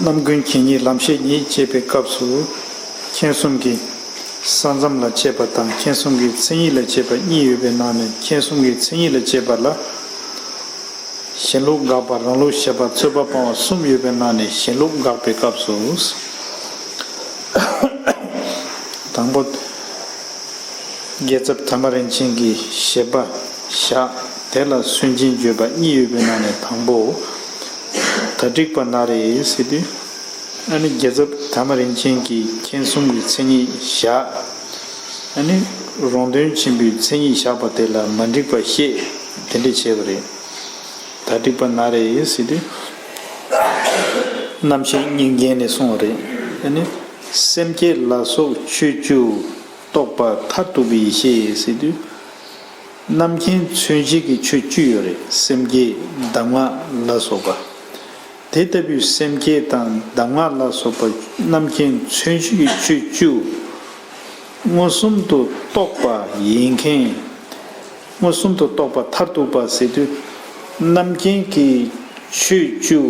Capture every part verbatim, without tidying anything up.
རྣམ་ཀུན་མཁྱེན་གཉིས་ལམ་ཤེས་གཉིས་ཅེས་པའི་སྐབས་སུ། མཁྱེན་གསུམ་གྱི་ས་མཚམས་ལ་དཔྱད་པ་དང་མཁྱེན་གསུམ་གྱི་མཚན་ཉིད་ལ་དཔྱད་པ་གཉིས་ཡོད་པའི་ནང་ནས་མཁྱེན་གསུམ་གྱི་མཚན་ཉིད་ལ་དཔྱད་པ་ལ། གཞན་ལུགས་དགག་པ། རང་ལུགས་བཞག་པ། རྩོད་པ་སྤང་བ་གསུམ་ཡོད་པའི་ནང་ནས་གཞན་ལུགས་དགག་པའི་སྐབས་སུ། དང་པོ། རྒྱལ་ཚབ་དར་མ་རིན་ཆེན་གྱིས་བཞེད་པ་བཞག་དེ་ལ་སུན་འབྱིན་བརྗོད་པ་གཉིས་ཡོད་པའི་ནང་ནས་དང་པོ། གྲ་སྒྲིག་པ་ན་རེ་ཟེར་དུས། ཨ་ནི་རྒྱལ་ཚབ་དར་མ་རིན་ཆེན་གྱིས་མཁྱེན་གསུམ་གྱི་མཚན་ཉིད་བཞག་ཨ་ནི་རོང་སྟོན་ཆེན་པོའི་མཚན་ཉིད་བཞག་པ་དེ་ལ་མ་འགྲིག་པ་བཤད། དེ་འདྲ་བྱས་པ་རེད། གྲ་སྒྲིག་པ་ན་རེ་ཟེར་དུས། རྣམ་ཤེས་གཉིས་འགལ་ནས་གསུངས་པ་རེད། ཨ་ནི། སེམས་བསྐྱེད་ལ་སོགས་ཆོས་བཅུ་རྟོགས་པ་མཐར་ཐུག་པའི་ཡེ་ཤེས་ཟེར་དུས། རྣམ་མཁྱེན་མཚོན་བྱེད་ཀྱི་ཆོས་བཅུ་ཡོད་རེད། སེམས་བསྐྱེད། གདམས་ངག་ལ་སོགས་པ། དེ་ལྟ་བུའི་སེམས་བསྐྱེད་དང་གདམས་ངག་ལ་སོགས་པ་རྣམ་མཁྱེན་མཚོན་བྱེད་ཀྱི་ཆོས་བཅུ། མངོན་སུམ་དུ་རྟོགས་པ་ཡིན་མཁན། མངོན་སུམ་དུ་རྟོགས་པ་མཐར་ཐུག་པ་ཟེར་དུས། རྣམ་མཁྱེན་གྱི་ཆོས་བཅུ་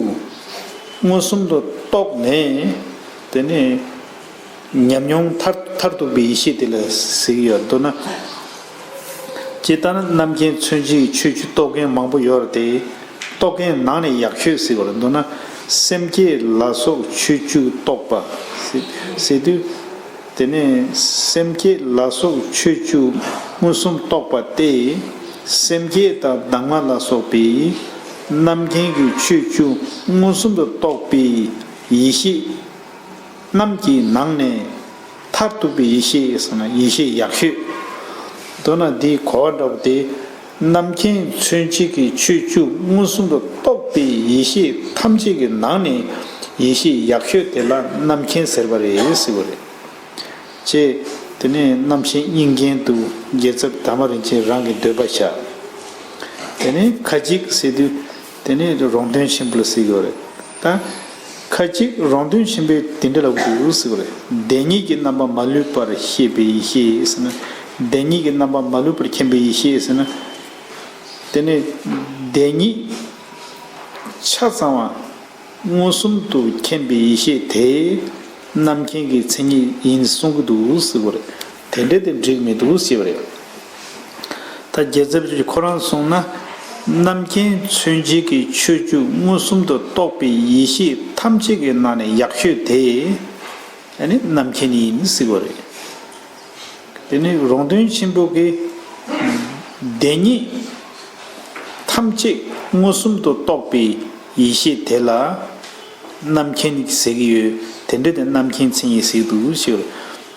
མངོན་སུམ་དུ་རྟོགས་ནས། དེ་ནས་ཉམས་མྱོང་མཐར་མཐར་ཐུག་པའི་ཡེ་ཤེས་དེ་ལ་ཟེར་གྱི་ཡོད། མདོར་ན། ཇི་ལྟར་རྣམ་མཁྱེན་མཚོན་བྱེད་ཀྱི་ཆོས་བཅུ་རྟོགས་མཁན་མང་པོ་ཡོད་རེད་དེ། རྟོགས་མཁན་ནང་ནས་ཡག་ཤོས་ཟེར་བ་རེད། མདོར་ན། སེམས་བསྐྱེད་ལ་སོགས་ཆོས་བཅུ་རྟོགས་པ་ཟེར་དུས། དེ་ནས་སེམས་བསྐྱེད་ལ་སོགས་ཆོས་བཅུ་མངོན་སུམ་རྟོགས་པ་སྟེ། སེམས་བསྐྱེད་དང་གདམས་ངག་ལ་སོགས་པའི་རྣམ་མཁྱེན་གྱི་ཆོས་བཅུ་མངོན་སུམ་དུ་རྟོགས་པའི་ཡེ་ཤེས་རྣམས་ཀྱི་ནང་ནས་མཐར་ཐུག་པའི་ཡེ་ཤེས་ཟེར་ན་ཡེ་ཤེས་ཡག་ཤོས། མདོར་ན་འདིའི་གོ་བ་འདྲ་པོ་དེ། རྣམ་མཁྱེན་མཚོན་བྱེད་ཀྱི་ཆོས་བཅུ་མངོན་སུམ་དུ་རྟོགས་པའི་ཡེ་ཤེས་ཐམས་ཅད་ཀྱི་ནང་ནས་ཡེ་ཤེས་ཡག་ཤོས་དེ་ལ་རྣམ་མཁྱེན་ཟེར་བ་རེད་ཟེར་བ་རེད། ཅེས། དེ་ནས་རྣམ་མཁྱེན་གཉིས་འགལ་དུ་རྒྱལ་ཚབ་དར་མ་རིན་ཆེན་རང་གི་འདོད་པ་བཞག་དེ་ནས་ཁ་ཅིག་ཟེར་དུས། དེ་ནས་རོང་སྟོན་ཆེན་པོ་ལ་ཟེར་གྱི་ཡོད་རེད། ད། ཁ་ཅིག་རོང་སྟོན་ཆེན་པོས་དེ་འདྲ་ལབ་ཀྱི་འདུག་ཟེར་གྱི་རེད། བདེན་གཉིས་ཀྱི་རྣམ་པ་མ་ལུས་པར་ཤེས་པའི་ཡེ་ཤེས་ཟེར་ན། བདེན་གཉིས་ཀྱི་རྣམ་པ་མ་ལུས་པར་མཁྱེན་པའི་ཡེ་ཤེས་ཟེར་ན། དེ་ནས་བདེན་གཉིས་ཆ་ཚང་བ། མངོན་སུམ་དུ་མཁྱེན་པའི་ཡེ་ཤེས་དེ་རྣམ་མཁྱེན་གྱི་མཚན་ཉིད་ཡིན་གསུང་གི་འདུག་ཟེར་བ་རེད། དེ་འདྲ་དེ་འགྲིག་མི་འདུག་ཞེས་པ་རེད། ད་རྒྱལ་ཚབ་ཀྱིས་ཁོ་རང་གསུངས་ན། རྣམ་མཁྱེན་མཚོན་བྱེད་ཀྱི་ཆོས་བཅུ་མངོན་སུམ་དུ་རྟོགས་པའི་ཡེ་ཤེས་ཐམས་ཅད་ཀྱི་ནང་ནས་ཡག་ཤོས་དེ་ཨ་ནི་རྣམ་མཁྱེན་ཡིན་ཟེར་བ་རེད། དེ་ནས་རོང་སྟོན་ཆེན་པོ་གིས་བདེན་གཉིས་ཐམས་ཅད་མངོན་སུམ་དུ་རྟོགས་པའི་ཡེ་ཤེས་དེ་ལ་རྣམ་མཁྱེན་ཟེར་གྱི་ཡོད། དེ་འདྲ་དེ་རྣམ་མཁྱེན་མཚན་ཉིད་ཟེར་གྱི་འདུག་ཞུ།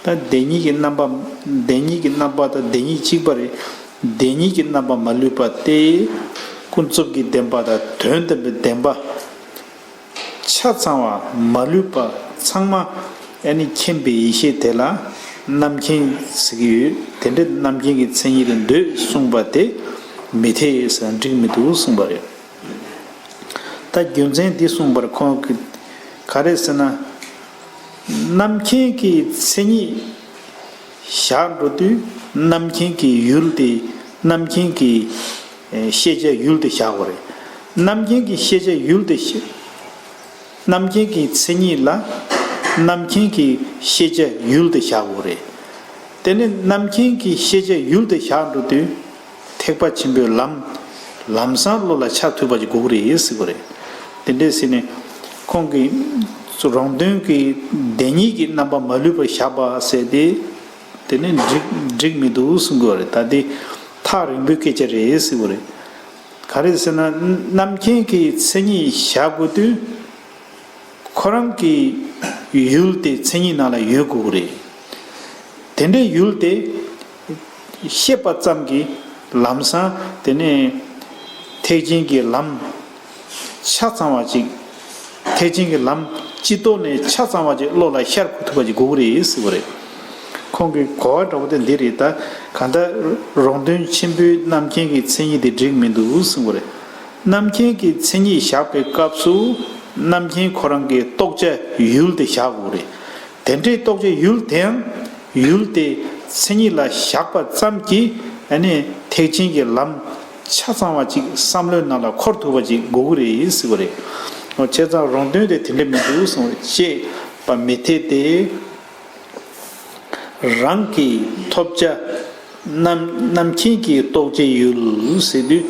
ད་བདེན་གཉིས་ཀྱི་རྣམ་པ། བདེན་གཉིས་ཀྱི་རྣམ་པ་དང་བདེན་གཉིས་གཅིག་པ་རེད། བདེན་གཉིས་ཀྱི་རྣམ་པ་མ་ལུས་པ་སྟེ། ཀུན་རྫོབ་ཀྱི་བདེན་པ་དང་དོན་དམ་པའི་བདེན་པ། ཆ་ཚང་བ་མ་ལུས་པ་ཚང་མ་ཨ་ནི་མཁྱེན་པའི་ཡེ་ཤེས་དེ་ལ་རྣམ་མཁྱེན་ཟེར་གྱི་ཡོད། དེ་འདྲ་རྣམ་མཁྱེན་གྱི་མཚན་ཉིད་དུ་འདོད་གསུངས་པ་དེ་མི་འཐད་ཟེར་འགྲིག་མི་འདུག་གསུངས་པ་རེད། ད་རྒྱུ་མཚན་འདི་གསུངས་པར་ཁོང་གིས་ག་རེ་ཟེར་ན། རྣམ་མཁྱེན་གྱི་མཚན་ཉིད་བཞག་འགྲོ་དུས་རྣམ་མཁྱེན་གྱི་ཡུལ་དེ་རྣམ་མཁྱེན་གྱི་ཨེ་ཤེས་བྱ་ཡུལ་དུ་བཞག་དགོས་རེད། རྣམ་མཁྱེན་གྱི་ཤེས་བྱ་ཡུལ་དུ་བཞག་རྣམ་མཁྱེན་གྱི་མཚན་ཉིད་ལ་རྣམ་མཁྱེན་གྱི་ཤེས་བྱ་ཡུལ་དུ་བཞག་དགོས་རེད། དེ་ནི་རྣམ་མཁྱེན་གྱི་ཤེས་བྱ་ཡུལ་དུ་བཞག་འགྲོ་དུས་ཐེག་པ་ཆེན་པོའི་ལམ་ལམ་སང་བློ་ལ་འཆར་ཐུབ་པ་ཅིག་དགོས་ཀྱི་རེད་ཟེར་གྱི་རེད། དེ་འདྲས་ཟེར་ནས་ཁོང་གིས་རོང་སྟོན་གྱི་བདེན་གཉིས་ཀྱི་རྣམ་པ་མ་ལུས་པར་བཞག་པ་ཟེར་ཏེ། དེ་ནི་འགྲིག་འགྲིག་མི་འདུག་གསུང་གི་ཡོད་རེད། ད་དེ་ཐག་རིང་པོའི་སྐད་ཆ་རེད་ཟེར་གྱི་རེད། ག་རེ་ཟེར་ན་རྣམ་མཁྱེན་གྱི་མཚན་ཉིད་བཞག་དགོས་དུས་ཁོ་རང་གི་ཡུལ་དེ་མཚན་ཉིད་ནང་ལ་ཡོད་དགོས་ཀྱི་རེད། དེ་འདྲའི་ཡུལ་དེ་ཤེས་པ་ཙམ་གྱིས་ལམ་སང་དེ་ནས་ཐེག་ཆེན་གྱི་ལམ་ཆ་ཚང་བ་ཅིག་ཐེག་ཆེན་གྱི་ལམ་སྤྱི་ལྡོག་ནས་ཆ་ཚང་བ་ཅིག་བློ་ལ་ཤར་ཐུབ་པ་ཅིག་དགོས་ཀྱི་རེད་ཟེར་བ་རེད། ཁོང་གི་གོ་བ་འདྲ་པོ་དེ་འདི་རེད། ད་གང་ལྟར་རོང་སྟོན་ཆེན་པོའི་རྣམ་མཁྱེན་གྱི་མཚན་ཉིད་དེ་འགྲིག་མི་འདུག་གསུང་གི་རེད། རྣམ་མཁྱེན་གྱི་མཚན་ཉིད་བཞག་པའི་སྐབས་སུ་རྣམ་མཁྱེན་ཁོ་རང་གི་རྟོགས་བྱ་ཡུལ་དེ་བཞག་དགོས་རེད། དེ་འདྲའི་རྟོགས་བྱ་ཡུལ་དེའང་ཡུལ་དེ་མཚན་ཉིད་ལ་བཞག་པ་ཙམ་གྱིས་ཨ་ནི་ཐེག་ཆེན་གྱི་ལམ་ཆ་ཚང་བ་ཅིག་བསམ་བློའི་ནང་ལ་འཁོར་ཐུབ་པ་ཅིག་དགོས་ཀྱི་རེད་ཟེར་བ་རེད། བྱས་ཙང་རང་དོན་དེ་དེ་འདྲ་མི་འདུག་གསུངས་པ་ཅེས་པ་མི་འཐད་དེ། རང་གི་ཐོབ་བྱ་རྣམ་རྣམ་མཁྱེན་གྱི་རྟོགས་བྱའི་ཡུལ་ཟེར་དུས།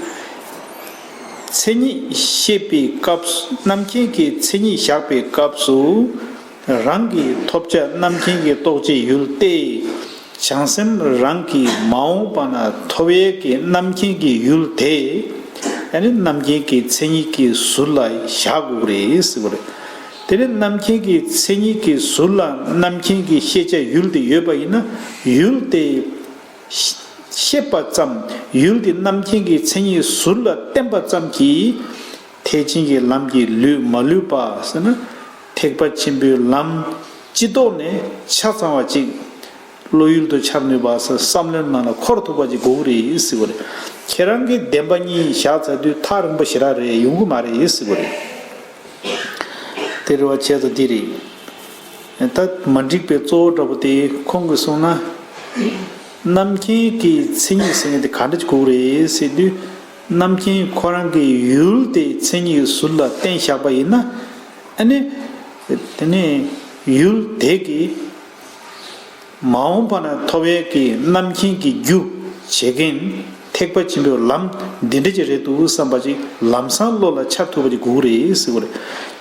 མཚན་ཉིད་བཤད་པའི་སྐབས་སུ་རྣམ་མཁྱེན་གྱི་མཚན་ཉིད་བཞག་པའི་སྐབས་སུ། རང་གི་ཐོབ་བྱ་རྣམ་མཁྱེན་གྱི་རྟོགས་བྱའི་ཡུལ་ཏེ། བྱང་སེམས་རང་གི་མ་འོངས་པ་ན་ཐོབ་ཡས་ཀྱི་རྣམ་མཁྱེན་གྱི་ཡུལ་དེ། ཨ་ནི་རྣམ་མཁྱེན་གྱི་མཚན་ཉིད་ཀྱི་ཟུར་ལ་བཞག་དགོས་རེད་ཟེར་བ་རེད། དེ་ནི་རྣམ་མཁྱེན་གྱི་མཚན་ཉིད་ཀྱི་ཟུར་ལ་རྣམ་མཁྱེན་གྱི་ཤེས་བྱ་ཡུལ་དེ་ཡོད་པ་ཡིན་ན། ཡུལ་དེ་ཤེས་པ་ཙམ། ཡུལ་དེ་རྣམ་མཁྱེན་གྱི་མཚན་ཉིད་ཟུར་ལ་བསྟན་པ་ཙམ་གྱིས། ཐེག་ཆེན་གྱི་ལམ་གྱི་ལུས་མ་ལུས་པ་ཟེར་ན། ཐེག་པ་ཆེན་པོའི་ལམ་སྤྱི་ལྡོག་ནས་ཆ་ཚང་བ་ཅིག་བློ་ཡུལ་དུ་འཆར་ནུས་པ་ཟེར་བསམ་བློའི་ནང་ལ་འཁོར་ཐུབ་པ་ཅིག་དགོས་ཀྱི་རེད་ཟེར་བ་རེད། ཁྱེད་རང་གིས་བདེན་པ་གཉིས་བཞག་ཚར་དུས་ཐག་རིང་པོ་ཞེ་དྲག་རེད། ཡོང་གི་མ་རེད་ཟེར་བ་རེད། དེ་རེད་བ། བྱས་ཙང་འདི་རེད། ད་མ་འགྲིག་པའི་གཙོ་བོ་འདྲ་པོ་དེ་ཁོང་གིས་གསུངས་ན། རྣམ་མཁྱེན་གྱི་མཚན་ཉིད་ཟེར་མཁན་དེ་ག་འདྲ་ཅིག་དགོས་རེད་ཟེར་དུས། རྣམ་མཁྱེན་ཁོ་རང་གི་ཡུལ་དེ་མཚན་ཉིད་ཟུར་ལ་བསྟན་བཞག་པ་ཡིན་ན། ཨ་ནི། དེ་ནས་ཡུལ་དེ་གི་མ་འོངས་པ་ན་ཐོབ་ཡས་ཀྱི་རྣམ་མཁྱེན་གྱི་རྒྱུ་བྱེད་མཁན་ཐེག་པ་ཆེན་པོའི་ལམ་འདི་འདྲ་ཅིག་རེད་འདུག་བསམ་པ་ཅིག་ལམ་སང་བློ་ལ་འཆར་ཐུབ་པ་ཅིག་དགོས་ཀྱི་རེད་ཟེར་བ་རེད།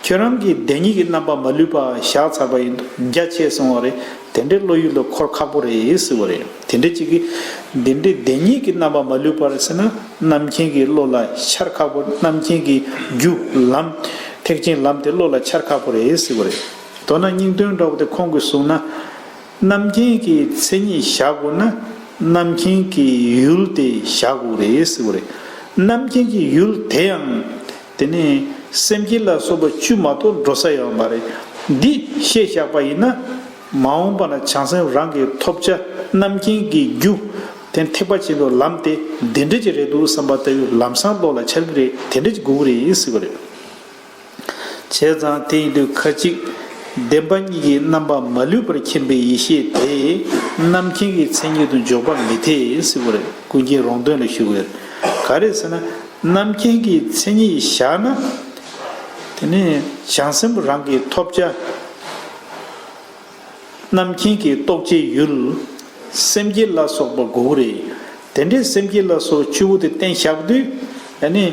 ཁྱོད་རང་གིས་བདེན་གཉིས་ཀྱི་རྣམ་པ་མ་ལུས་པ་བཞག་ཚར་བ་ཡིན་དུས་རྒྱ་ཆེ་སོང་བ་རེད། དེ་འདྲའི་བློ་ཡུལ་ལ་འཁོར་ཁག་པོ་རེད་ཟེར་བ་རེད། དེ་འདྲ་ཅིག་གིས་འདི་འདྲའི་བདེན་གཉིས་ཀྱི་རྣམ་པ་མ་ལུས་པ་རེད་ཟེར་ན། རྣམ་མཁྱེན་གྱི་བློ་ལ་འཆར་ཁག་པོ། རྣམ་མཁྱེན་གྱི་རྒྱུ་ལམ། ཐེག་ཆེན་ལམ་དེ་བློ་ལ་འཆར་ཁག་པོ་རེད་ཟེར་བ་རེད། མདོར་ན་སྙིང་དོན་འདྲ་པོ་དེ་ཁོང་གིས་གསུངས་ན། རྣམ་མཁྱེན་གྱི་མཚན་ཉིད་བཞག་དགོས་ན། རྣམ་མཁྱེན་གྱི་ཡུལ་དེ་བཞག་དགོས་རེད་ཟེར་བ་རེད། རྣམ་མཁྱེན་གྱི་ཡུལ་དེ་ཡང་། དེ་ནས་སེམས་བསྐྱེད་ལ་སོགས་པ་བཅུ་མ་གཏོགས་འགྲོ་ས་ཡོད་མ་རེད། འདི་ཤེས་བཞག་པ་ཡིན་ན། མ་འོངས་པ་ན་བྱང་སེམས་རང་གི་ཐོབ་བྱ་རྣམ་མཁྱེན་གྱི་རྒྱུ། དེ་ཐེག་པ་ཆེན་པོའི་ལམ་དེ་འདི་འདྲ་ཅིག་རེད་འདུག་བསམ་པ་ལྟ་བུའི་ལམ་སང་བློ་ལ་འཆར་གྱི་རེད། དེ་འདྲ་ཅིག་དགོས་ཀྱི་རེད་ཟེར་བ་རེད། བྱས་ཙང་དེ་ཡིན་དུས་ཁ་ཅིག་བདེན་པ་གཉིས་ཀྱི་རྣམ་པ་མ་ལུས་པར་མཁྱེན་པའི་ཡེ་ཤེས་དེ་རྣམ་མཁྱེན་གྱི་མཚན་ཉིད་དུ་འཇོག་པ་མི་འཐད་ཟེར་བ་རེད། ཀུན་མཁྱེན་རོང་སྟོན་ལ་ཞུ་དགོས། ག་རེ་ཟེར་ན། རྣམ་མཁྱེན་གྱི་མཚན་ཉིད་བཞག་ན། དེ་ནས་བྱང་སེམས་རང་གི་ཐོབ་བྱ། རྣམ་མཁྱེན་གྱི་རྟོགས་བྱའི་ཡུལ། སེམས་བསྐྱེད་ལ་སོགས་པ་དགོས་ཀྱི་རེད། དེ་འདྲའི་སེམས་བསྐྱེད་ལ་སོགས་བཅུ་པོ་དེ་བསྟན་བཞག་དུས། ཨ་ནི།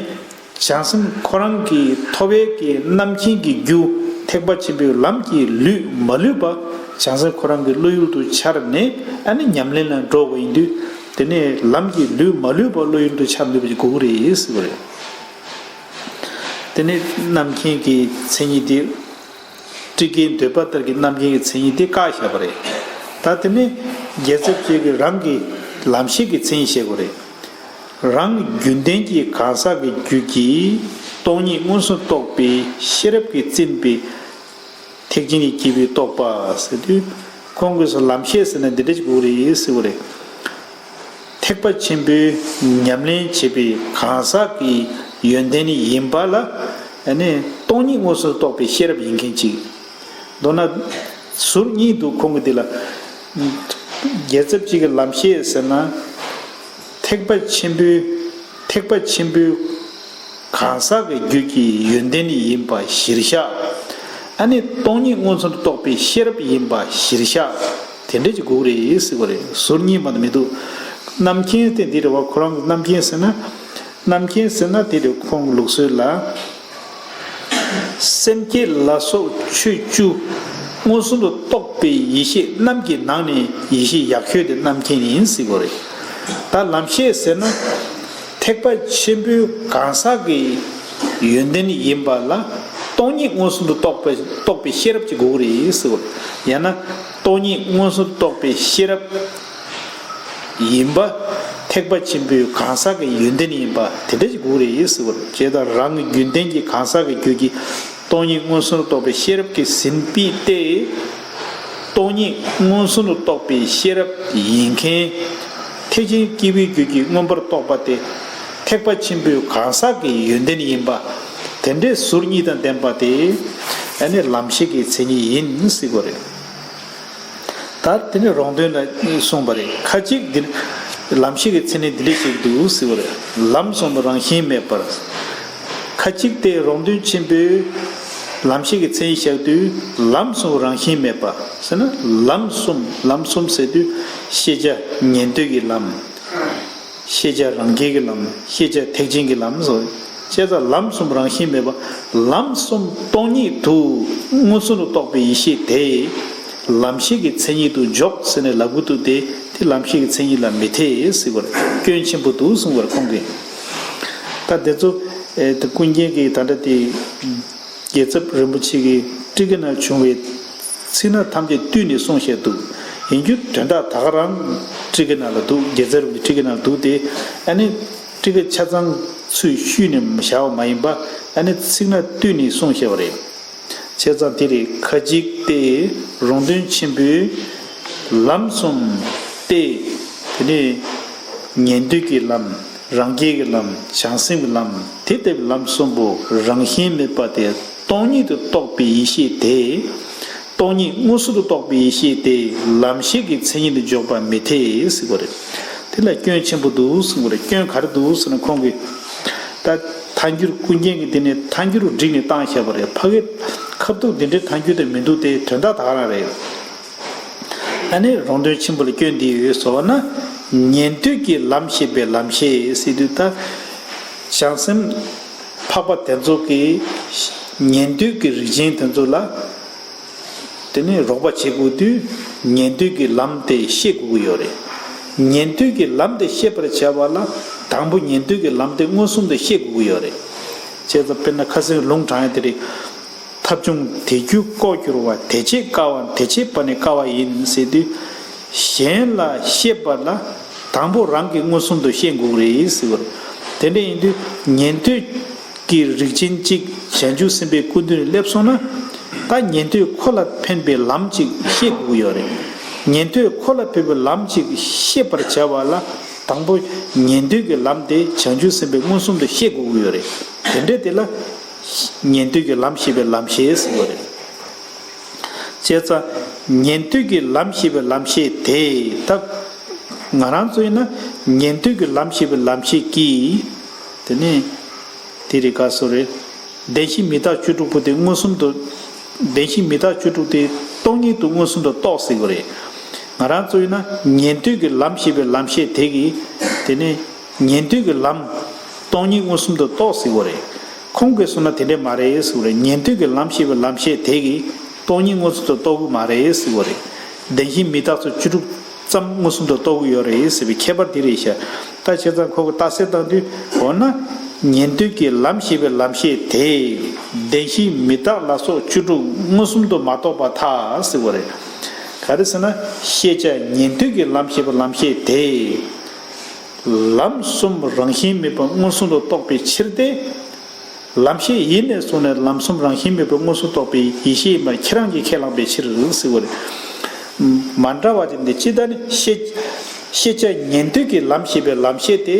བྱང་སེམས་ཁོ་རང་གི་ཐོབ་ཡས་ཀྱི་རྣམ་མཁྱེན་གྱི་རྒྱུ། ཐེག་པ་ཆེན་པོའི་ལམ་གྱི་ལུས་མ་ལུས་པ། བྱང་སེམས་ཁོ་རང་གི་བློ་ཡུལ་དུ་འཆར་ནས། ཨ་ནི་ཉམས་ལེན་ལ་འགྲོ་བ་ཡིན་དུས། དེ་ནས་ལམ་གྱི་ལུས་མ་ལུས་པ་བློ་ཡུལ་དུ་འཆར་ནུས་པ་ཞིག་དགོས་ཀྱི་རེད་ཟེར་བ་རེད། དེ་ནས་རྣམ་མཁྱེན་གྱི་མཚན་ཉིད་དེ། ཊཱི་ཀའི་འདོད་པ་ལྟར་གྱི་རྣམ་མཁྱེན་གྱི་མཚན་ཉིད་དེ་བཀག་བཞག་པ་རེད། ད་དེ་ནས་རྒྱལ་ཚབ་རྗེ་གིས་རང་གི་ལམ་ཤེས་ཀྱི་མཚན་ཉིད་བཤད་དགོས་རེད། རང་རྒྱུད་ལྡན་གྱི་གང་ཟག་གི་རྒྱུད་ཀྱི་སྟོང་ཉིད་མངོན་སུམ་རྟོགས་པའི་ཤེས་རབ་ཀྱིས་རྩིས་པའི་ཐེག་ཆེན་གྱི་སྐྱེས་བུའི་རྟོགས་པ་ཟེར་དུས། ཁོང་གིས་ལམ་ཤེས་ཟེར་ན་འདི་འདྲ་ཞིག་དགོས་རེད་ཟེར་བ་རེད། ཐེག་པ་ཆེན་པོའི་ཉམས་ལེན་བྱེད་པའི་གང་ཟག་གི་ཡོན་ཏན་ཡིན་པ་ལ། ཨ་ནི་སྟོང་ཉིད་མངོན་སུམ་རྟོགས་པའི་ཤེས་རབ་ཡིན་མཁན་ཅིག་མདོར་ན་ཟུར་གཉིས་འདུག་ཁོང་གི་འདི་ལ། རྒྱལ་ཚབ་ཅིག་གི་ལམ་ཤེས་ཟེར་ན། ཐེག་པ་ཆེན་པོའི། ཐེག་པ་ཆེན་པོའི་གང་ཟག་གི་རྒྱུད་ཀྱི་ཡོན་ཏན་ཡིན་པ་གཞིར་བཞག་ཨ་ནི་སྟོང་ཉིད་མངོན་སུམ་དུ་རྟོགས་པའི་ཤེས་རབ་ཡིན་པ་གཞིར་བཞག་དེ་འདྲ་ཅིག་དགོས་རེད་ཟེར་བ་རེད། ཟུར་གཉིས་མ་གཏོགས་མི་འདུག་རྣམ་མཁྱེན་དེ་འདི་རེད་བ། ཁོ་རང་གི་རྣམ་མཁྱེན་ཟེར་ན། རྣམ་མཁྱེན་ཟེར་ན་དེ་རེད། ཁོང་གི་ལུགས་སྲོལ་ལ། སེམས་བསྐྱེད་ལ་སོགས་ཆོས་བཅུ་མངོན་སུམ་དུ་རྟོགས་པའི་ཡེ་ཤེས་རྣམས་ཀྱི་ནང་ནས་ཡེ་ཤེས་ཡག་ཤོས་དེ་རྣམ་མཁྱེན་ཡིན་ཟེར་དགོས་རེད། ད་ལམ་ཤེས་ཟེར་ན། ཐེག་པ་ཆེན་པོའི་གང་ཟག་གི་ཡོན་ཏན་ཡིན་པ་ལ། སྟོང་ཉིད་མངོན་སུམ་དུ་རྟོགས་པའི་རྟོགས་པའི་ཤེས་རབ་ཅིག་དགོས་ཀྱི་རེད་ཟེར་དགོས་རེད། ཡང་ན། སྟོང་ཉིད་མངོན་སུམ་དུ་རྟོགས་པའི་ཤེས་རབ་ཡིན་པ། ཐེག་པ་ཆེན་པོའི་གང་ཟག་གི་ཡོན་ཏན་ཡིན་པ་དེ་འདྲ་ཞིག་དགོས་རེད་ཟེར་བ་རེད། བྱས་ཙང་རང་གི་རྒྱུད་ལྡན་གྱི་གང་ཟག་གི་རྒྱུད་ཀྱི་སྟོང་ཉིད་མངོན་སུམ་དུ་རྟོགས་པའི་ཤེས་རབ་ཀྱི་ཟིན་པའི་སྟེ། སྟོང་ཉིད་མངོན་སུམ་དུ་རྟོགས་པའི་ཤེས་རབ་ཡིན་མཁན། ཐེག་ཆེན་སྐྱེས་བུའི་རྒྱུད་ཀྱི་མངོན་པར་རྟོགས་པ་དེ། ཐེག་པ་ཆེན་པོའི་གང་ཟག་གི་ཡོན་ཏན་ཡིན་པ། དེ་འདྲའི་ཟུར་གཉིས་དང་ལྡན་པ་དེ། ཨ་ནི་ལམ་ཤེས་ཀྱི་མཚན་ཉིད་ཡིན་ཟེར་དགོས་རེད། ད་དེ་ནས་རོང་སྟོན་ལ་གསུངས་པ་རེད། ཁ་ཅིག་འདི་ལམ་ཤེས་ཀྱི་མཚན་ཉིད་འདི་འདྲ་ཞིག་འདུག་ཟེར་བ་རེད། ལམ་གསུངས་པ་རང་བཞིན་མེད་པར། ཁ་ཅིག་སྟེ་རོང་སྟོན་ཆེན་པོས་ ལམ་ཤེས་ཀྱི་མཚན་ཉིད་བཞག་དུས་ལམ་གསུམ་རང་བཞིན་མེད་པ་ཟེར་ན། ལམ་གསུམ་ལམ་གསུམ་ཟེར་དུས་ཤེས་བྱ་ཉན་ཐོས་ཀྱི་ལམ། ཤེས་བྱ་རང་རྒྱལ་གྱི་ལམ། ཤེས་བྱ་ཐེག་ཆེན་གྱི་ལམ་སོགས། བྱས་ཙང་ལམ་གསུམ་རང་བཞིན་མེད་པ། ལམ་གསུམ་སྟོང་ཉིད་དུ་མངོན་སུམ་དུ་རྟོགས་པའི་ཡེ་ཤེས་དེ་ལམ་ཤེས་ཀྱི་མཚན་ཉིད་དུ་འཇོག་ཟེར་ནས་ལབ་ཀྱི་འདུག་སྟེ། དེ་ལམ་ཤེས་ཀྱི་མཚན་ཉིད་ལ་མི་འཐད་ཟེར་བར་སྐྱོན་ཆེན་པོ་འདུག་གསུངས་པར་ཁོང་གིས། ད་དེ་ཚོ་ཨེ་དེ་ཀུན་མཁྱེན་གྱིས་ད་ལྟ་དེ་རྒྱལ་ཚབ་རིན་པོ་ཆེ་གི་ཊཱི་ཀ་ནང་བྱུང་བའི་ཚིག་སྣ་ཐམས་ཅད་བསྡུས་ནས་གསུངས་བཞག་འདུག། ཡིན་རྒྱུ་དོན་དག་ད་ག་རང་ཊཱི་ཀ་ནང་ལ་འདུག། རྒྱལ་ཚབ་རིན་པོ་ཆེའི་ཊཱི་ཀ་ནང་ལ་འདུག་སྟེ། ཨ་ནི་ཊཱི་ཀ་ཆ་ཚང་ཚུར་བཤུས་ནས་བཞག་པ་མ་ཡིན་པ། ཨ་ནི་ཚིག་སྣ་བསྡུས་ནས་གསུངས་བཞག་པ་རེད། བྱས་ཙང་དེ་རེད། ཁ་ཅིག་སྟེ་རོང་སྟོན་ཆེན་པོས་ལམ་གསུམ་སྟེ། དེ་ནས་ཉན་ཐོས་ཀྱི་ལམ། རང་རྒྱལ་གྱི་ལམ། བྱང་སེམས་ཀྱི་ལམ། དེ་ལྟ་བུའི་ལམ་གསུམ་པོ་རང་བཞིན་མེད་པ་དེ་སྟོང་ཉིད་དུ་རྟོགས་པའི་ཡེ་ཤེས་དེ། སྟོང་ཉིད་མངོན་སུམ་དུ་རྟོགས་པའི་ཡེ་ཤེས་དེ་ལམ་ཤེས་ཀྱི་མཚན་ཉིད་དུ་འཇོག་པ་མི་འཐད་ཟེར་བ་རེད། དེ་ལ་སྐྱོན་ཆེན་པོ་འདུག་གསུངས་པ་རེད། སྐྱོན་ག་རེ་འདུག་ཟེར་ན། ཁོང་གིས་ད་ཐལ་འགྱུར་ཀུན་མཁྱེན་གྱིས་དེ་ནས་ཐལ་འགྱུར་བསྒྲིགས་ནས་བཏང་བཞག་པ་རེད། ཕ་གི་ཁ་ཐུག་འདི་འདྲའི་ཐལ་འགྱུར་དེ་མི་འདུག་སྟེ། དོན་དག་ད་ག་རང་རེད། ཨ་ནི་རོང་སྟོན་ཆེན་པོ་ལ་སྐྱོན་འདི་ཡོད་ཟེར་བ་ན། ཉན་ཐོས་ཀྱི་ལམ་ཤེས་པའི་ལམ་ཤེས་ཟེར་དུས། ད་བྱང་སེམས་འཕགས་པ་དེ་ཚོ་གིས་ཉན་ཐོས་ཀྱི་རིགས་ཅན་དེ་ཚོ་ལ་དེ་ནས་རོགས་པ་བྱེད་དགོས་དུས། ཉན་ཐོས་ཀྱི་ལམ་དེ་ཤེས་དགོས་ཀྱི་ཡོད་རེད། ཉན་ཐོས་ཀྱི་ལམ་དེ་ཤེས་པར་བྱ་བ་ལ། དང་པོ་ཉན་ཐོས་ཀྱི་ལམ་དེ་མངོན་སུམ་དུ་ཤེས་དགོས་ཀྱི་ཡོད་རེད། བྱས་ཙང་དཔེར་ན་ཁ་སང་ལུང་དྲངས་ཡ་དེ་རེད། ཐབས་བྱུང་དེ་རྒྱུ་ལྐོག་གྱུར་པ། དེ་བྱེད་དཀའ་བ་དེ་བྱེད་པ་ནི་དཀའ་བ་ཡིན་ཟེར་དུས། གཞན་ལ་ཤེས་པ་ལ་དང་པོ་རང་གིས་མངོན་སུམ་དུ་ཤེས་དགོས་རེད་ཟེར་བ་རེད། དེ་འདྲ་ཡིན་དུས་ཉན་ཐོས་ཀྱི་རིགས་ཅན་གཅིག་བྱང་ཆུབ་སེམས་དཔའི་སྐུ་མདུན་ནས་སླེབས་སོང་ན། ད་ཉན་ཐོས་ཁོ་ལ་ཕན་པའི་ལམ་གཅིག་ཤེས་དགོས་ཀྱི་ཡོད་རེད། ཉན་ཐོས་ཁོ་ལ་ཕན་པའི་ལམ་གཅིག་ཤེས་པར་བྱ་བ་ལ། དང་པོ་ཉན་ཐོས་ཀྱི་ལམ་དེ་བྱང་ཆུབ་སེམས་དཔའི་མངོན་སུམ་དུ་ཤེས་དགོས་ཀྱི་ཡོད་རེད། དེ་འདྲ་དེ་ལ་ཉན་ཐོས་ཀྱི་ལམ་ཤེས་པའི་ལམ་ཤེས་ཟེར་བ་རེད། བྱས་ཙང་ཉན་ཐོས་ཀྱི་ལམ་ཤེས་པའི་ལམ་ཤེས་དེ། ད་ང་རང་ཚོ་ཡིན་ན་ཉན་ཐོས་ཀྱི་ལམ་ཤེས་པའི་ལམ་ཤེས་ཀྱིས། དེ་ནས་དེ་རེད། ག་སོ་རེད། བདེན་བཞི་མི་རྟག་བཅུ་དྲུག་པོ་དེ་མངོན་སུམ་དུ། བདེན་བཞི་མི་རྟག་བཅུ་དྲུག་དེ་སྟོང་ཉིད་དུ་མངོན་སུམ་དུ་རྟོགས་ཟེར་གྱི་རེད། ང་རང་ཚོ་ཡིན་ན་ཉན་ཐོས་ཀྱི་ལམ་ཤེས་པའི་ལམ་ཤེས་དེ་གིས། དེ་ནས་ཉན་ཐོས་ཀྱི་ལམ་སྟོང་ཉིད་མངོན་སུམ་དུ་རྟོགས་ཟེར་གྱི་རེད། ཁོང་གིས་གསུངས་ན་དེ་འདྲས་མ་རེད་ཟེར་གྱི་རེད། ཉན་ཐོས་ཀྱི་ལམ་ཤེས་པའི་ལམ་ཤེས་དེ་གིས་སྟོང་ཉིད་མངོན་སུམ་དུ་རྟོགས་ཀྱི་མ་རེད་ཟེར་གྱི་རེད། བདེན་བཞི་མི་རྟག་སོགས་བཅུ་དྲུག་ཙམ་མངོན་སུམ་དུ་རྟོགས་ཀྱི་ཡོད་རེད་ཟེར་བའི་ཁྱད་པར་དེ་རེད་ཤག། ད་བྱས་ཙང་ཁོ་གིས་རྟགས་གསལ་བཏང་དུས། འོ་ན་ཉན་ཐོས་ཀྱི་ལམ་ཤེས་པའི་ལམ་ཤེས་དེ་བདེན་བཞི་མི་རྟག་ལ་སོགས་བཅུ་དྲུག་མངོན་སུམ་དུ་མ་རྟོགས་པར་ཐལ་ཟེར་བ་རེད། ག་རེ་ཟེར་ན། ཤེས་བྱ་ཉན་ཐོས་ཀྱི་ལམ་ཤེས་པའི་ལམ་ཤེས་དེ་ལམ་གསུམ་རང་བཞིན་མེད་པར་མངོན་སུམ་དུ་རྟོགས་པའི་ཕྱིར་ཏེ། ལམ་ཤེས་ཡིན་ནས་བཟུང་ནས་ལམ་གསུམ་རང་བཞིན་མེད་པར་མངོན་སུམ་རྟོགས་པའི་ཡེ་ཤེས་ཡིན་པར་ཁྱེད་རང་གིས་ཁས་བླངས་པའི་ཕྱིར་ཟེར་བ་རེད། མ་འདྲ་བ་དེ་འདི་ཅི་ལྟར་ནི་ཤེས། ཤེས་བྱ་ཉན་ཐོས་ཀྱི་ལམ་ཤེས་པའི་ལམ་ཤེས་དེ་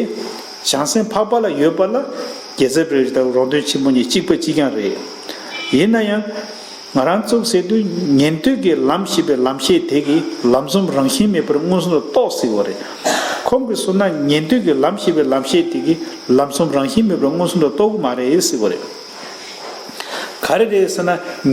བྱང་སེམས་འཕགས་པ་ལ་ཡོད་པ་ལ་རྒྱལ་ཚབ་རིན་པོ་ཆེ་དང་རོང་སྟོན་ཆེན་པོ་གཉིས་གཅིག་པ་གཅིག་རྐྱང་རེད། ཡིན་ན་ཡང་། ང་རང་ཚོས་ཟེར་དུས་ཉན་ཐོས་ཀྱི་ལམ་ཤེས་པའི་ལམ་ཤེས་དེ་གིས་ལམ་གསུམ་རང་བཞིན་མེད་པར་མངོན་སུམ་དུ་རྟོགས་ཟེར་བ་རེད། ཁོང་གིས་གསུངས་ན་ཉན་ཐོས་ཀྱི་ལམ་ཤེས་པའི་ལམ་ཤེས་དེ་གིས་ལམ་གསུམ་རང་བཞིན་མེད་པར་མངོན་སུམ་དུ་རྟོགས་ཀྱི་མ་རེད་ཟེར་བ་རེད། ག་རེ་རེད་ཟེར་ན།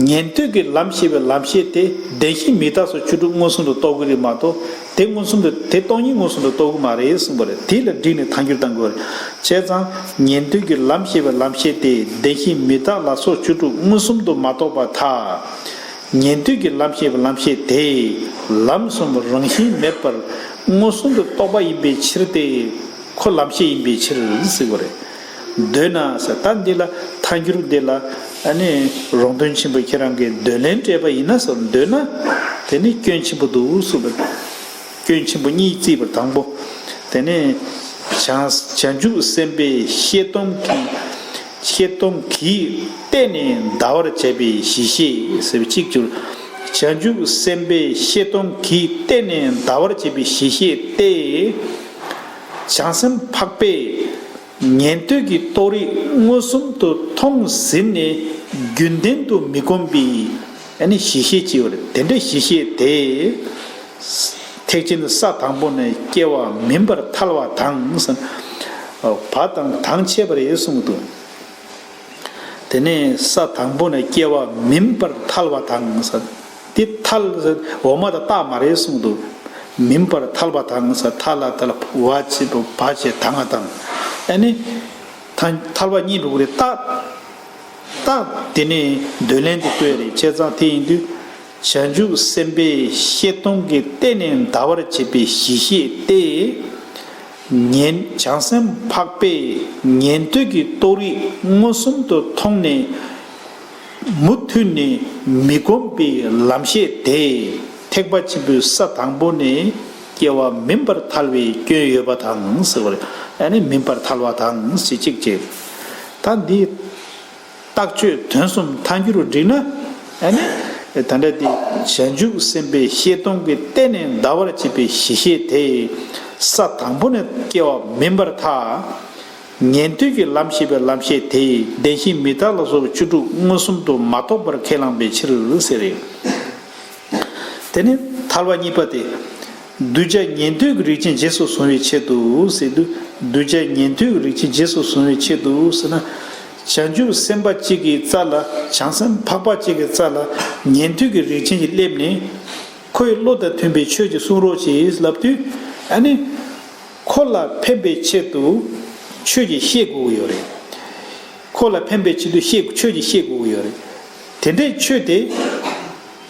ཉན་ཐོས་ཀྱི་ལམ་ཤེས་པའི་ལམ་ཤེས་དེ་བདེན་བཞི་མི་རྟག་སོགས་བཅུ་དྲུག་མངོན་སུམ་དུ་རྟོགས་ཀྱི་རེད་མ་གཏོགས། དེ་མངོན་སུམ་དུ། དེ་སྟོང་ཉིད་མངོན་སུམ་དུ་རྟོགས་ཀྱི་མ་རེད་གསུངས་པ་རེད། དེ་ལ་བསྒྲིགས་ནས་ཐལ་འགྱུར་བཏང་དགོས་རེད། བྱས་ཙང་ཉན་ཐོས་ཀྱི་ལམ་ཤེས་པའི་ལམ་ཤེས་དེ་བདེན་བཞི་མི་རྟག་ལ་སོགས་བཅུ་དྲུག་མངོན་སུམ་དུ་མ་རྟོགས་པར་ཐལ། ཉན་ཐོས་ཀྱི་ལམ་ཤེས་པའི་ལམ་ཤེས་དེ་ལམ་གསུམ་རང་བཞིན་མེད་པར་མངོན་སུམ་དུ་རྟོགས་པ་ཡིན་པའི་ཕྱིར་ཏེ། ཁོ་ལམ་ཤེས་ཡིན་པའི་ཕྱིར་ཟེར་བ་རེད། འདོད་ན་ཟེར། ད་འདི་ལ་ཐལ་འགྱུར་འདི་ལ་ཨ་ནི་རོང་སྟོན་ཆེན་པོས་ཁྱེད་རང་གིས་འདོད་ལན་སྤྲད་པ་ཡིན་ན་ཟེར། འདོད་ན་དེ་ནི་སྐྱོན་ཆེན་པོ་འདུག་གསུངས་པ། སྐྱོན་ཆེན་པོ་གཉིས་བརྩིས་པར། དང་པོ། དེ་ནས་བྱང་བྱང་ཆུབ་སེམས་དཔའི་ཤེལ་དོམ་གྱིས། ཤེལ་དོམ་གྱིས་གཏད་ནས་འདའ་བར་བྱེད་པའི་གཞི་ཤེས་ཟེར་བའི་གཅིག་གྱུར། བྱང་ཆུབ་སེམས་དཔའི་ཤེལ་དོམ་གྱིས་གཏད་ནས་འདའ་བར་བྱེད་པའི་གཞི་ཤེས་ཏེ། བྱང་སེམས་འཕགས་པས་ཉན་ཐོས་ཀྱི་རྟོགས་རིགས་མངོན་སུམ་དུ་མཐོང་ཟིན་ནས་རྒྱུན་ལྡན་དུ་མི་སྒོམ་པའི་ཨ་ནི་གཞི་ཤེས་ཅེས་པ་རེད། དེ་འདྲའི་གཞི་ཤེས་དེ། ཐེག་ཆེན་ས་དང་པོ་ནས་སྐྱེ་བ་མིན་པར་ཐལ་བ་དང་། བ་དང་དང་ཕྱེད་པ་རེད་གསུངས་འདུག། དེ་ནས་ས་དང་པོ་ནས་སྐྱེ་བ་མིན་པར་ཐལ་བ་དང་ཟེར། དེ་ཐལ་ཟེར་འོག་མ་དང་རྟགས་མ་རེད་གསུངས་འདུག་མིན་པར་ཐལ་བ་དང་ཟེར། ཐལ་ལ་ཐལ་བ་བ་བྱེད་པ་བ་བྱེད་དང་ང་དང་། ཨ་ནི་ཐལ་ཐལ་བ་གཉིས་འགྲོ་གི་རེད། རྟགས་རྟགས་དེ་ནས་འདོད་ལན་དེ་བཀོད་རེད། བྱས་ཙང་དེ་ཡིན་དུས། བྱང་ཆུབ་སེམས་དཔའི་ཤེས་སྟོང་གི་སྟེང་ནས་འདའ་བར་བྱེད་པའི་གཞི་ཤེས་ཏེ། ཉན་བྱང་སེམས་འཕགས་པས་ཉན་ཐོས་ཀྱི་རྟོགས་རིགས་མངོན་སུམ་དུ་མཐོང་ནས་མུ་མཐུད་ནས་མི་བསྒོམ་པའི་ལམ་ཤེས་དེ་ཐེག་པ་ཆེན་པོའི་ས་དང་པོ་ནས་སྐྱེ་བ་མིན་པར་ཐལ་བའི་སྐྱོན་ཡོད་པ་དང་ཟེར་བ་རེད། ཨ་ནི་མིན་པར་ཐལ་བ་དང་ཟེར་གཅིག་བྱས། ད་འདི། རྟགས་ཆོས་དོན་གསུམ་ཐལ་འགྱུར་བསྒྲིགས་ན། ཨ་ནི། ད་ལྟ་དེ་བྱང་ཆུབ་སེམས་དཔའི་ཤེས་སྟོང་གི་སྟེང་ནས་འདའ་བར་བྱེད་པའི་གཞི་ཤེས་དེ། ས་དང་པོ་ནས་སྐྱེ་བ་མིན་པར་ཐལ། ཉན་ཐོས་ཀྱི་ལམ་ཤེས་པའི་ལམ་ཤེས་དེ་བདེན་བཞི་མི་རྟག་ལ་སོགས་པའི་བཅུ་དྲུག་མངོན་སུམ་དུ་མ་རྟོགས་པར་ཁས་བླངས་པའི་ཕྱིར་ཟེར། དེ་ནི་ཐལ་བ་གཉིས་པ་སྟེ། གདུལ་བྱ་ཉན་ཐོས་ཀྱི་རིགས་ཅན་རྗེས་སུ་བཟུང་བའི་ཆེད་དུ་ཟེར་དུས། གདུལ་བྱ་ཉན་ཐོས་ཀྱི་རིགས་ཅན་རྗེས་སུ་བཟུང་བའི་ཆེད་དུ་ཟེར་ན། བྱང་ཆུབ་སེམས་དཔའ་གཅིག་གི་རྩ་ལ། བྱང་སེམས་འཕགས་པ་གཅིག་གི་རྩ་ལ་ཉན་ཐོས་ཀྱི་རིགས་ཅན་ཞིག་སླེབས་ནས། ཁོའི་བློ་དང་མཐུན་པའི་ཆོས་ཅིག་གསུང་རོགས་ཞེས་ལབ་དུས། ཨ་ནི། ཁོ་ལ་ཕན་པའི་ཆེད་དུ་ཆོས་ཅིག་བཤད་དགོས་ཀྱི་ཡོད་རེད། ཁོ་ལ་ཕན་པའི་ཆེད་དུ་བཤད་ཆོས་ཅིག་བཤད་དགོས་ཀྱི་ཡོད་རེད། དེ་འདྲའི་ཆོས་དེ།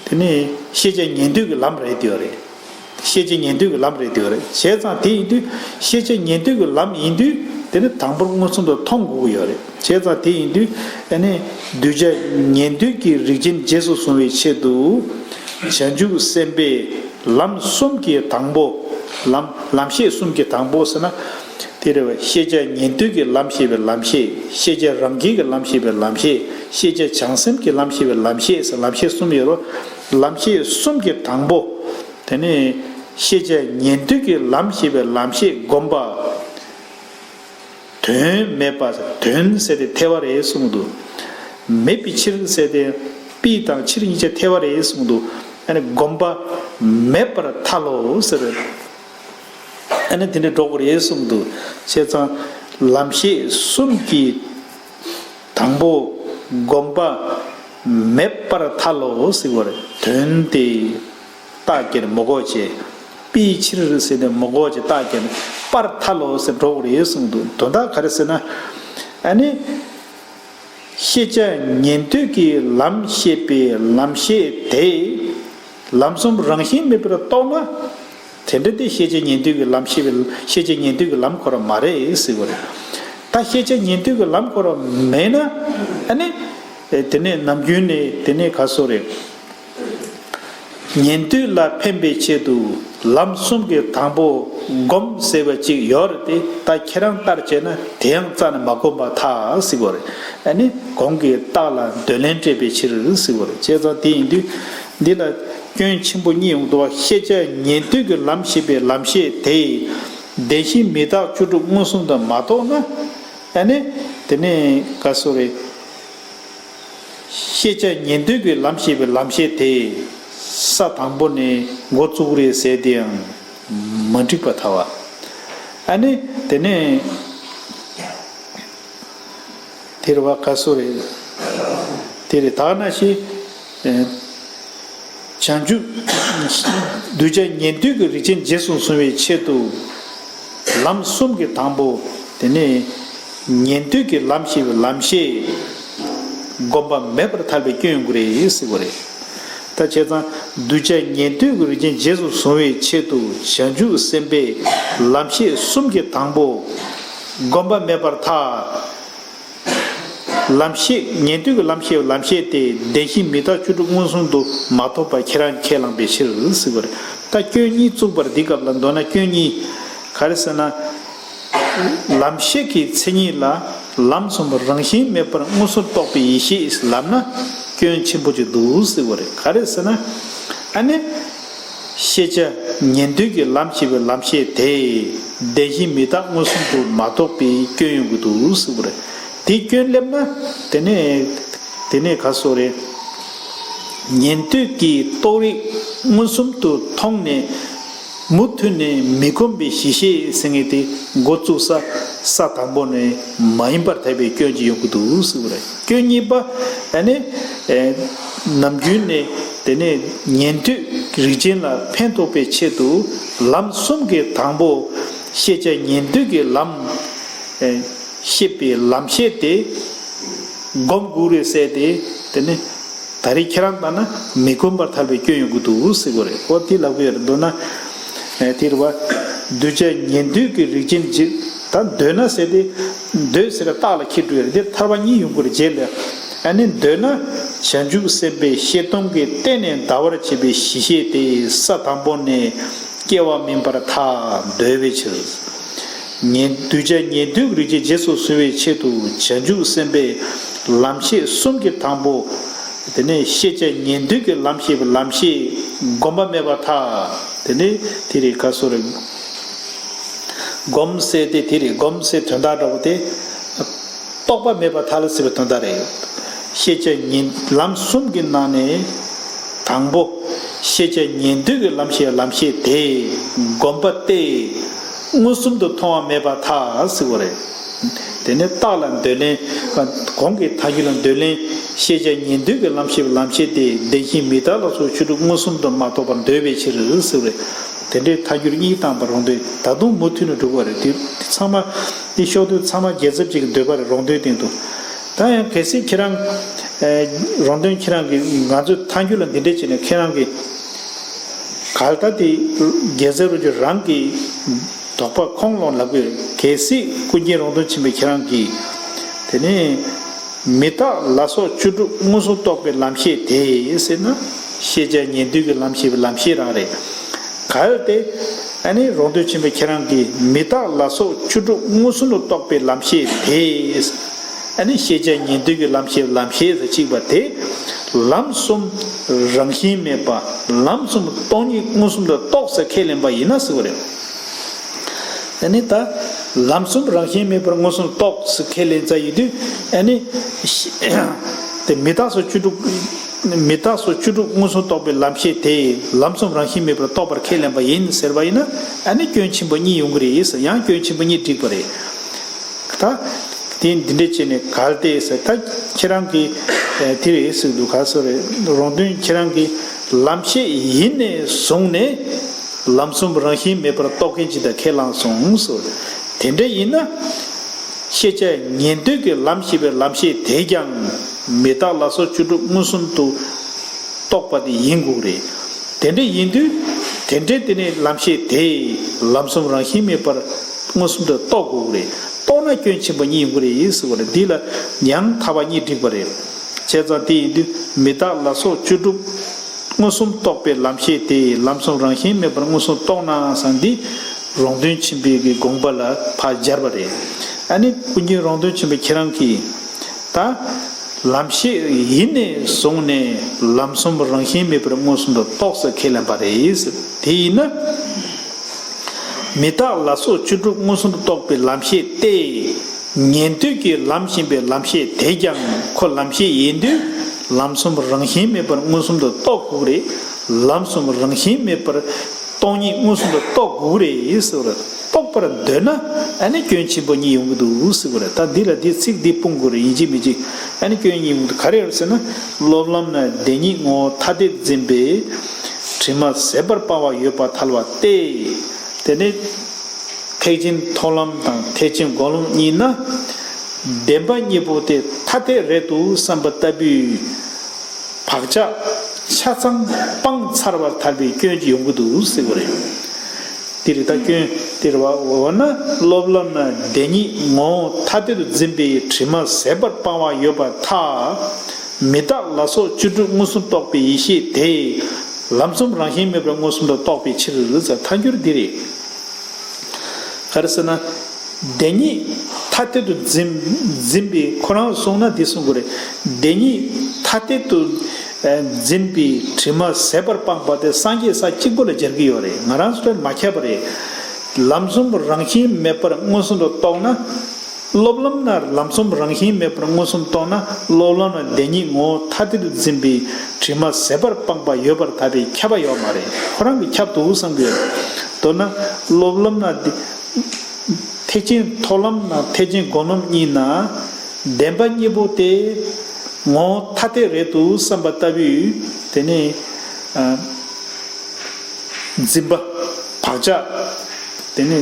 དེ་ནི་ཤེས་བྱ་ཉན་ཐོས་ཀྱི་ལམ་རེད་འདོད་རེད། ཤེས་བྱ་ཉན་ཐོས་ཀྱི་ལམ་རེད་འདོད་རེད། བྱས་ཙང་དེ་ཡིན་དུས་ཤེས་བྱ་ཉན་ཐོས་ཀྱི་ལམ་ཡིན་དུས་དེ་ནི་དང་པོར་མངོན་སུམ་དུ་མཐོང་དགོས་ཀྱི་ཡོད་རེད། བྱས་ཙང་དེ་ཡིན་དུས་ཨ་ནི་གདུལ་བྱ་ཉན་ཐོས་ཀྱི་རིགས་ཅན་རྗེས་སུ་བཟུང་བའི་ཆེད་དུ་བྱང་ཆུབ་སེམས་དཔའི་ལམ་གསུམ་གྱི་དང་པོ། ལམ་ལམ་ཤེས་གསུམ་གྱི་དང་པོ་ཟེར་ན། དེ་རེད་བ། ཤེས་བྱ་ཉན་ཐོས་ཀྱི་ལམ་ཤེས་པའི་ལམ་ཤེས། ཤེས་བྱ་རང་རྒྱལ་གྱི་ལམ་ཤེས་པའི་ལམ་ཤེས། ཤེས་བྱ་བྱང་སེམས་ཀྱི་ལམ་ཤེས་པའི་ལམ་ཤེས་ཟེར་ལམ་ཤེས་གསུམ་ཡོད་རེད། ལམ་ཤེས་གསུམ་གྱི་དང་པོ། དེ་ནས་ཤེས་བྱ་ཉན་ཐོས་ཀྱི་ལམ་ཤེས་པའི་ལམ་ཤེས་སྒོམ་པ། དོན་མེད་པ། དོན་ཟེར་ཏེ་ཐལ་བ་རེད་གསུངས་འདུག་མེད་པའི་ཕྱིར་ཟེར་ཏེ། པའི་དང་ཕྱིར་གཉིས་ཆ་ཐལ་བ་རེད་གསུངས་འདུག་ཨ་ནི་སྒོམ་པ་མེད་པར་ཐལ་ལོ་ཟེར། ཨ་ནི་དེ་འདྲ་འགྲོ་དགོས་རེད་གསུངས་འདུག་བྱས་ཙང་ལམ་ཤེས་གསུམ་གྱི་དང་པོ་སྒོམ་པ་མེད་པར་ཐལ་ལོ་ཟེར་བ་རེད། དོན་དེ་རྟགས་ཀྱིས་མི་གོ་བྱས། པའི་ཕྱིར་ཟེར་ནས་མི་གོ་བྱས། རྟགས་ཀྱིས་པར་ཐལ་ལོ་ཟེར་འགྲོ་དགོས་རེད་གསུངས་འདུག་དོན་དག་ག་རེ་ཟེར་ན། ཨ་ནི། ཤེས་བྱ་ཉན་ཐོས་ཀྱི་ལམ་ཤེས་པའི་ལམ་ཤེས་དེ། ལམ་གསུམ་རང་བཞིན་མེད་པར་རྟོགས་ན། དེ་འདྲ་དེ་ཤེས་བྱ་ཉན་ཐོས་ཀྱི་ལམ་ཤེས་པའི་ཤེས་བྱ་ཉན་ཐོས་ཀྱི་ལམ་ཁོ་རང་མ་རེད་ཟེར་བ་རེད། ད་ཤེས་བྱ་ཉན་ཐོས་ཀྱི་ལམ་ཁོ་རང་མེད་ན། ཨ་ནི། དེ་ནས་ནམ་རྒྱུན་ནས་དེ་ནས་ག་སོ་རེད། ཉན་ཐོས་ལ་ཕན་པའི་ཆེད་དུ་ལམ་གསུམ་གྱི་དང་པོ་སྒོམ་ཟེར་བ་ཅིག་ཡོད་རེད་དེ། ད་ཁྱེད་རང་ལྟར་བྱས་ན་དེ་ཡང་རྩ་ནས་མ་སྒོམ་པར་ཐལ་ཟེར་བ་རེད། ཨ་ནི་གོང་གི་རྟགས་ལ་འདོད་ལན་སྤྲད་པའི་ཕྱིར་ཟེར་བ་རེད། བྱས་ཙང་དེ་ཡིན་དུས་འདི་ལ་སྐྱོན་ཆེན་པོ་གཉིས་ཡོང་འདུག་བ། ཤེས་བྱ་ཉན་ཐོས་ཀྱི་ལམ་ཤེས་པའི་ལམ་ཤེས་དེ་བདེན་བཞི་མི་རྟག་བཅུ་དྲུག་མངོན་སུམ་དུ་མ་རྟོགས་ན། ཨ་ནི་དེ་ནས་ག་སོ་རེད། ཤེས་བྱ་ཉན་ཐོས་ཀྱི་ལམ་ཤེས་པའི་ལམ་ཤེས་དེ་ས་དང་པོ་ནས་འགོ་བཙུགས་རེད་ཟེར་དེའང་མ་འགྲིག་པ་ཐལ་བ། ཨ་ནི་དེ་ནས་དེ་རེད་བ། ག་སོ་རེད། དེ་རེད། ད་ནང་བཞིན། བྱང་ཆུབ། གདུལ་བྱ་ཉན་ཐོས་ཀྱི་རིགས་ཅན་རྗེས་སུ་བཟུང་བའི་ཆེད་དུ། ལམ་གསུམ་གྱི་དང་པོ། དེ་ནས་ཉན་ཐོས་ཀྱི་ལམ་ཤེས་པའི་ལམ་ཤེས། སྒོམ་པ་མེད་པར་ཐལ་བའི་སྐྱོན་ཡོང་གི་རེད་ཟེར་བ་རེད། ད་བྱས་ཙང་གདུལ་བྱ་ཉན་ཐོས་ཀྱི་རིགས་ཅན་རྗེས་སུ་བཟུང་བའི་ཆེད་དུ་བྱང་ཆུབ་སེམས་དཔའི་ལམ་ཤེས་གསུམ་གྱི་དང་པོ། སྒོམ་པ་མེད་པར་ཐལ། ལམ་ཤེས་ཉན་ཐོས་ཀྱི་ལམ་ཤེས་ལམ་ཤེས་དེ་བདེན་བཞི་མི་རྟག་བཅུ་དྲུག་མངོན་སུམ་དུ་མ་རྟོགས་པ་ཁྱེད་རང་ཁས་བླངས་པའི་ཕྱིར་ཟེར་བ་རེད། ད་སྐྱོན་གཉིས་བཙུགས་པར་འདི་སྐབས་ལ་མདོར་ན་སྐྱོན་གཉིས། ག་རེ་ཟེར་ན། ལམ་ཤེས་ཀྱི་མཚན་ཉིད་ལ་ལམ་གསུམ་རང་བཞིན་མེད་པར་མངོན་སུམ་རྟོགས་པའི་ཡེ་ཤེས་ལབ་ན་སྐྱོན་ཆེན་པོ་ཅིག་འདུག་ཟེར་བ་རེད། ག་རེ་ཟེར་ན། ཨ་ནི། ཤེས་བྱ་ཉན་ཐོས་ཀྱི་ལམ་ཤེས་པའི་ལམ་ཤེས་དེ་བདེན་བཞི་མི་རྟག་མངོན་སུམ་དུ་མ་རྟོགས་པའི་སྐྱོན་ཡོང་གི་འདུག་ཟེར་བ་རེད། དེ་སྐྱོན་སླེབས་ན་དེ་ནས་དེ་ནས་ག་སོ་རེད། ཉན་ཐོས་ཀྱི་རྟོགས་རིགས་མངོན་སུམ་དུ་མཐོང་ནས་མུ་མཐུད་ནས་མི་ཁོམ་པའི་གཞི་ཤེས་ཟེར་མཁན་དེ་འགོ་བཙུགས་ས་ ས་དང་པོ་ནས་མ་ཡིན་པར་ཐལ་བའི་སྐྱོན་ཅིག་ཡོང་གི་འདུག་ཟེར་བ་རེད། སྐྱོན་གཉིས་པ་ཨ་ནི་ཨེ་ནམ་རྒྱུན་ནས་དེ་ནས་ཉན་ཐོས་རིགས་ཅན་ལ་ཕན་ཐོགས་པའི་ཆེད་དུ་ལམ་གསུམ་གྱི་དང་པོ་ཤེས་བྱ་ཉན་ཐོས་ཀྱི་ལམ་ཨེ་ཤེས་པའི་ལམ་ཤེས་དེ་སྒོམ་དགོས་རེད་ཟེར་ཏེ། དེ་ནི་ད་རེས་ཁྱེད་རང་ལྟར་ན་མི་གོམས་པར་ཐལ་བའི་སྐྱོན་ཡོང་གི་འདུག་ཟེར་དགོས་རེད། ཨོ་དེ་ལབ་གི་ཡོད་རེད། མདོར་ན་ཨེ་དེ་རེད་བ། གདུལ་བྱ་ཉན་ཐོས་ཀྱི་རིགས་ཅན་ཅིག་ད་འདོད་ན་ཟེར་ཏེ། འདོད་ཟེར་རྟགས་ལ་ཁྱེར་འགྲོ་ཡོད་རེད། འདིར་ཐར་པ་གཉིས་ཡོང་གི་རེད། རྗེས་ལ་ཨ་ནི་འདོད་ན་བྱང་ཆུབ་སེམས་དཔའི་ཤེས་སྟོང་གི་སྟེང་ནས་འདའ་བར་བྱེད་པའི་གཞི་ཤེས་དེ་ས་དང་པོ་ནས་སྐྱེ་བ་མིན་པར་ཐལ། འདོད་པའི་ཕྱིར། ཉན་གདུལ་བྱ་ཉན་ཐོས་རིགས་ཀྱི་རྗེས་སུ་བཟུང་བའི་ཆེད་དུ་བྱང་ཆུབ་སེམས་དཔའི་ལམ་ཤེས་གསུམ་གྱི་དང་པོ། དེ་ནས་ཤེས་བྱ་ཉན་ཐོས་ཀྱི་ལམ་ཤེས་པའི་ལམ་ཤེས་སྒོམ་པ་མེད་པར་ཐལ། དེ་ནས་དེ་རེད་ག་སོ་རེད། སྒོམ་ཟེར་ཏེ་དེ་རེད། སྒོམ་ཟེར་དོན་དག་འདྲ་བོ་དེ། རྟོགས་པ་མེད་པར་ཐལ་ཟེར་བའི་དོན་དག་རེད། ཤེས་བྱ་ཉན་ལམ་གསུམ་གྱི་ནང་ནས་དང་པོ། ཤེས་བྱ་ཉན་ཐོས་ཀྱི་ལམ་ཤེས་ལམ་ཤེས་དེ་སྒོམ་པ་སྟེ། མངོན་སུམ་དུ་མཐོང་བ་མེད་པར་ཐལ་ཟེར་བ་རེད། དེ་ནས་རྟགས་ལ་འདོད་ལན། གོང་གི་ཐལ་འགྱུར་ལ་འདོད་ལན། ཤེས་བྱ་ཉན་ཐོས་ཀྱི་ལམ་ཤེས་ལམ་ཤེས་དེ་བདེན་བཞི་མི་རྟག་ལ་སོགས་བཅུ་དྲུག་མངོན་སུམ་དུ་མ་རྟོགས་པར་འདོད་པའི་ཕྱིར་ཟེར་བ་རེད། དེ་འདྲའི་ཐལ་འགྱུར་གཉིས་བཏང་པ་རང་འདོད་ད་དུང་མུ་མཐུད་ནས་འགྲོ་གི་རེད། དེ་ཚང་མ་དེ་ཤོག་དུས་ཚང་མ་རྒྱལ་ཚབ་ཅིག་གི་འདོད་པ་རེད། རང་འདོད་སྟེང་དུ། ད་ཡང་གལ་སྲིད་ཁྱེད་རང་ཨེ་རང་དོན་ཁྱེད་རང་གི་ང་ཚོའི་ཐལ་འགྱུར་ལ་འདི་འདྲས་བྱས་ནས་ཁྱེད་རང་གི་གལ་ཏེ་དེ་རྒྱལ་ཚབ་རུ་ཅོ་རང་གི་དོགས་པ་ཁོང་ལོང་ལབ་དགོས། གལ་སྲིད་ཀུན་མཁྱེན་རང་དོན་ཆེན་པོའི་ཁྱེད་རང་གིས་དེ་ནས་མི་རྟག་ལ་སོགས་བཅུ་དྲུག་མངོན་སུམ་རྟོགས་པའི་ལམ་ཤེས་དེ་ཟེར་ན། ཤེས་བྱ་ཉན་ཐོས་ཀྱི་ལམ་ཤེས་པའི་ལམ་ཤེས་རང་རེད། གལ་ཏེ་ཨ་ནི་རང་དོན་ཆེན་པོའི་ཁྱེད་རང་གིས་མི་རྟག་ལ་སོགས་བཅུ་དྲུག་མངོན་སུམ་དུ་རྟོགས་པའི་ལམ་ཤེས་དེ། ཨ་ནི་ཤེས་བྱ་ཉན་ཐོས་ཀྱི་ལམ་ཤེས་ལམ་ཤེས་ཟེར་གཅིག་པ་དེ། ལམ་གསུམ་རང་བཞིན་མེད་པ། ལམ་གསུམ་སྟོང་ཉིད་མངོན་སུམ་དུ་རྟོགས་ཟེར་ཁས་ལེན་པ་ཡིན་ན་ཟེར་བ་རེད། ཨ་ནི་ད་ལམ་གསུམ་རང་བཞིན་མེད་པར་མངོན་སུམ་རྟོགས་ཟེར་ཁས་ལེན་ཚར་ཡོད་དུས། ཨ་ནི་དེ་མི་རྟག་སོགས་བཅུ་དྲུག་མི་རྟག་སོགས་བཅུ་དྲུག་མངོན་སུམ་རྟོགས་པའི་ལམ་ཤེས་དེ་ལམ་གསུམ་རང་བཞིན་མེད་པར་རྟོགས་པར་ཁས་ལེན་པ་ཡིན་ཟེར་བ་ཡིན་ན། ཨ་ནི་སྐྱོན་ཆེན་པོ་གཉིས་ཡོང་གི་རེད་ཟེར། ཡང་སྐྱོན་ཆེན་པོ་གཉིས་འགྲིག་པ་རེད། ད་དེ་འདི་འདྲས་བྱས་ནས་གལ་ཏེ་ཟེར། ད་ཁྱེད་རང་གིས་ཨེ་དེ་རེད་ཟེར་འདུག་ག་སོ་རེད། རང་དོན་ཁྱེད་རང་གིས་ལམ་ཤེས་ཡིན་ནས་བཟུང་ནས་ལམ་གསུམ་རང་བཞིན་མེད་པར་རྟོགས་མཁན་ཅིག་དང་ཁས་བླངས་སོང་ཟེར། དེ་འདྲ་ཡིན་ན། ཤེས་བྱ་ཉན་ཐོས་ཀྱི་ལམ་ཤེས་པའི་ལམ་ཤེས་དེས་ཀྱང་མི་རྟག་ལ་སོགས་བཅུ་དྲུག་མངོན་སུམ་དུ་རྟོགས་པ་དེ་ཡིན་དགོས་རེད། དེ་འདྲ་ཡིན་དུས་དེ་འདྲའི་དེ་ནས་ལམ་ཤེས་དེས་ལམ་གསུམ་རང་བཞིན་མེད་པར་མངོན་སུམ་དུ་རྟོགས་དགོས་རེད། རྟོགས་ན་སྐྱོན་ཆེན་པོ་གཉིས་ཡོང་གི་རེད་ཟེར་བ་རེད། འདི་ལ་ཡང་ཐར་པ་གཉིས་འགྲིག་པ་རེད། བྱས་ཙང་དེ་ཡིན་དུས་མི་རྟག་ལ་སོགས་བཅུ་དྲུག་མངོན་སུམ་རྟོགས་པའི་ལམ་ཤེས་དེས་ལམ་གསུམ་རང་བཞིན་མེད་པར་མངོན་སུམ་རྟོགས་ན་བསམ་འདི་རང་དོན་ཆེན་པོའི་གི་དགོངས་པ་ལ་ཕར་སྦྱར་བ་རེད། ཨ་ནི་ཀུན་མཁྱེན་རང་དོན་ཆེན་པོ་ཁྱེད་རང་གིས་ད་ལམ་ཤེས་ཡིན་ནས་བཟུང་ནས་ལམ་གསུམ་རང་བཞིན་མེད་པར་མངོན་སུམ་དུ་རྟོགས་ཟེར་ཁས་ལེན་པ་རེད། དེ་ཡིན་ན། མི་རྟག་ལ་སོགས་བཅུ་དྲུག་མངོན་སུམ་དུ་རྟོགས་པའི་ལམ་ཤེས་ཏེ། ཉན་ཐོས་ཀྱི་ལམ་བཞིན་པའི་ལམ་ཤེས་དེས་ཀྱང་ཁོ་ལམ་ཤེས་ཡིན་དུས་ལམ་གསུམ་རང་བཞིན་མེད་པར་མངོན་སུམ་དུ་རྟོགས་དགོས་རེད། ལམ་གསུམ་རང་བཞིན་མེད་པར་སྟོང་ཉིད་མངོན་སུམ་དུ་རྟོགས་དགོས་རེད་ཟེར་བ་རེད། རྟོགས་པར་འདོད་ན་ཨ་ནི་སྐྱོན་ཆེན་པོ་གཉིས་ཡོང་གི་འདུག་ཟེར་བ་རེད། ད་འདི་ལ་འདི་ཚིག་འདི་སྤུངས་དགོས་རེད། ཡིན་གཅིག་མིན་གཅིག་ཨ་ནི་སྐྱོན་གཉིས་ཡོང་གི་འདུག་ག་རེ་རེད་ཟེར་ན། སློབ་ལམ་ན་བདེན་གཉིས་ངོ་བོ་ཐ་དད་འཛིན་པའི་དྲི་མ་ཟད་པར་སྤང་བ་ཡོད་པར་ཐལ་བ་སྟེ། དེ་ནི་ཐེག་ཆེན་མཐོང་ལམ་དང་ཐེག་ཆེན་སྒོམ་ལམ་གཉིས་ན། བདེན་པ་གཉིས་པོ་དེ་ཐ་དད་རེད་འདུག་བསམ་པ་ལྟ་བུའི་བག་ཆགས་ཆ་ཚང་སྤངས་ཚར་བར་ཐལ་བའི་སྐྱོན་གྱིས་ཡོང་གི་འདུག་ཟེར་བ་རེད། དེ་རེད། ད་སྐྱོན་དེ་རེད་བ། འོ་ན་སློབ་ལམ་ན་བདེན་གཉིས་ངོ་བོ་ཐ་དད་དུ་འཛིན་པའི་དྲི་མ་ཟད་པར་སྤང་བ་ཡོད་པར་ཐལ། མི་རྟག་ལ་སོགས་བཅུ་དྲུག་མངོན་སུམ་རྟོགས་པའི་ཡེ་ཤེས་དེ་ལམ་གསུམ་རང་བཞིན་མེད་པར་མངོན་སུམ་དུ་རྟོགས་པའི་ཕྱིར་ཟེར། ཐལ་འགྱུར་འདི་རེད། ག་རེ་ཟེར་ན། བདེན་གཉིས་ཐ་དད་དུ་འཛིན་འཛིན་པའི་ཁོ་རང་གསུངས་ན་འདི་གསུང་དགོས་རེད། བདེན་གཉིས་ཐ་དད་དུ་ཨ་འཛིན་པའི་དྲི་མ་ཟད་པར་སྤངས་པ་དེ་སངས་རྒྱས་ས་གཅིག་པོ་ལ་སྦྱར་གྱི་ཡོད་རེད། ང་རང་ཚོ་ལ་མ་ཁྱབ་པ་རེད། ལམ་གསུམ་རང་བཞིན་མེད་པར་མངོན་སུམ་དུ་རྟོགས་ན། སློབ་ལམ་ན་ལམ་གསུམ་རང་བཞིན་མེད་པར་མངོན་སུམ་རྟོགས་ན། སློབ་ལམ་ན་བདེན་གཉིས་ངོ་བོ་ཐ་དད་དུ་འཛིན་པའི་དྲི་མ་ཟད་པར་སྤངས་པ་ཡོད་པར་ཐལ་བའི་ཁྱབ་པ་ཡོད་མ་རེད། ཁོ་རང་གིས་ཁྱབ་འདུག་བསམ་གྱི་ཡོད། མདོར་ན་སློབ་ལམ་ན་བདེ་ ཐེག་ཆེན་མཐོང་ལམ་ན་ཐེག་ཆེན་སྒོམ་ལམ་གཉིས་ན་བདེན་པ་གཉིས་པོ་དེ་ངོ་བོ་ཐ་དད་རེད་འདུག་བསམ་པ་ལྟ་བུའི་དེ་ནི་ཨ། འཛིན་པ། བག་ཆགས། དེ་ནི་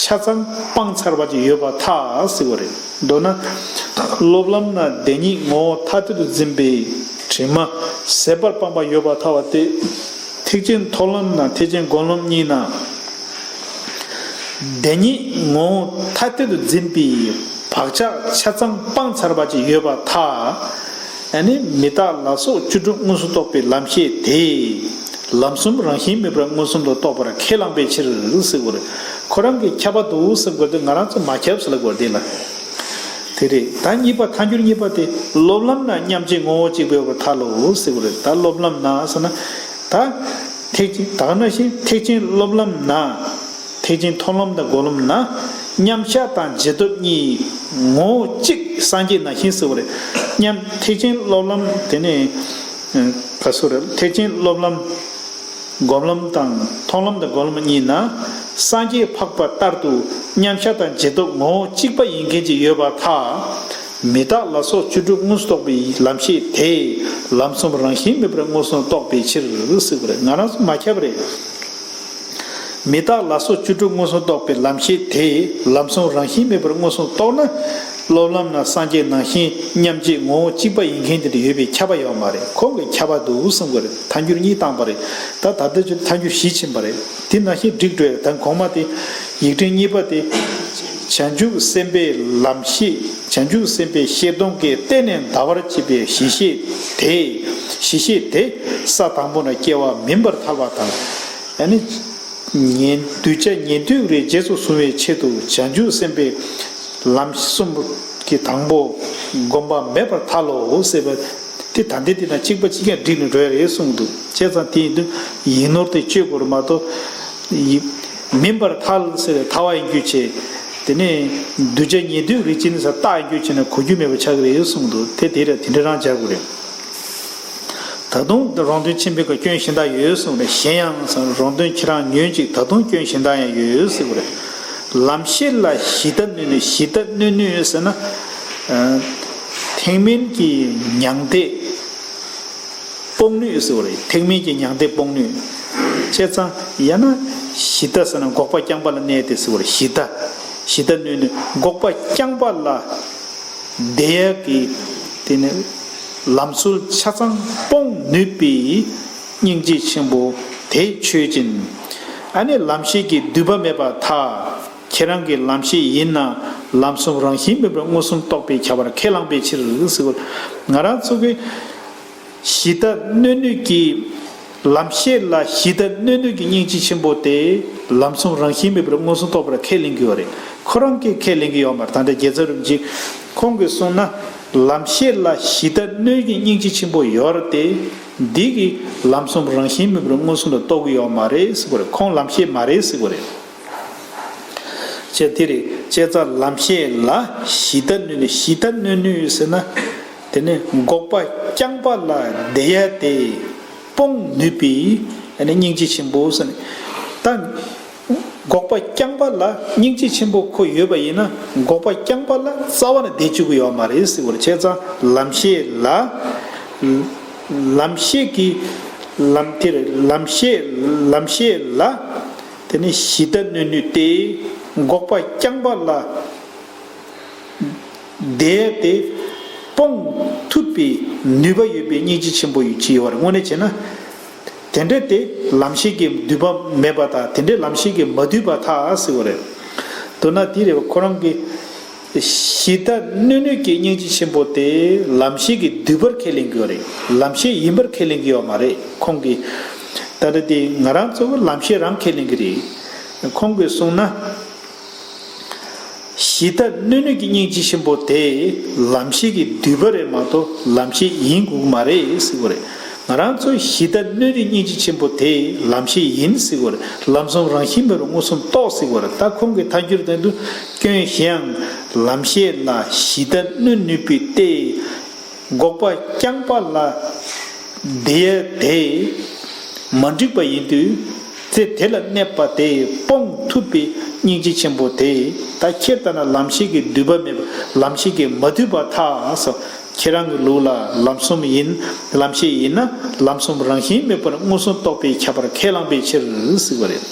ཆ་ཚང་སྤངས་ཚར་བ་ཅིག་ཡོད་པར་ཐལ་ཟེར་བ་རེད། མདོར་ན། སློབ་ལམ་ན་བདེན་གཉིས་ངོ་བོ་ཐ་དད་དུ་འཛིན་པའི་དྲི་མ་ཟད་པར་སྤངས་པ་ཡོད་པར་ཐལ་བ་སྟེ། ཐེག་ཆེན་མཐོང་ལམ་ན་ཐེག་ཆེན་སྒོམ་ལམ་གཉིས་ན། བདེན་གཉིས་ངོ་བོ་ཐ་དད་དུ་འཛིན་པའི་བག་ཆགས་ཆ་ཚང་སྤངས་ཚར་བ་ཅིག་ཡོད་པར་ཐལ། ཨ་ནི་མི་རྟག་ལ་སོགས་བཅུ་དྲུག་མངོན་སུམ་རྟོགས་པའི་ལམ་ཤེས་དེས་ལམ་གསུམ་རང་བཞིན་མེད་པར་མངོན་སུམ་དུ་རྟོགས་པར་ཁས་བླངས་པའི་ཕྱིར་ཟེར་བ་རེད། ཁོ་རང་གིས་ཁྱབ་པ་འདུག་ཟེར་དགོས་དུས་ང་རང་ཚོ་མ་ཁྱབ་ཟེར་ལབ་དགོས་རེད་ལ། དེ་རེད། ད་གཉིས་པ་ཐལ་འགྱུར་གཉིས་པ་དེ་སློབ་ལམ་ན་མཉམ་རྗེས་ངོ་བོ་གཅིག་པ་ཡོད་པར་ཐལ་ལོ་ཟེར་བ་རེད། ད་སློབ་ལམ་ན་ཟེར་ན། ད་ཐེག་ཆེན་ད་ག་ནང་བཞིན་ཐེག་ཆེན་སློབ་ལམ་ན། ཐེག་ཆེན་མཐོང་ལམ་དང་སྒོམ་ལམ་ན་མཉམ་གཞག་དང་རྗེས་ཐོབ་གཉིས་ངོ་བོ་གཅིག་སངས་རྒྱས་ནང་བཞིན་ཟེར་བ་རེད། མཉམ་ཐེག་ཆེན་སློབ་ལམ་དེ་ནས་ག་སོ་རེད། ཐེག་ཆེན་སློབ་ལམ་སྒོམ་ལམ་དང་མཐོང་ལམ་དང་སྒོམ་ལམ་གཉིས་ན་སངས་རྒྱས་འཕགས་པ་ལྟར་དུ་མཉམ་གཞག་དང་རྗེས་ཐོབ་ངོ་བོ་གཅིག་པ་ཡིན་མཁན་ཅིག་ཡོད་པར་ཐལ། མི་རྟག་ལ་སོགས་བཅུ་དྲུག་མངོན་སུམ་རྟོགས་པའི་ལམ་ཤེས་དེས་ལམ་གསུམ་རང་བཞིན་མེད་པར་མངོན་སུམ་རྟོགས་པའི་ཕྱིར་ཟེར་བ་རེད། ང་རང་ཚོ་མ་ཁྱབ་པ་རེད། མི་རྟག་ལ་སོགས་བཅུ་དྲུག་མངོན་སུམ་རྟོགས་པའི་ལམ་ཤེས་དེས་ལམ་གསུམ་རང་བཞིན་མེད་པར་མངོན་སུམ་རྟོགས་ན། སློབ་ལམ་ན་སངས་རྒྱས་ནང་བཞིན་མཉམ་རྗེས་ངོ་བོ་གཅིག་པ་ཡིན་མཁན་དེ་འདྲ་ཡོད་པས་ཁྱབ་པ་ཡོད་མ་རེད། ཁོང་གིས་ཁྱབ་པ་འདུག་གསུང་གི་རེད། ཐལ་འགྱུར་གཉིས་བཏང་པ་རེད། ད་ད་ལྟ་ཚོ་ཐལ་འགྱུར་བཞི་ཕྱིན་པ་རེད། དེ་ནང་བཞིན་འགྲིག་འགྲོ་ཡ། ད་གོང་མ་དེ་ཡིག་ཕྲེང་གཉིས་པ་དེ། བྱང་ཆུབ་སེམས་དཔའི་ལམ་ཤེས། བྱང་ཆུབ་སེམས་དཔའི་ཤེས་སྟོང་གིས་གཏན་ནས་འདའ་བར་བྱེད་པའི་གཞི་ཤེས་དེ། གཞི་ཤེས་དེ་ས་དང་པོ་ན་སྐྱེ་བ་མིན་པར་ཐལ་བ་དང་། ཨ་ནི། ཉན་གདུལ་བྱ་ཉན་ཐོས་རིགས་རྗེས་སུ་བཟུང་བའི་ཆེད་དུ་བྱང་ཆུབ་སེམས་དཔའི་ལམ་གསུམ་གྱི་དང་པོ་བསྒོམ་པ་མེད་པར་ཐལ་ལོ་ཟེར་བ་དེ། ད་ལྟའི་དེ་དང་གཅིག་པ་གཅིག་རྐྱང་འགྲིག་ནས་འགྲོ་ཡ་རེད་གསུངས་འདུག་བྱས་ཙང་དེ་ཡིན་དུས་ཡིག་ནོར་དེ་གཅོད་དགོས་རེད་མ་གཏོགས། ཡིག་མིན་པར་ཐལ་ཟེར་བའི་ཐལ་བ་ཡིན་རྒྱུ་བྱས། དེ་ནས་གདུལ་བྱ་ཉན་ཐོས་རིགས་ཅན་ཟེར་རྟགས་ཡིན་རྒྱུ་བྱས་ན་གོ་རྒྱུ་མེད་པ་ཆགས་ཀྱི་རེད་གསུངས་འདུག་དེ་དེ་ར་དེ་འདྲ་རང་སྦྱར་དགོས་རེད། ད་དུང་རོང་སྟོན་ཆེན་པོའི་སྐབས་སྐྱོན་གཞན་དག་ཡོད་གསུངས་རེད། གཞན་ཡང་རོང་སྟོན་ཁྱེད་རང་ཉོན་ཅིག་ད་དུང་སྐྱོན་གཞན་དག་ཡང་ཡོད་ཟེར་བ་རེད། ལམ་ཤེས་ལ་གཞི་རྟ་གནོད་ནུས། གཞི་རྟ་གནོད་ནུས་ཟེར་ན། ཨ། ཐེག་དམན་གྱི་མྱང་འདས་སྤོང་ནུས་ཟེར་བ་རེད། ཐེག་དམན་གྱི་མྱང་འདས་སྤོང་ནུས། བྱས་ཙང་ཡང་ན་གཞི་རྟ་ཟེར་ན་འགོག་པ་རྐྱང་པ་ལ་གནས་ཏེ་ཟེར་བ་རེད། གཞི་རྟ། གཞི་རྟ་གནོད་ནུས། འགོག་པ་རྐྱང་པ་ལ། དེ་ཡ་གི་དེ་ནི་ལམ་སྲོལ་ཆ་ཚང་སྤོང་ནུས་པའི་སྙིང་རྗེ་ཆེན་པོ་དེ་ཆོས་ཅན། ཨ་ནི་ལམ་ཤེས་ཀྱི་མདུད་པ་མེད་པར་ཐལ། ཁྱེད་རང་གི་ལམ་ཤེས་ཡིན་ན་ལམ་གསུམ་རང་བཞིན་མེད་པར་མངོན་སུམ་རྟོགས་པའི་ཁྱད་པར་ཁས་བླངས་པའི་ཕྱིར་ཟེར་བ། ང་རང་ཚོ་གི་གཞི་རྟ་གནོད་ནུས་ཀྱི། ལམ་ཤེས་ལ་གཞི་རྟ་གནོད་ནུས་ཀྱི་སྙིང་རྗེ་ཆེན་པོ་དེ་ལམ་གསུམ་རང་བཞིན་མེད་པར་མངོན་སུམ་རྟོགས་པར་ཁས་ལེན་གྱི་ཡོད་རེད། ཁོ་རང་གིས་ཁས་ལེན་གྱི་ཡོད་མ་རེད། ད་ལྟ་རྒྱལ་ཚབ་རིན་པོ་ཆེ་ཁོང་གིས་གསུངས་ན། ལམ་ཤེས་ལ་གཞི་རྟ་གནོད་ཀྱི་སྙིང་རྗེ་ཆེན་པོ་ཡོད་རེད་དེ། འདི་གིས་ལམ་གསུམ་རང་བཞིན་མེད་པར་མངོན་སུམ་དུ་རྟོགས་ཀྱི་ཡོད་མ་རེད་ཟེར་བ་རེད། ཁོང་ལམ་ཤེས་མ་རེད་ཟེར་བ་རེད། བྱས་དེ་རེད། བྱས་ཙང་ལམ་ཤེས་ལ་གཞི་རྟ་གནོད་ནུས། གཞི་རྟ་གནོད་ནུས་ཟེར་ན། དེ་ནི་འགོག་པ་རྐྱང་པ་ལ་དེ་ཡ་དེ་སྤོང་ནུས་པའི་ཨ་ནི་སྙིང་རྗེ་ཆེན་པོ་ཟེར་ནས། ད་འགོག་པ་རྐྱང་པ་ལ་སྙིང་རྗེ་ཆེན་པོ་ཁོ་ཡོད་པ་ཡིན་ན་འགོག་པ་རྐྱང་པ་ལ་རྩ་བ་ནས་བསྡད་བཅུག་གི་ཡོད་མ་རེད་ཟེར་བ་རེད། བྱས་ཙང་ལམ་ཤེས་ལ། ལམ་ཤེས་ཀྱི་ལམ་དེར་ལམ་ཤེས་ལམ་ཤེས་ལ། དེ་ནི་གཞི་རྟ་གནོད་ནུས་ཏེ། འགོག་པ་རྐྱང་པ་ལ་དེ་དེ་སྤོང་ཐུབ་པའི་ནུས་པ་ཡོད་པའི་སྙིང་རྗེ་ཆེན་པོ་ཡོད་ཅི་ཡོད་རེད། དངོས་གནས་བྱས་ན། དེ་འདྲ་དེ་ལམ་ཤེས་ཀྱི་མདུད་པ་མེད་པ་དང་དེ་འདྲའི་ལམ་ཤེས་ཀྱིས་མ་བསྡུས་པར་ཐལ་ཟེར་བ་རེད། མདོར་ན་དེ་རེད་བ། ཁོ་རང་གི་གཞི་རྟ་གནོད་ནུས་ཀྱི་སྙིང་རྗེ་ཆེན་པོ་དེ་ལམ་ཤེས་ཀྱི་མདུད་པར་ཁས་ལེན་གྱི་ཡོད་རེད། ལམ་ཤེས་ཡིན་པར་ཁས་ལེན་གྱི་ཡོད་མ་རེད། ཁོང་གིས་ད་ལྟ་དེ་ང་རང་ཚོ་ལམ་ཤེས་རང་ཁས་ལེན་གྱི་རེད། ཁོང་གིས་གསུངས་ན། གཞི་རྟ་གནོད་ནུས་ཀྱི་སྙིང་རྗེ་ཆེན་པོ་དེ་ལམ་ཤེས་ཀྱི་མདུད་པ་རེད་མ་གཏོགས་ལམ་ཤེས་ཡིན་དགོས་ཀྱི་མ་རེད་ཟེར་བ་རེད། ང་རང་ཚོ་གཞི་རྟ་གནོད་རིགས་སྙིང་རྗེ་ཆེན་པོ་དེ་ལམ་ཤེས་ཡིན་ཟེར་བ་རེད། ལམ་གསུམ་རང་བཞིན་མེད་པར་མངོན་སུམ་རྟོགས་ཟེར་བ་རེད། ད་ཁོང་གི་ཐལ་འགྱུར་དོན་དུ་སྐྱོན་གཞན་ཡང་ལམ་ཤེས་ལ་གཞི་རྟ་གནོད་ནུས་པའི་སྟེ། འགོག་པ་རྐྱང་པ་ལ་དེ་ཡ་དེ་མ་འགྲིག་པ་ཡིན་དུས་ཚེ་དེ་ལ་གནས་པ་དེ་སྤོང་ཐུབ་པའི་ སྙིང་རྗེ་ཆེན་པོ་དེ། ད་ཁྱེད་ལྟར་ན་ལམ་ཤེས་ཀྱིས་བསྡུས་པ་མེད་པ། ལམ་ཤེས་ཀྱིས་མ་བསྡུས་པར་ཐལ་སོ། ཁྱེད་རང་གི་ལུགས་ལ་ལམ་གསུམ་ཡིན། ལམ་ཤེས་ཡིན་ན་ལམ་གསུམ་རང་བཞིན་མེད་པར་མངོན་སུམ་རྟོགས་པས་ཁྱབ་པར་ཁས་བླངས་པའི་ཕྱིར་ཟེར་བ་རེད།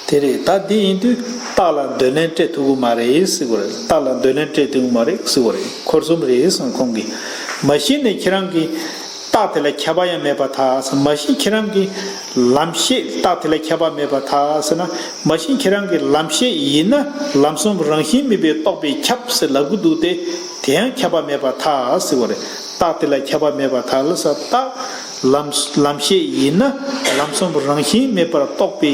དེ་རེད། ད་འདི་ཡིན་དུས་རྟགས་ལ་འདོད་ལན་སྤྲད་ཐུབ་ཀྱི་མ་རེད་ཟེར་བ་རེད། རྟགས་ལ་འདོད་ལན་སྤྲད་ཐུབ་ཀྱི་མ་རེད་ཟེར་བ་རེད། འཁོར་གསུམ་རེད་གསུངས་ཁོང་གིས། མ་གཞི་ནས་ཁྱེད་རང་གིས་རྟགས་དེ་ལ་ཁྱབ་པ་ཡང་མེད་པར་ཐལ། མ་གཞི་ཁྱེད་རང་གིས་ལམ་ཤེས་རྟགས་དེ་ལ་ཁྱབ་པ་མེད་པར་ཐལ་ཟེར་ན། མ་གཞི་ཁྱེད་རང་གིས་ལམ་ཤེས་ཡིན་ན་ལམ་གསུམ་རང་བཞིན་མེད་པའི་རྟོགས་པས་ཁྱབ་ཟེར་ལབ་ཀྱི་འདུག་སྟེ། དེ་ཡང་ཁྱབ་པ་མེད་པར་ཐལ་ཟེར་བ་རེད། རྟགས་དེ་ལ་ཁྱབ་པ་མེད་པར་ཐལ་ཟེར། རྟགས་ལམ་ལམ་ཤེས་ཡིན་ན་ལམ་གསུམ་རང་བཞིན་མེད་པར་རྟོགས་པའི་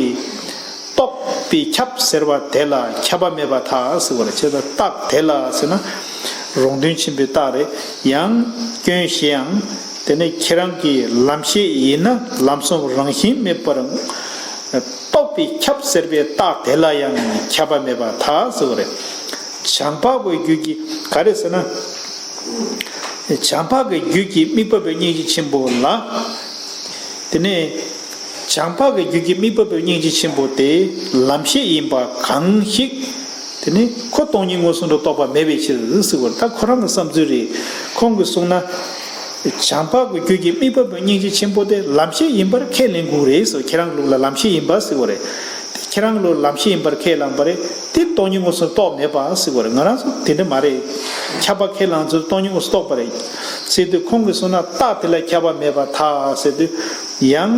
རྟོགས་པས་ཁྱབ་ཟེར་བ་དེ་ལ་ཁྱབ་པ་མེད་པར་ཐལ་ཟེར་བ་རེད། བྱས་ཙང་རྟགས་དེ་ལ་ཟེར་ན་རོང་སྟོན་ཆེན་པོའི་རྟགས་རེད། ཡང་སྐྱོན་བཞི་ཡང་། དེ་ནས་ཁྱེད་རང་གིས་ལམ་ཤེས་ཡིན་ན་ལམ་གསུམ་རང་བཞིན་མེད་པར་རྟོགས་པས་ཁྱབ་ཟེར་བའི་རྟགས་དེ་ལ་ཡང་ཁྱབ་པ་མེད་པར་ཐལ་ཟེར་བ་རེད། བྱང་འཕགས་པའི་རྒྱུད་ཀྱི་ག་རེ་ཟེར་ན། བྱང་འཕགས་ཀྱི་རྒྱུད་ཀྱི་དམིགས་པ་པོའི་སྙིང་རྗེ་ཆེན་པོ་ལ། དེ་ནས་བྱང་འཕགས་ཀྱི་རྒྱུད་ཀྱི་དམིགས་པ་པོའི་སྙིང་རྗེ་ཆེན་པོ་དེ་ལམ་ཤེས་ཡིན་པ་གང་ཞིག་དེ་ནི་ཁོ་སྟོང་ཉིད་མངོན་སུམ་དུ་རྟོགས་པ་མེད་པའི་ཕྱིར་ཟེར་བ་རེད། ད་ཁོ་རང་གི་བསམ་ཚུལ་རེད། ཁོང་གིས་གསུངས་ན། བྱང་འཕགས་ཀྱི་རྒྱུད་ཀྱི་དམིགས་པ་པོའི་སྙིང་རྗེ་ཆེན་པོ་དེ་ལམ་ཤེས་ཡིན་པར་ཁས་ལེན་དགོས་རེད་ཟེར། ཁྱེད་རང་ལུགས་ལ་ལམ་ཤེས་ཡིན་པ་ཟེར་བ་རེད། དེ་ཁྱེད་རང་ལུགས་ལམ་ཤེས་ཡིན་པར་ཁས་བླངས་པ་རེད། དེ་སྟོང་ཉིད་མངོན་སུམ་རྟོགས་མེད་པ་ཟེར་བ་རེད། ང་རང་ཚོ་དེ་འདྲ་མ་རེད། ཁྱབ་པ་ཁས་བླངས་ཚུལ་སྟོང་ཉིད་མངོན་སུམ་རྟོགས་པ་རེད། ཟེར་དུས་ཁོང་གིས་གསུངས་ན་རྟགས་དེ་ལ་ཁྱབ་པ་མེད་པར་ཐལ་ཟེར་དུས། ཡང་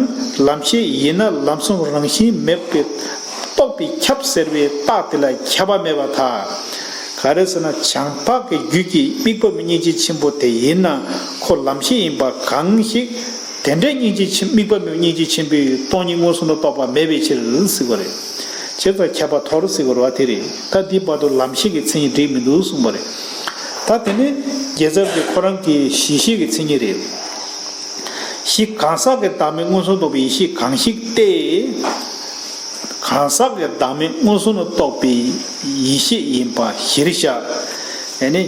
ལམ་ཤེས་ཡིན་ན་ལམ་གསུམ་རང་བཞིན་མེད་པའི་རྟོགས་པས་ཁྱབ་ཟེར་བའི་རྟགས་དེ་ལ་ཁྱབ་པ་མེད་པར་ཐལ། ག་རེ་ཟེར་ན་བྱང་འཕགས་ཀྱི་རྒྱུད་ཀྱི་དམིགས་པ་པོའི་སྙིང་རྗེ་ཆེན་པོ་དེ་ཡིན་ན་ཁོ་ལམ་ཤེས་ཡིན་པ་གང་ཞིག་དེ་འདྲའི་སྙིང་རྗེ་ཆེན་དམིགས་པ་པོའི་སྙིང་རྗེ་ཆེན་པོའི་སྟོང་ཉིད་མངོན་སུམ་དུ་རྟོགས་པ་མེད་པའི་ཕྱིར་ཟེར་བ་རེད། བྱས་ཙང་ཁྱབ་པ་དོར་ཟེར་བ་རེད་བ། དེ་རེད། ད་འདི་བར་དུ་ལམ་ཤེས་ཀྱི་མཚན་ཉིད་འགྲིག་མི་འདུག་གསུངས་པ་རེད། ད་དེ་ནས་རྒྱལ་ཚབ་ཀྱི་ཁོ་རང་གི་གཞི་ཤེས་ཀྱི་མཚན་ཉིད་རེད། གཞི་གང་ཟག་གི་བདག་མེད་མངོན་སུམ་རྟོགས་པའི་ཡེ་ཤེས་གང་ཞིག་སྟེ། གང་ཟག་གི་བདག་མེད་མངོན་སུམ་དུ་རྟོགས་པའི་ཡེ་ཤེས་ཡིན་པ་གཞིར་བཞག་ཨ་ནི་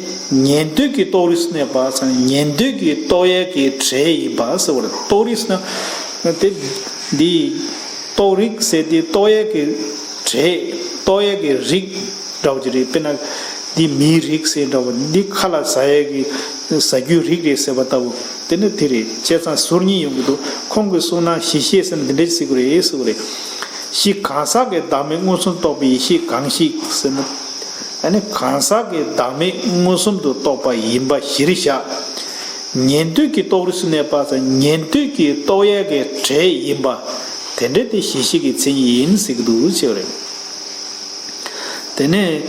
ཉན་ཐོས་ཀྱི་རྟོགས་རིགས་སུ་གནས་པ་ཟེར་ན་ཉན་ཐོས་ཀྱི་རྟོགས་ཡས་ཀྱི་གྲས་ཡིན་པ་ཟེར་བ་རེད། རྟོགས་རིགས་ཟེར་ན་དེ་འདི་རྟོགས་རིགས་ཟེར་དེ་རྟོགས་ཡས་ཀྱི་གྲས། རྟོགས་ཡས་ཀྱི་རིགས་འདྲ་བོ་ཅིག་རེད། དཔེར་ན་འདི་མིའི་རིགས་ཟེར་འདྲ་བོ། འདི་ཁ་ལ་ཟ་ཡས་ཀྱི་ཟ་རྒྱུའི་རིགས་རེད་ཟེར་བ་ལྟ་བུ། དེ་ནི་དེ་རེད། བྱས་ཙང་ཟུར་གཉིས་ཡོང་གི་འདུག་ཁོང་གིས་གསུངས་ན་གཞི་ཤེས་ཟེར་ན་འདི་འདྲ་ཟེར་གི་རེད་ཟེར་གི་རེད། གཞི་གང་ཟག་གི་བདག་མེད་མངོན་སུམ་རྟོགས་པའི་ཡེ་ཤེས་གང་ཞིག་ཟེར་ན། ཨ་ནི་གང་ཟག་གི་བདག་མེད་མངོན་སུམ་དུ་རྟོགས་པ་ཡིན་པ་གཞིར་བཞག་ཉན་ཐོས་ཀྱི་རྟོགས་རིགས་སུ་གནས་པ་ཟེར་ཉན་ཐོས་ཀྱི་རྟོགས་ཡས་ཀྱི་གྲས་ཡིན་པ། དེ་འདྲ་དེ་གཞི་ཤེས་ཀྱི་མཚན་ཉིད་ཡིན་ཟེར་གྱི་འདུག་ཟེར་བ་རེད། དེ་ནས་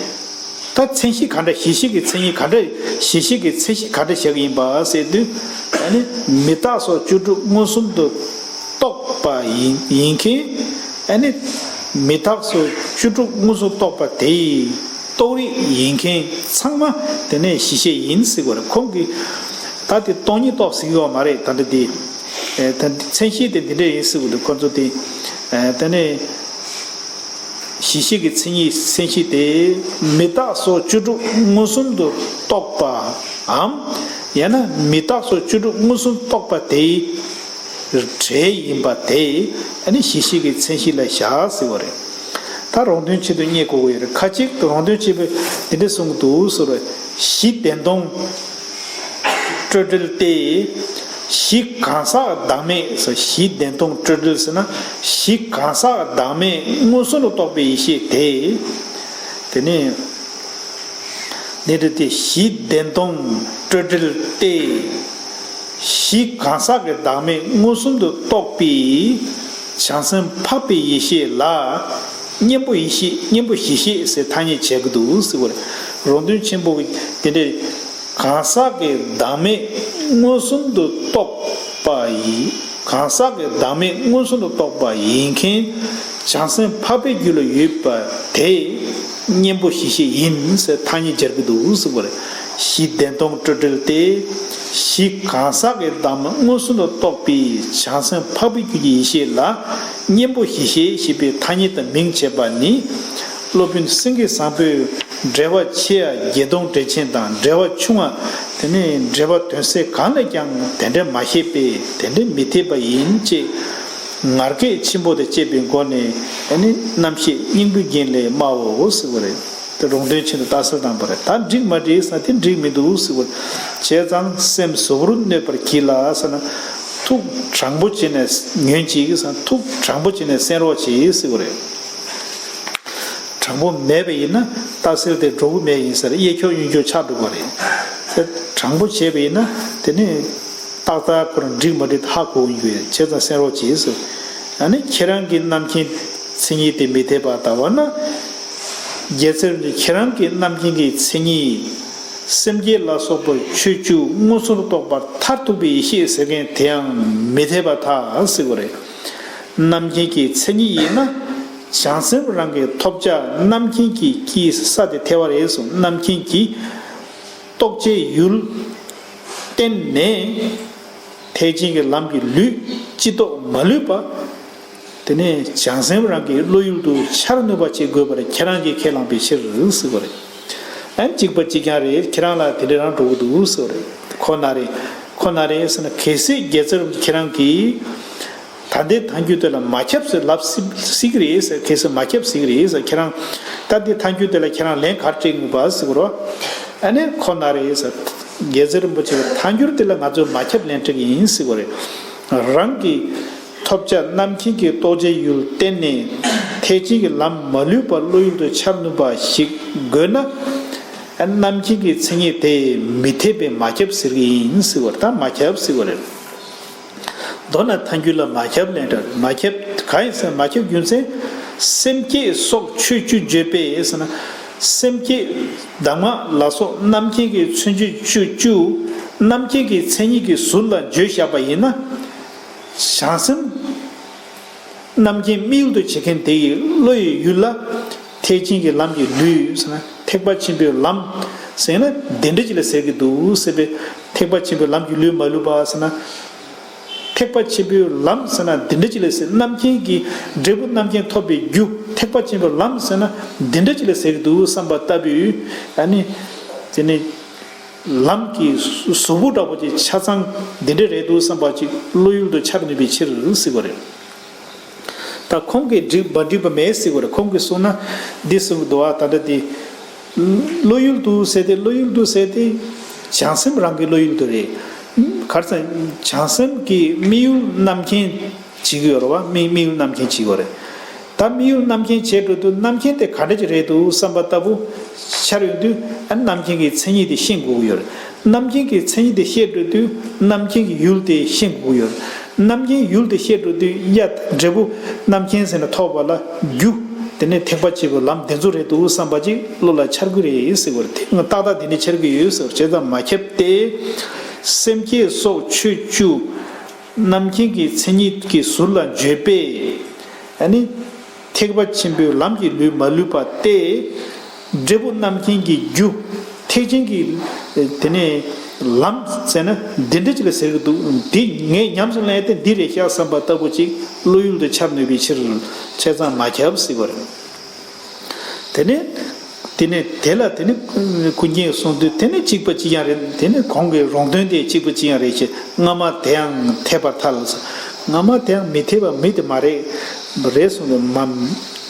ད་མཚན་གཞི་ག་འདྲ། གཞི་ཤེས་ཀྱི་མཚན་ཉིད་ག་འདྲ། གཞི་ཤེས་ཀྱི་མཚན་གཞི་ག་འདྲ་བཞག་གི་ཡིན་པ་ཟེར་དུས། ཨ་ནི་མི་རྟག་སོགས་བཅུ་དྲུག་མངོན་སུམ་དུ་རྟོགས་པ་ཡིན་ཡིན་མཁན། ཨ་ནི་མི་རྟག་སོགས་བཅུ་དྲུག་མངོན་སུམ་རྟོགས་པ་དེ་ཡི་རྟོགས་རིགས་ཡིན་མཁན་ཚང་མ་དེ་ནས་གཞི་ཤེས་ཡིན་ཟེར་གྱི་ཡོད་རེད། ཁོང་གིས་ད་དེ་སྟོང་ཉིད་རྟོགས་ཟེར་གྱི་ཡོད་མ་རེད། ད་འདི་དེ་ཨེ་ད་འདི་མཚན་གཞི་དེ་འདི་འདྲ་ཡིན་ཟེར་གྱི་འདུག་ཁོ་ཚོ་དེ་ཨེ་དེ་ནས་གཞི་ཤེས་ཀྱི་མཚན་ཉིད་མཚན་གཞི་དེ་མི་རྟག་སོགས་བཅུ་དྲུག་མངོན་སུམ་དུ་རྟོགས་པའམ། ཡང་ན་མི་རྟག་སོགས་བཅུ་དྲུག་མངོན་སུམ་རྟོགས་པ་དེའི་གྲས་ཡིན་པ་དེ་ཨ་ནི་གཞི་ཤེས་ཀྱི་མཚན་གཞི་ལ་བཞག་ཟེར་བ་རེད། ད་རོང་སྟོན་ཆེན་པོས་རྙེད་དགོས་ཀྱི་ཡོད་རེད། ཁ་ཅིག་ཏུ་རོང་སྟོན་ཆེན་པོས་འདི་འདྲ་གསུང་གི་འདུག་ཟེར་བ་རེད། གཞི་བདེན་སྟོང་སྤྲོས་བྲལ་ཏེ། གཞི་གང་ཟག་བདག་མེད་ཟེར། གཞི་བདེན་སྟོང་སྤྲོས་བྲལ་ཟེར་ན་གཞི་གང་ཟག་བདག་མེད་མངོན་སུམ་དུ་རྟོགས་པའི་ཡེ་ཤེས་དེ། དེ་ནས་འདི་འདྲ་སྟེ་གཞི་བདེན་སྟོང་སྤྲོས་བྲལ་ཏེ། གཞི་གང་ཟག་གི་བདག་མེད་མངོན་སུམ་དུ་རྟོགས་པའི་བྱང་སེམས་འཕགས་པའི་ཡེ་ཤེས་ལ་གཉེན་པོ་ཡེ་ཤེས། གཉེན་པོ་གཞི་ཤེས་ཟེར་ཐ་སྙད་བྱེད་ཀྱི་འདུག་ཟེར་བ་རེད། རོང་སྟོན་ཆེན་པོ་གིས་དེ་འདྲའི་གང་ཟག་གི་བདག་མེད་མངོན་སུམ་དུ་རྟོགས་པ་ཡིན། གང་ཟག་གི་བདག་མེད་མངོན་སུམ་དུ་རྟོགས་པ་ཡིན་མཁན་བྱང་སེམས་འཕགས་པའི་རྒྱུད་ལ་ཡོད་པ་དེ་གཉེན་པོ་གཞི་ཤེས་ཡིན་ཟེར་ཐ་སྙད་སྦྱར་གྱི་འདུག་ཟེར་བ་རེད། གཞི་བདེན་སྟོང་སྤྲོས་བྲལ་ཏེ། གཞི་གང་ཟག་གི་བདག་མེད་མངོན་སུམ་དུ་རྟོགས་པའི་བྱང་སེམས་འཕགས་པའི་རྒྱུད་ཀྱི་ཡེ་ཤེས་ལ་གཉེན་པོ་གཞི་ཤེས་ཞེས་པའི་ཐ་སྙད་དུ་མིང་བྱས་པ་ནི། སློབ་དཔོན་སེང་གེ་བཟང་པོས་འགྲེལ་པ་ཆེ་ཡང་བརྒྱད་སྟོང་འགྲེལ་ཆེན་དང་འགྲེལ་པ་ཆུང་བ། དེ་ནས་འགྲེལ་པ་དོན་གསལ་གང་ལས་ཀྱང་དེ་འདྲ་མ་བཤད་པས་དེ་འདྲ་མི་འཐད་པ་ཡིན་ཅེས་ ངར་སྐད་ཆེན་པོ་དང་བཅས་པའི་སྒོ་ནས་ཨ་ནི་རྣམ་ཤེས་སྙིང་པོའི་རྒྱན་ལས་སྨྲའོ་ཟེར་བ་རེད། དེ་རོང་སྟོན་ཆེན་དུ་རྟ་སེལ་དང་པོ་རེད། ད་འགྲིག་མ་འགྲིག་ཟེར་ན་དེ་འགྲིག་མི་འདུག་ཟེར་བ་རེད། བྱས་ཙང་སེམས་གཟུ་བོར་གནས་པར་གྱིས་ལ་ཟེར་ན། ཐུགས་དྲང་པོ་བྱས་ནས་ཉོན་ཅིག་ཟེར་ན། ཐུགས་དྲང་པོ་བྱས་ནས་གསན་རོགས་གྱིས་ཟེར་བ་རེད། དྲང་པོ་མེད་པ་ཡིན་ན་རྟ་སེལ་དེ་འགྲོ་གི་མེད་ཡིན་ཟེར། གཡས་འཁྱོག་གཡོན་འཁྱོག་ཆགས་འགྲོ་གི་རེད། དེ་དྲང་པོ་བྱས་པ་ཡིན་ན་དེ་ནི་ཏག་ཏག་ཁོ་རང་འགྲིག་མ་འགྲིག་ཧ་གོ་ཡོང་གི་ཡོད། བྱས་ཙང་གསན་རོགས་གྱིས་ཟེར། ཨ་ནི་ཁྱེད་རང་གི་རྣམ་མཁྱེན་མཚན་ཉིད་དེ་མི་འཐད་པ་ལྟ་བ་ན། རྒྱལ་སྲས་རིན་པོ་ཆེ་ཁྱེད་རང་གི་རྣམ་མཁྱེན་གྱི་མཚན་ཉིད། སེམས་བསྐྱེད་ལ་སོགས་པ་ཆོས་བཅུ་མངོན་སུམ་རྟོགས་པ་མཐར་ཐུག་པའི་ཡེ་ཤེས་ཟེར་མཁན་དེའང་མི་འཐད་པར་ཐལ་ཟེར་བ་རེད། རྣམ་མཁྱེན་གྱི་མཚན་ཉིད་ཡིན་ན། བྱང་སེམས་རང་གི་ཐོབ་བྱ་རྣམ་མཁྱེན་གྱིས་ཀྱིས་ས་དེ་ཐལ་བ་རེད་གསུངས། རྣམ་མཁྱེན་གྱིས་རྟོགས་བྱའི་ཡུལ་བསྟན་ནས། ཐེག་ཆེན་གྱི་ལམ་གྱི་ལུས་ཅི་རྟོགས་མ་ལུས་པ། དེ་ནས་བྱང་སེམས་རང་གི་བློ་ཡུལ་དུ་འཆར་ནུས་པ་བྱེད་དགོས་པར་ཁྱེད་རང་གིས་ཁས་བླངས་པའི་ཕྱིར་ཟེར་བ་རེད། ཨ་ནི་གཅིག་པ་གཅིག་རྐྱང་རེད། ཁྱེད་རང་ལ་དེ་འདྲ་རང་འགྲོ་གི་འདུག་ཟེར་བ་རེད། ཁོ་ན་རེད། ཁོ་ན་རེད་ཟེར་ན། གལ་སྲིད་རྒྱལ་སྲས་རིན་པོ་ཆེ་ཁྱེད་རང་གིས་ད་ལྟའི་ཐལ་འགྱུར་དེ་ལ་མ་ཁྱབ་ཟེར་ལབ་སྲིད་སྲིད་ཀྱི་རེད་ཟེར། གལ་སྲིད་མ་ཁྱབ་ཟེར་གྱི་རེད་ཟེར། ཁྱེད་རང་ད་ལྟའི་ཐལ་འགྱུར་དེ་ལ་ཁྱེད་རང་ལན་ག་རེ་སྤྲད་ཡོང་གི་ཡོད་པ་ཟེར་བ་རེད། ཨ་ནི་ཁོ་ན་རེད་ཟེར། རྒྱལ་སྲས་རིན་པོ་ཆེ་གིས་ཐལ་འགྱུར་དེ་ལ་ང་ཚོས་མ་ཁྱབ་ལན་སྤྲད་ཀྱི་ཡིན་ཟེར་བ་རེད། རང་གི་ཐོབ་བྱ་རྣམ་མཁྱེན་གྱིས་རྟོགས་བྱའི་ཡུལ་བསྟན་ནས། ཐེག་ཆེན་གྱི་ལམ་མ་ལུས་པ་བློ་ཡུལ་དུ་འཆར་ནུས་པ་ཞིག་དགོས་ན། རྣམ་མཁྱེན་གྱི་མཚན་ཉིད་དེ་མི་འཐད་པས་མ་ཁྱབ་ཟེར་གྱི་ཡིན་ཟེར་བ་རེད། ད་མ་ཁྱབ་ཟེར་བ་རེད། མདོར་ན་ཐལ་འགྱུར་ལ་མ་ཁྱབ་ལན་སྤྲད། མ་ཁྱབ་གང་ཡིན་ཟེར་ན། མ་ཁྱབ་རྒྱུ་མཚན། སེམས་བསྐྱེད་སོགས་ཆོས་བཅུ་བརྗོད་པས་ཟེར་ན། སེམས་བསྐྱེད་གདམས་ངག་ལ་སོགས་རྣམ་མཁྱེན་གྱི་མཚན་ཉིད་བཅུ་བཅུ། རྣམ་མཁྱེན་གྱི་མཚན་ཉིད་ཀྱི་ཟུར་ལ་བརྗོད་བཞག་པ་ཡིན་ན། བྱང་སེམས་རྣམ་མཁྱེན་དམིགས་ཡུལ་དུ་བྱེད་མཁན་དེ་ཡི་བློ་ཡི་ཡུལ་ལ། ཐེག་ཆེན་གྱི་ལམ་གྱི་ལུས་ཟེར་ན། ཐེག་པ་ཆེན་པོའི་ལམ་ཟེར་ན་འདི་འདྲ་ཅིག་ལ་ཟེར་གྱི་འདུག་ཟེར་བས། ཐེག་པ་ཆེན་པོའི་ལམ་གྱི་ལུས་མ་ལུས་པ་ཟེར་ན། ཐེག་པ་ཆེན་པོའི་ལམ་ཟེར་ན་འདི་འདྲ་ཅིག་ལ་ཟེར། རྣམ་མཁྱེན་གྱི་འབྲས་བུ་རྣམ་མཁྱེན་ཐོབ་པའི་རྒྱུ། ཐེག་པ་ཆེན་པོའི་ལམ་ཟེར་ན་འདི་འདྲ་ཅིག་ལ་ཟེར་གྱི་འདུག་བསམ་པ་ལྟ་བུའི། ཨ་ནི་དེ་ནི་ལམ་གྱི་གཟུགས་པོ་འདྲ་པོ་ཅིག་ཆ་ཚང་འདི་འདྲ་རེད་འདུག་བསམ་པ་ཅིག་བློ་ཡུལ་དུ་འཆར་ནུས་པའི་ཕྱིར་ཟེར་བ་རེད། ད་ཁོང་གིས་འགྲིག་མ་འགྲིག་པ་མེད་ཟེར་བ་རེད། ཁོང་གིས་གསུངས་ན་འདི་གསུངས་འདུག་ཨ། ད་ལྟ་དེ་བློ་ཡུལ་དུ་ཟེར་ཏེ། བློ་ཡུལ་དུ་ཟེར་ཏེ་བྱང་སེམས་རང་གི་བློ་ཡུལ་དུ་རེད། ག་རེ་ཟེར་ན། བྱང་སེམས་ཀྱི་དམིགས་ཡུལ་རྣམ་མཁྱེན་བྱེད་ཀྱི་ཡོད་རེད་བ། དམིགས་དམིགས་ཡུལ་རྣམ་མཁྱེན་བྱེད་ཀྱི་ཡོད་རེད། ད་དམིགས་ཡུལ་རྣམ་མཁྱེན་བྱེད་འགྲོ་དུས་རྣམ་མཁྱེན་དེ་ག་འདྲ་ཅིག་རེད་འདུག་བསམ་པ་ལྟ་བུ་འཆར་ཡོང་དུས། ཨ། རྣམ་མཁྱེན་གྱི་མཚན་ཉིད་དེ་ཤེས་དགོས་ཀྱི་ཡོད་རེད། རྣམ་མཁྱེན་གྱི་མཚན་ཉིད་དེ་ཤེས་འགྲོ་དུས་རྣམ་མཁྱེན་གྱི་ཡུལ་དེ་ཤེས་དགོས་ཀྱི་ཡོད་རེད། རྣམ་མཁྱེན་ཡུལ་དེ་ཤེས་འགྲོ་དུས། ཡ། འབྲས་བུ་རྣམ་མཁྱེན་ཟེར་ན་ཐོབ་པ་ལ་རྒྱུ། དེ་ནས་ཐེག་པ་ཆེན་པོའི་ལམ་དེ་ཚོ་རེད་འདུག་བསམ་པ་ཅིག་བློ་ལ་འཆར་གྱི་རེད་ཟེར་བ་རེད། དེ་ཏག་ཏག་དེ་ནས་འཆར་གྱི་ཡོད་ཟེར་བ། བྱས་ཙང་མ་ཁྱབ་སྟེ། སེམས་བསྐྱེད་སོགས་ཆོས་བཅུ་རྣམ་མཁྱེན་གྱི་མཚན་ཉིད་ཀྱི་ཟུར་ལ་བརྗོད་པས། ཨ་ནི་ཐེག་པ་ཆེན་པོའི་ལམ་གྱི་ལུས་མ་ལུས་པ་སྟེ། འབྲས་བུ་རྣམ་མཁྱེན་གྱི་རྒྱུ། ཐེག་ཆེན་གྱི་དེ་ནས་ལམ་ཟེར་ན་འདི་འདྲ་ཅིག་ལ་ཟེར་གྱི་འདུག་འདི་ངས་ཉམས་སུ་ལེན་ཏེ་འདི་རེད་ཤག་བསམ་པ་ལྟ་བུ་ཅིག་བློ་ཡུལ་དུ་འཆར་ནུས་པའི་ཕྱིར། བྱས་ཙང་མ་ཁྱབ་ཟེར་བ་རེད། དེ་ནས་དེ་ནས་དེ་ལ་དེ་ནས་ཀུན་མཁྱེན་གསུངས་དུས། དེ་ནས་གཅིག་པ་གཅིག་རྐྱང་རེད། དེ་ནས་གོང་གི་རོང་སྟོན་དེ་གཅིག་པ་གཅིག་རྐྱང་རེད་ཅེས། སྔ་མ་དེའང་འཐད་པར་ཐལ། སྔ་མ་དེའང་མི་འཐད་པ་མི་དེ་མ་རེད། རེད་གསུངས་ཏེ་མ།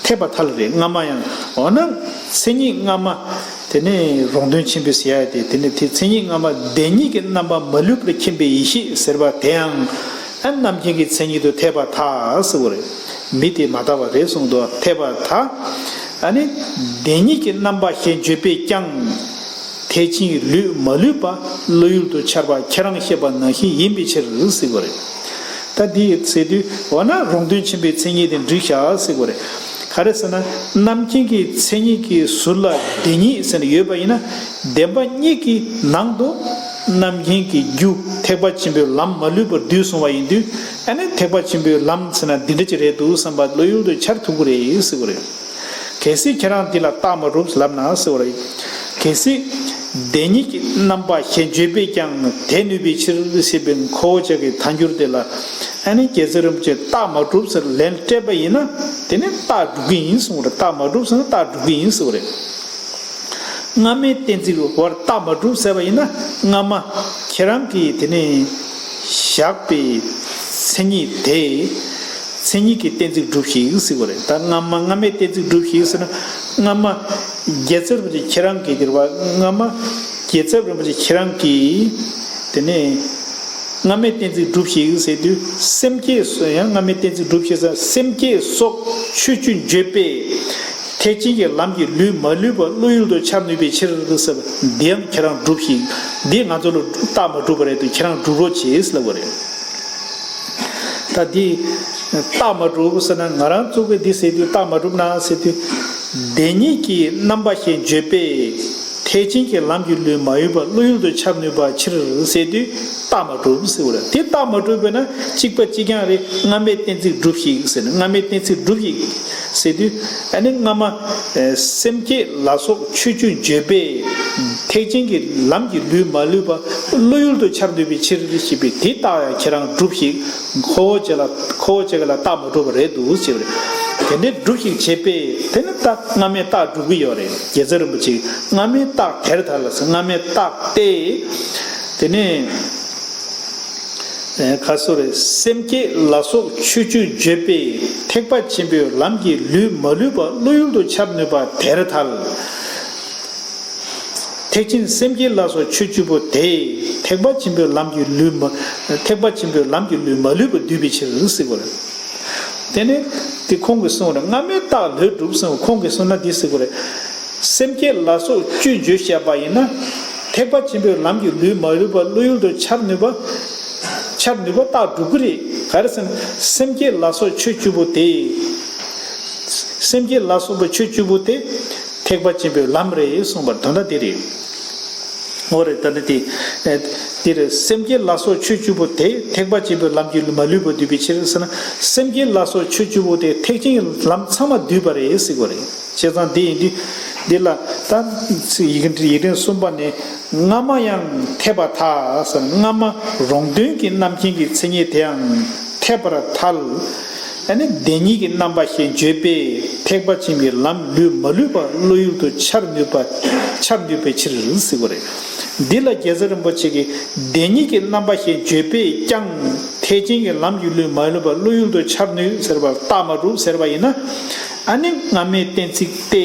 འཐད་པར་ཐལ་རེད། སྔ་མ་ཡང་། འོ་ན་མཚན་ཉིད་སྔ་མ། དེ་ནས་རོང་སྟོན་ཆེན་པོས་ཟེར་ཡ་དེ། དེ་ནས་དེ་མཚན་ཉིད་སྔ་མ་བདེན་གཉིས་ཀྱི་རྣམ་པ་མ་ལུས་པར་མཁྱེན་པའི་ཡེ་ཤེས་ཟེར་བ་དེའང་། ཨ། རྣམ་མཁྱེན་གྱི་མཚན་ཉིད་དུ་འཐད་པར་ཐལ་ཟེར་བ་རེད། མི་དེ་མ་ཐལ་བ་རེད་གསུངས་འདུག་འཐད་པར་ཐལ། ཨ་ནི་བདེན་གཉིས་ཀྱི་རྣམ་པ་ཞེས་བརྗོད་པས་ཀྱང་། ཐེག་ཆེན་གྱི་ལུས་མ་ལུས་པ་བློ་ཡུལ་དུ་འཆར་བ་ཁྱེད་རང་བཤད་པ་ནང་བཞིན་ཡིན་པའི་ཕྱིར་ཟེར་བ་རེད། ད་འདི་ཟེར་དུས། འོ་ན་རོང་སྟོན་ཆེན་པོའི་མཚན་ཉིད་དེ་འགྲིག་ཤག་ཟེར་བ་རེད། ག་རེ་ཟེར་ན། རྣམ་མཁྱེན་གྱི་མཚན་ཉིད་ཀྱི་ཟུར་ལ་བདེན་གཉིས་ཟེར་ནས་ཡོད་པ་ཡིན་ན། བདེན་པ་གཉིས་ཀྱི་ནང་དུ་རྣམ་མཁྱེན་གྱི་རྒྱུ་ཐེག་པ་ཆེན་པོའི་ལམ་མ་ལུས་པར་བསྡུས་སོང་བ་ཡིན་དུས། ཨ་ནི་ཐེག་པ་ཆེན་པོའི་ལམ་ཟེར་ན་འདི་འདྲ་ཅིག་རེད་འདུག་བསམ་པ་བློ་ཡུལ་དུ་འཆར་ཐུབ་ཀྱི་རེད་ཟེར་བ་རེད། གལ་སྲིད་ཁྱེད་རང་འདི་ལ་རྟགས་མ་གྲུབ་ལབ་ན་ཟེར་བ་རེད། གལ་སྲིད་བདེན་གཉིས་ཀྱི་རྣམ་པ་ཞེས་བརྗོད་པས་ཀྱང་དེ་ནུས་པའི་ཕྱིར་ཞེས་པའི་ཁོ་བོ་ཅག་གི་ཐལ་འགྱུར་དེ་ལ། ཨ་ནི་རྒྱལ་སྲས་རིན་པོ་ཆེས་རྟགས་མ་གྲུབ་ཟེར་ལན་སྤྲད་པ་ཡིན་ན། དེ་ནི་རྟགས་སྒྲུབ་ཀྱི་ཡིན་གསུངས་པ་རེད། རྟགས་མ་གྲུབ་ཟེར་ན་རྟགས་སྒྲུབ་ཀྱི་ཡིན་གསུངས་པ་རེད། སྔ་མའི་གཏན་ཚིགས་བར་རྟགས་མ་གྲུབ་ཟེར་བ་ཡིན་ན། སྔ་མ་ཁྱེད་རང་གིས་དེ་ནས་བཞག་པའི་མཚན་ཉིད་དེ། མཚན་ཉིད་ཀྱི་གཏན་ཚིགས་སྒྲུབས་ཤིག་ཟེར་བ་རེད། ད་སྔ་མ་སྔ་མའི་གཏན་ཚིགས་སྒྲུབས་ཤིག་ཟེར་ན། སྔ་མ་རྒྱལ་ཚབ་རིན་པོ་ཆེ་ཁྱེད་རང་གིས་དེ་རེད་བ། སྔ་མ་རྒྱལ་ཚབ་རིན་པོ་ཆེ་ཁྱེད་རང་གིས། དེ་ནས་སྔ་མའི་གཏན་ཚིགས་སྒྲུབས་ཤིག་ཟེར་དུས། སེམས་བསྐྱེད་སོགས། ཡང་སྔ་མའི་གཏན་ཚིགས་སྒྲུབས་ཤིག་ཟེར། སེམས་བསྐྱེད་སོགས་ཆོས་བཅུ་བརྗོད་པས་ཐེག་ཆེན་གྱི་ལམ་གྱི་ལུས་མ་ལུས་པ་བློ་ཡུལ་དུ་འཆར་ནུས་པའི་ཕྱིར་ཟེར་བ་འདི་ཡང་ཁྱེད་རང་སྒྲུབས་ཤིག་འདི་ང་ཚོ་ལ་རྟགས་མ་གྲུབ་པ་རེད་དུས་ཁྱེད་རང་སྒྲུབ་རོགས་བྱེད་ཟེར་ལབ་པ་རེད། ད་འདི་རྟགས་མ་གྲུབ་ཟེར་ན། ང་རང་ཚོ་གིས་འདི་ཟེར་དུས་རྟགས་མ་གྲུབ་ན་ཟེར་དུས། བདེན་གཉིས་ཀྱི་རྣམ་པ་གཞན་བརྗོད་པས་ཐེག་ཆེན་གྱི་ལམ་གྱི་ལུས་མ་ལུས་པ་བློ་ཡུལ་དུ་འཆར་ནུས་པའི་ཕྱིར་ཟེར་དུས་རྟགས་མ་གྲུབ་ཟེར་བ་རེད། དེ་རྟགས་མ་གྲུབ་པས་ན་གཅིག་པ་གཅིག་རྐྱང་རེད། སྔ་མའི་གཏན་ཚིགས་སྒྲུབས་ཤིག་ཟེར་ན། སྔ་མའི་གཏན་ཚིགས་སྒྲུབས་ཤིག་ཟེར་དུས། ཨ་ནི་སྔ་མ་ཨེ་སེམས་བསྐྱེད་ལ་སོགས་ཆོས་བཅུ་བརྗོད་པས་ཐེག་ཆེན་གྱི་ལམ་གྱི་ལུས་མ་ལུས་པ་བློ་ཡུལ་དུ་འཆར་ནུས་པའི་ཕྱིར་ཞེས་པའི་དེ་རྟགས་ཡང་ཁྱེད་རང་སྒྲུབས་ཤིག་ཁོ་བོ་ཅིག་ལ་ཁོ་བོ་ཅིག་ལ་རྟགས་མ་གྲུབ་པ་རེད་འདུག་ཅེས་པ་རེད། དེ་འདྲའི་སྒྲུབས་ཤིག་བྱས་པས་དེ་ནི་ད་སྔ་མའི་རྟགས་སྒྲུབ་ཀྱི་ཡོད་རེད། རྒྱལ་ཚབ་རིན་པོ་ཆེས་སྔ་མའི་རྟགས་དེར་ཐལ་ཟེར། སྔ་མའི་རྟགས་ཏེ། དེ་ནས་ཨེ་ག་སོ་རེད། སེམས་བསྐྱེད་ལ་སོགས་ཆོས་བཅུ་བརྗོད་པས་ཐེག་པ་ཆེན་པོའི་ལམ་གྱི་ལུས་མ་ལུས་པ་བློ་ཡུལ་དུ་འཆར་ནུས་པ་དེར་ཐལ། ཐེག་ཆེན་སེམས་བསྐྱེད་ལ་སོགས་ཆོས་བཅུ་པོ་དེས་ཐེག་པ་ཆེན་པོའི་ལམ་གྱི་ལུས་མ། ཐེག་པ་ཆེན་པོའི་ལམ་གྱི་ལུས་མ་ལུས་པ་བསྡུས་པའི་ཕྱིར་ཟེར་བ་རེད། དེ་ནས་དེ་ཁོང་གིས་གསུངས་པ་རེད། སྔ་མའི་རྟགས་ལོས་སྒྲུབ་གསུངས། ཁོང་གིས་གསུངས་ན་འདི་ཟེར་བ་རེད། སེམས་བསྐྱེད་ལ་སོགས་བཅུ་བརྗོད་བྱས་པ་ཡིན་ན། ཐེག་པ་ཆེན་པོའི་ལམ་གྱི་ལུས་མ་ལུས་པ་བློ་ཡུལ་དུ་འཆར་ནུས་པ། འཆར་ནུས་པ་རྟགས་སྒྲུབ་ཀྱི་རེད། ག་རེ་ཟེར་ན། སེམས་བསྐྱེད་ལ་སོགས་ཆོས་བཅུ་པོ་དེ། སེམས་བསྐྱེད་ལ་སོགས་པ་ཆོས་བཅུ་པོ་དེ། ཐེག་པ་ཆེན་པོའི་ལམ་རེད་གསུངས་པར་དོན་དག་དེ་རེད། འོ་རེད། ད་ནི་དེ། ཨེ། དེ་རེད། སེམས་བསྐྱེད་ལ་སོགས་ཆོས་བཅུ་པོ་དེ་ཐེག་པ་ཆེན་པོའི་ལམ་གྱི་ལུས་མ་ལུས་པ་བསྡུས་པའི་ཕྱིར་ཟེར་ན། སེམས་བསྐྱེད་ལ་སོགས་ཆོས་བཅུ་པོ་དེ་ཐེག་ཆེན་གྱི་ལམ་ཚང་མ་བསྡུས་པ་རེད་ཟེར་དགོས་རེད། བྱས་ཙང་འདི་ཡིན་དུས་འདི་ལ་ད་ཡིག་ཡིག་ཕྲེང་གསུམ་པ་ནས། སྔ་མ་ཡང་འཐད་པར་ཐལ་ཟེར། སྔ་མ་རང་དོན་གྱི་རྣམ་མཁྱེན་གྱི་མཚན་ཉིད་དེའང་འཐད་པར་ཐལ། ཨ་ནི་བདེན་གཉིས་ཀྱི་རྣམ་པ་གཞན་བརྗོད་པས་ཐེག་པ་ཆེན་པོའི་ལམ་ལུས་མ་ལུས་པ་བློ་ཡུལ་དུ་འཆར་ནུས་པ། འཆར་ནུས་པའི་ཕྱིར་ཟེར་བ་རེད། འདི་ལ་རྒྱལ་ཚབ་རིན་པོ་ཆེ་གིས་བདེན་གཉིས་ཀྱི་རྣམ་པ་གཞན་བརྗོད་པས་ཀྱང་ཐེག་ཆེན་གྱི་ལམ་གྱི་ལུས་མ་ལུས་པ་བློ་ཡུལ་དུ་འཆར་ནུས་ཟེར་བ་རྟགས་མ་གྲུབ་ཟེར་བ་ཡིན་ན། ཨ་ནི་སྔ་མའི་གཏན་ཚིགས་ཏེ།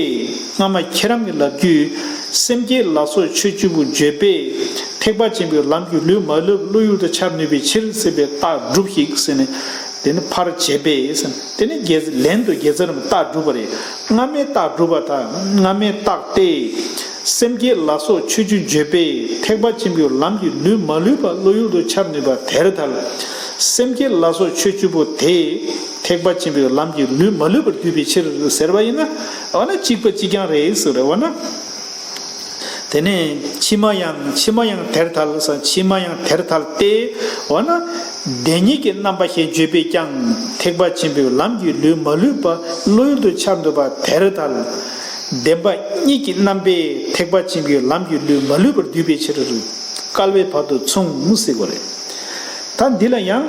སྔ་མ་ཁྱེད་རང་གི་ལབ་རྒྱུ། སེམས་བསྐྱེད་ལ་སོགས་ཆོས་བཅུ་པོ་བརྗོད་པས་ཐེག་པ་ཆེན་པོའི་ལམ་གྱི་ལུས་མ་ལུས་པ་བློ་ཡུལ་དུ་འཆར་ནུས་པའི་ཕྱིར་ཟེར་བའི་རྟགས་སྒྲུབས་ཤིག་ཟེར་ནས། དེ་ནི་ཕར་བྱས་པས་ཟེར་ནས། དེ་ནི་རྒྱལ་ལན་དུ་རྒྱལ་ཚབ་རིན་པོ་རྟགས་སྒྲུབ་པ་རེད། སྔ་མའི་རྟགས་སྒྲུབ་པར་ཐལ། སྔ་མའི་རྟགས་ཏེ། སེམས་བསྐྱེད་ལ་སོགས་ཆོས་བཅུ་བརྗོད་པས་ཐེག་པ་ཆེན་པོའི་ལམ་གྱི་ལུས་མ་ལུས་པ་བློ་ཡུལ་དུ་འཆར་ནུས་པ་དེར་ཐལ། སེམས་བསྐྱེད་ལ་སོགས་ཆོས་བཅུ་པོ་དེས་ཐེག་པ་ཆེན་པོའི་ལམ་གྱི་ལུས་མ་ལུས་པར་བསྡུས་པའི་ཕྱིར་ཟེར་བ་ཡིན་ན། འོ་ན་གཅིག་པ་གཅིག་རྐྱང་རེད་ཟེར་བ་རེད། འོ་ན། དེ་ནས་ཕྱི་མ་ཡང་། ཕྱི་མ་ཡང་དེར་ཐལ་ཟེར། ཕྱི་མ་ཡང་དེར་ཐལ་ཏེ། འོ་ན། བདེན་གཉིས་ཀྱི་རྣམ་པ་གཞན་བརྗོད་པས་ཀྱང་ཐེག་པ་ཆེན་པོའི་ལམ་གྱི་ལུས་མ་ལུས་པ་བློ་ཡུལ་དུ་འཆར་འདུག་པ་དེར་ཐལ། བདེན་པ་གཉིས་ཀྱི་རྣམ་པས་ཐེག་པ་ཆེན་པོའི་ལམ་གྱི་ལུས་མ་ལུས་པར་བསྡུས་པའི་ཕྱིར། སྐལ་བས་བར་དུ་མཚུངས་ཟེར་དགོས་རེད། ད་འདི་ལ་ཡང་།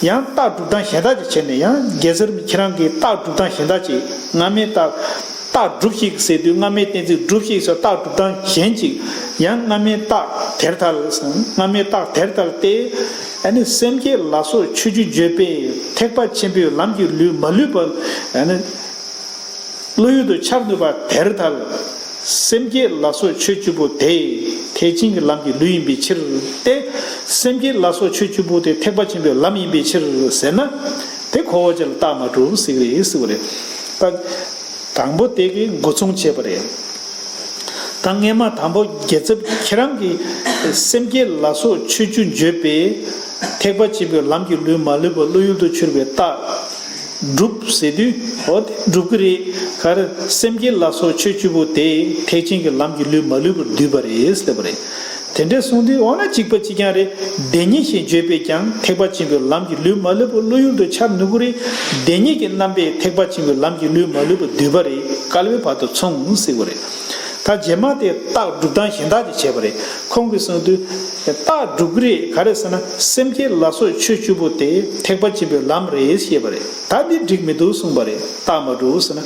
ཡང་རྟགས་སྒྲུབ་སྟངས་གཞན་དག་ཅིག་བྱས་ནས། ཡང་རྒྱལ་ཚབ་ཁྱེད་རང་གིས་རྟགས་སྒྲུབ་སྟངས་གཞན་དག་ཅིག་སྔ་མའི་རྟགས། རྟགས་སྒྲུབས་ཤིག་ཟེར་དུས། སྔ་མའི་གཏན་ཚིགས་སྒྲུབས་ཤིག་ཟེར། རྟགས་སྒྲུབ་སྟངས་གཞན་ཅིག་ཡང་སྔ་མའི་རྟགས་དེར་ཐལ། སྔ་མའི་རྟགས་དེར་ཐལ་ཏེ། ཨ་ནི་སེམས་བསྐྱེད་ལ་སོགས་ཆོས་བཅུ་བརྗོད་པས་ཐེག་པ་ཆེན་པོའི་ལམ་གྱི་ལུས་མ་ལུས་པ། ཨ་ནི། བློ་ཡུལ་དུ་འཆར་ནུས་པ་དེར་ཐལ། སེམས་བསྐྱེད་ལ་སོགས་ཆོས་བཅུ་པོ་དེ་ཐེག་ཆེན་གྱི་ལམ་གྱི་ལུས་ཡིན་པའི་ཕྱིར་ཏེ། སེམས་བསྐྱེད་ལ་སོགས་ཆོས་བཅུ་པོ་དེ་ཐེག་པ་ཆེན་པོའི་ལམ་ཡིན་པའི་ཕྱིར་ཟེར་ན། དེ་ཁོ་བོ་ཅིག་ལ་རྟགས་མ་གྲུབ་ཟེར་གི་རེད་ཟེར་བ་རེད། ད་དང་པོ་དེ་གི་འགོ་མཚུངས་བྱས་པ་རེད། ད་སྔས་མ་དང་པོ་རྒྱལ་ཚབ་ཁྱེད་རང་གིས་སེམས་བསྐྱེད་ལ་སོགས་ཆོས་བཅུ་བརྗོད་པས་ཐེག་པ་ཆེན་པོའི་ལམ་གྱི་ལུས་མ་ལུས་པ་བློ་ཡུལ་དུ་འཆར་བའི་རྟགས། སྒྲུབ་ཟེར་དུས། འོ་དེ་སྒྲུབ་ཀྱི་རེད། ག་རེ། སེམས་བསྐྱེད་ལ་སོགས་ཆོས་བཅུ་པོ་དེ་ཐེག་ཆེན་གྱི་ལམ་གྱི་ལུས་མ་ལུས་པར་བསྡུས་པ་རེད་ཟེར་བ་རེད། དེ་འདྲ་གསུངས་དུས་འོ་ན་གཅིག་པ་གཅིག་རྐྱང་རེད། བདེན་གཉིས་ཞེས་བརྗོད་པས་ཀྱང་ཐེག་པ་ཆེན་པོའི་ལམ་གྱི་ལུས་མ་ལུས་པ་བློ་ཡུལ་དུ་འཆར་ནུས་ཀྱི་རེད། བདེན་གཉིས་ཀྱི་རྣམ་པས་ཐེག་པ་ཆེན་པོའི་ལམ་གྱི་ལུས་མ་ལུས་པ་བསྡུས་པ་རེད། སྐལ་བས་བར་དུ་མཚུངས་ཟེར་བ་རེད། ད་རྗེས་མ་དེ་རྟགས་སྒྲུབ་སྟངས་གཞན་དག་ཅིག་བྱས་པ་རེད། ཁོང་གིས་གསུངས་དུས། རྟགས་སྒྲུབ་ཀྱི་རེད། ག་རེ་ཟེར་ན། སེམས་བསྐྱེད་ལ་སོགས་ཆོས་བཅུ་པོ་དེ་ཐེག་པ་ཆེན་པོའི་ལམ་རེད་ཞེས་པ་རེད། ད་འདི་འགྲིག་མི་འདུག་གསུངས་པ་རེད། རྟགས་མ་གྲུབ་ཟེར་ན།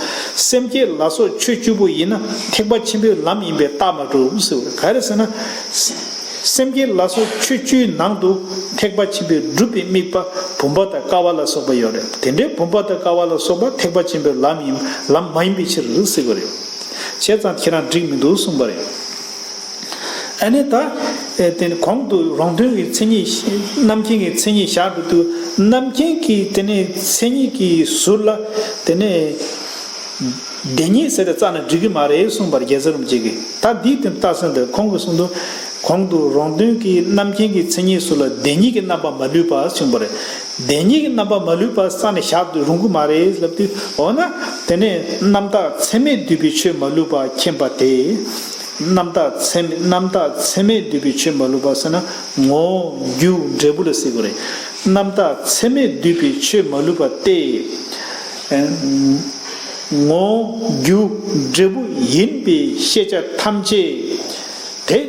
སེམས་བསྐྱེད་ལ་སོགས་ཆོས་བཅུ་པོ་ཡིན་ན་ཐེག་པ་ཆེན་པོའི་ལམ་ཡིན་པའི་རྟགས་མ་གྲུབ་ཟེར་བ་རེད། ག་རེ་ཟེར་ན། སེམས་བསྐྱེད་ལ་སོགས་ཆོས་བཅུའི་ནང་དུ་ཐེག་པ་ཆེན་པོའི་སྒྲུབ་པའི་དམིགས་པ་བུམ་པ་དང་ཀ་བ་ལ་སོགས་པ་ཡོད་རེད། དེ་འདྲའི་བུམ་པ་དང་ཀ་བ་ལ་སོགས་པ་ཐེག་པ་ཆེན་པོའི་ལམ་ཡིན་ལམ་མ་ཡིན་པའི་ཕྱིར་ཟེར་བ་རེད། བྱས་ཙང་ཁྱེད་རང་འགྲིག་མི་འདུག་གསུངས་པ་རེད། ཨ་ནི་ད། ཨེ་དེ་ནི་གོང་དུ་རོང་སྟོན་གྱི་མཚན་ཉིད། རྣམ་མཁྱེན་གྱི་མཚན་ཉིད་བཞག་འགྲོ་དུས་རྣམ་མཁྱེན་གྱི་དེ་ནི་མཚན་ཉིད་ཀྱི་ཟུར་ལ་དེ་ནི་བདེན་གཉིས་ཟེར་ཏེ་རྩ་ནས་འགྲིག་གི་མ་རེད་གསུངས་པར་རྒྱལ་ཚབ་རིན་པོ་ཆེ་གིས། ད་འདིའི་དེ་ལྟ་ས་འདི་ཁོང་གིས་གསུངས་དུས། གོང་དུ་རོང་སྟོན་གྱི་རྣམ་མཁྱེན་གྱི་མཚན་ཉིད་ཟུར་ལ་བདེན་གཉིས་ཀྱི་རྣམ་པ་མ་ལུས་པ་གསུངས་པ་རེད། བདེན་གཉིས་ཀྱི་རྣམ་པ་མ་ལུས་པ་རྩ་ནས་བཞག་ཏུ་རུང་གི་མ་རེད་ལབ་དུས། འོ་ན་དེ་ནས་རྣམ་དག་ཚད་མས་བསྡུས་པའི་ཆོས་མ་ལུས་པ་མཁྱེན་པ་དེ། རྣམ་དག་ཚད་མས་རྣམ་དག་ཚད་མས་བསྡུས་པའི་ཆོས་མ་ལུས་པ་ཟེར་ན་ངོ་བོ་རྒྱུ་འབྲས་བུ་ལ་ཟེར་དགོས་རེད། རྣམ་དག་ཚད་མས་བསྡུས་པའི་ཆོས་མ་ལུས་པ་སྟེ། ངོ་བོ་རྒྱུ་འབྲས་བུ་ཡིན་པའི་ཤེས་བྱ་ཐམས་ཅད་དེ།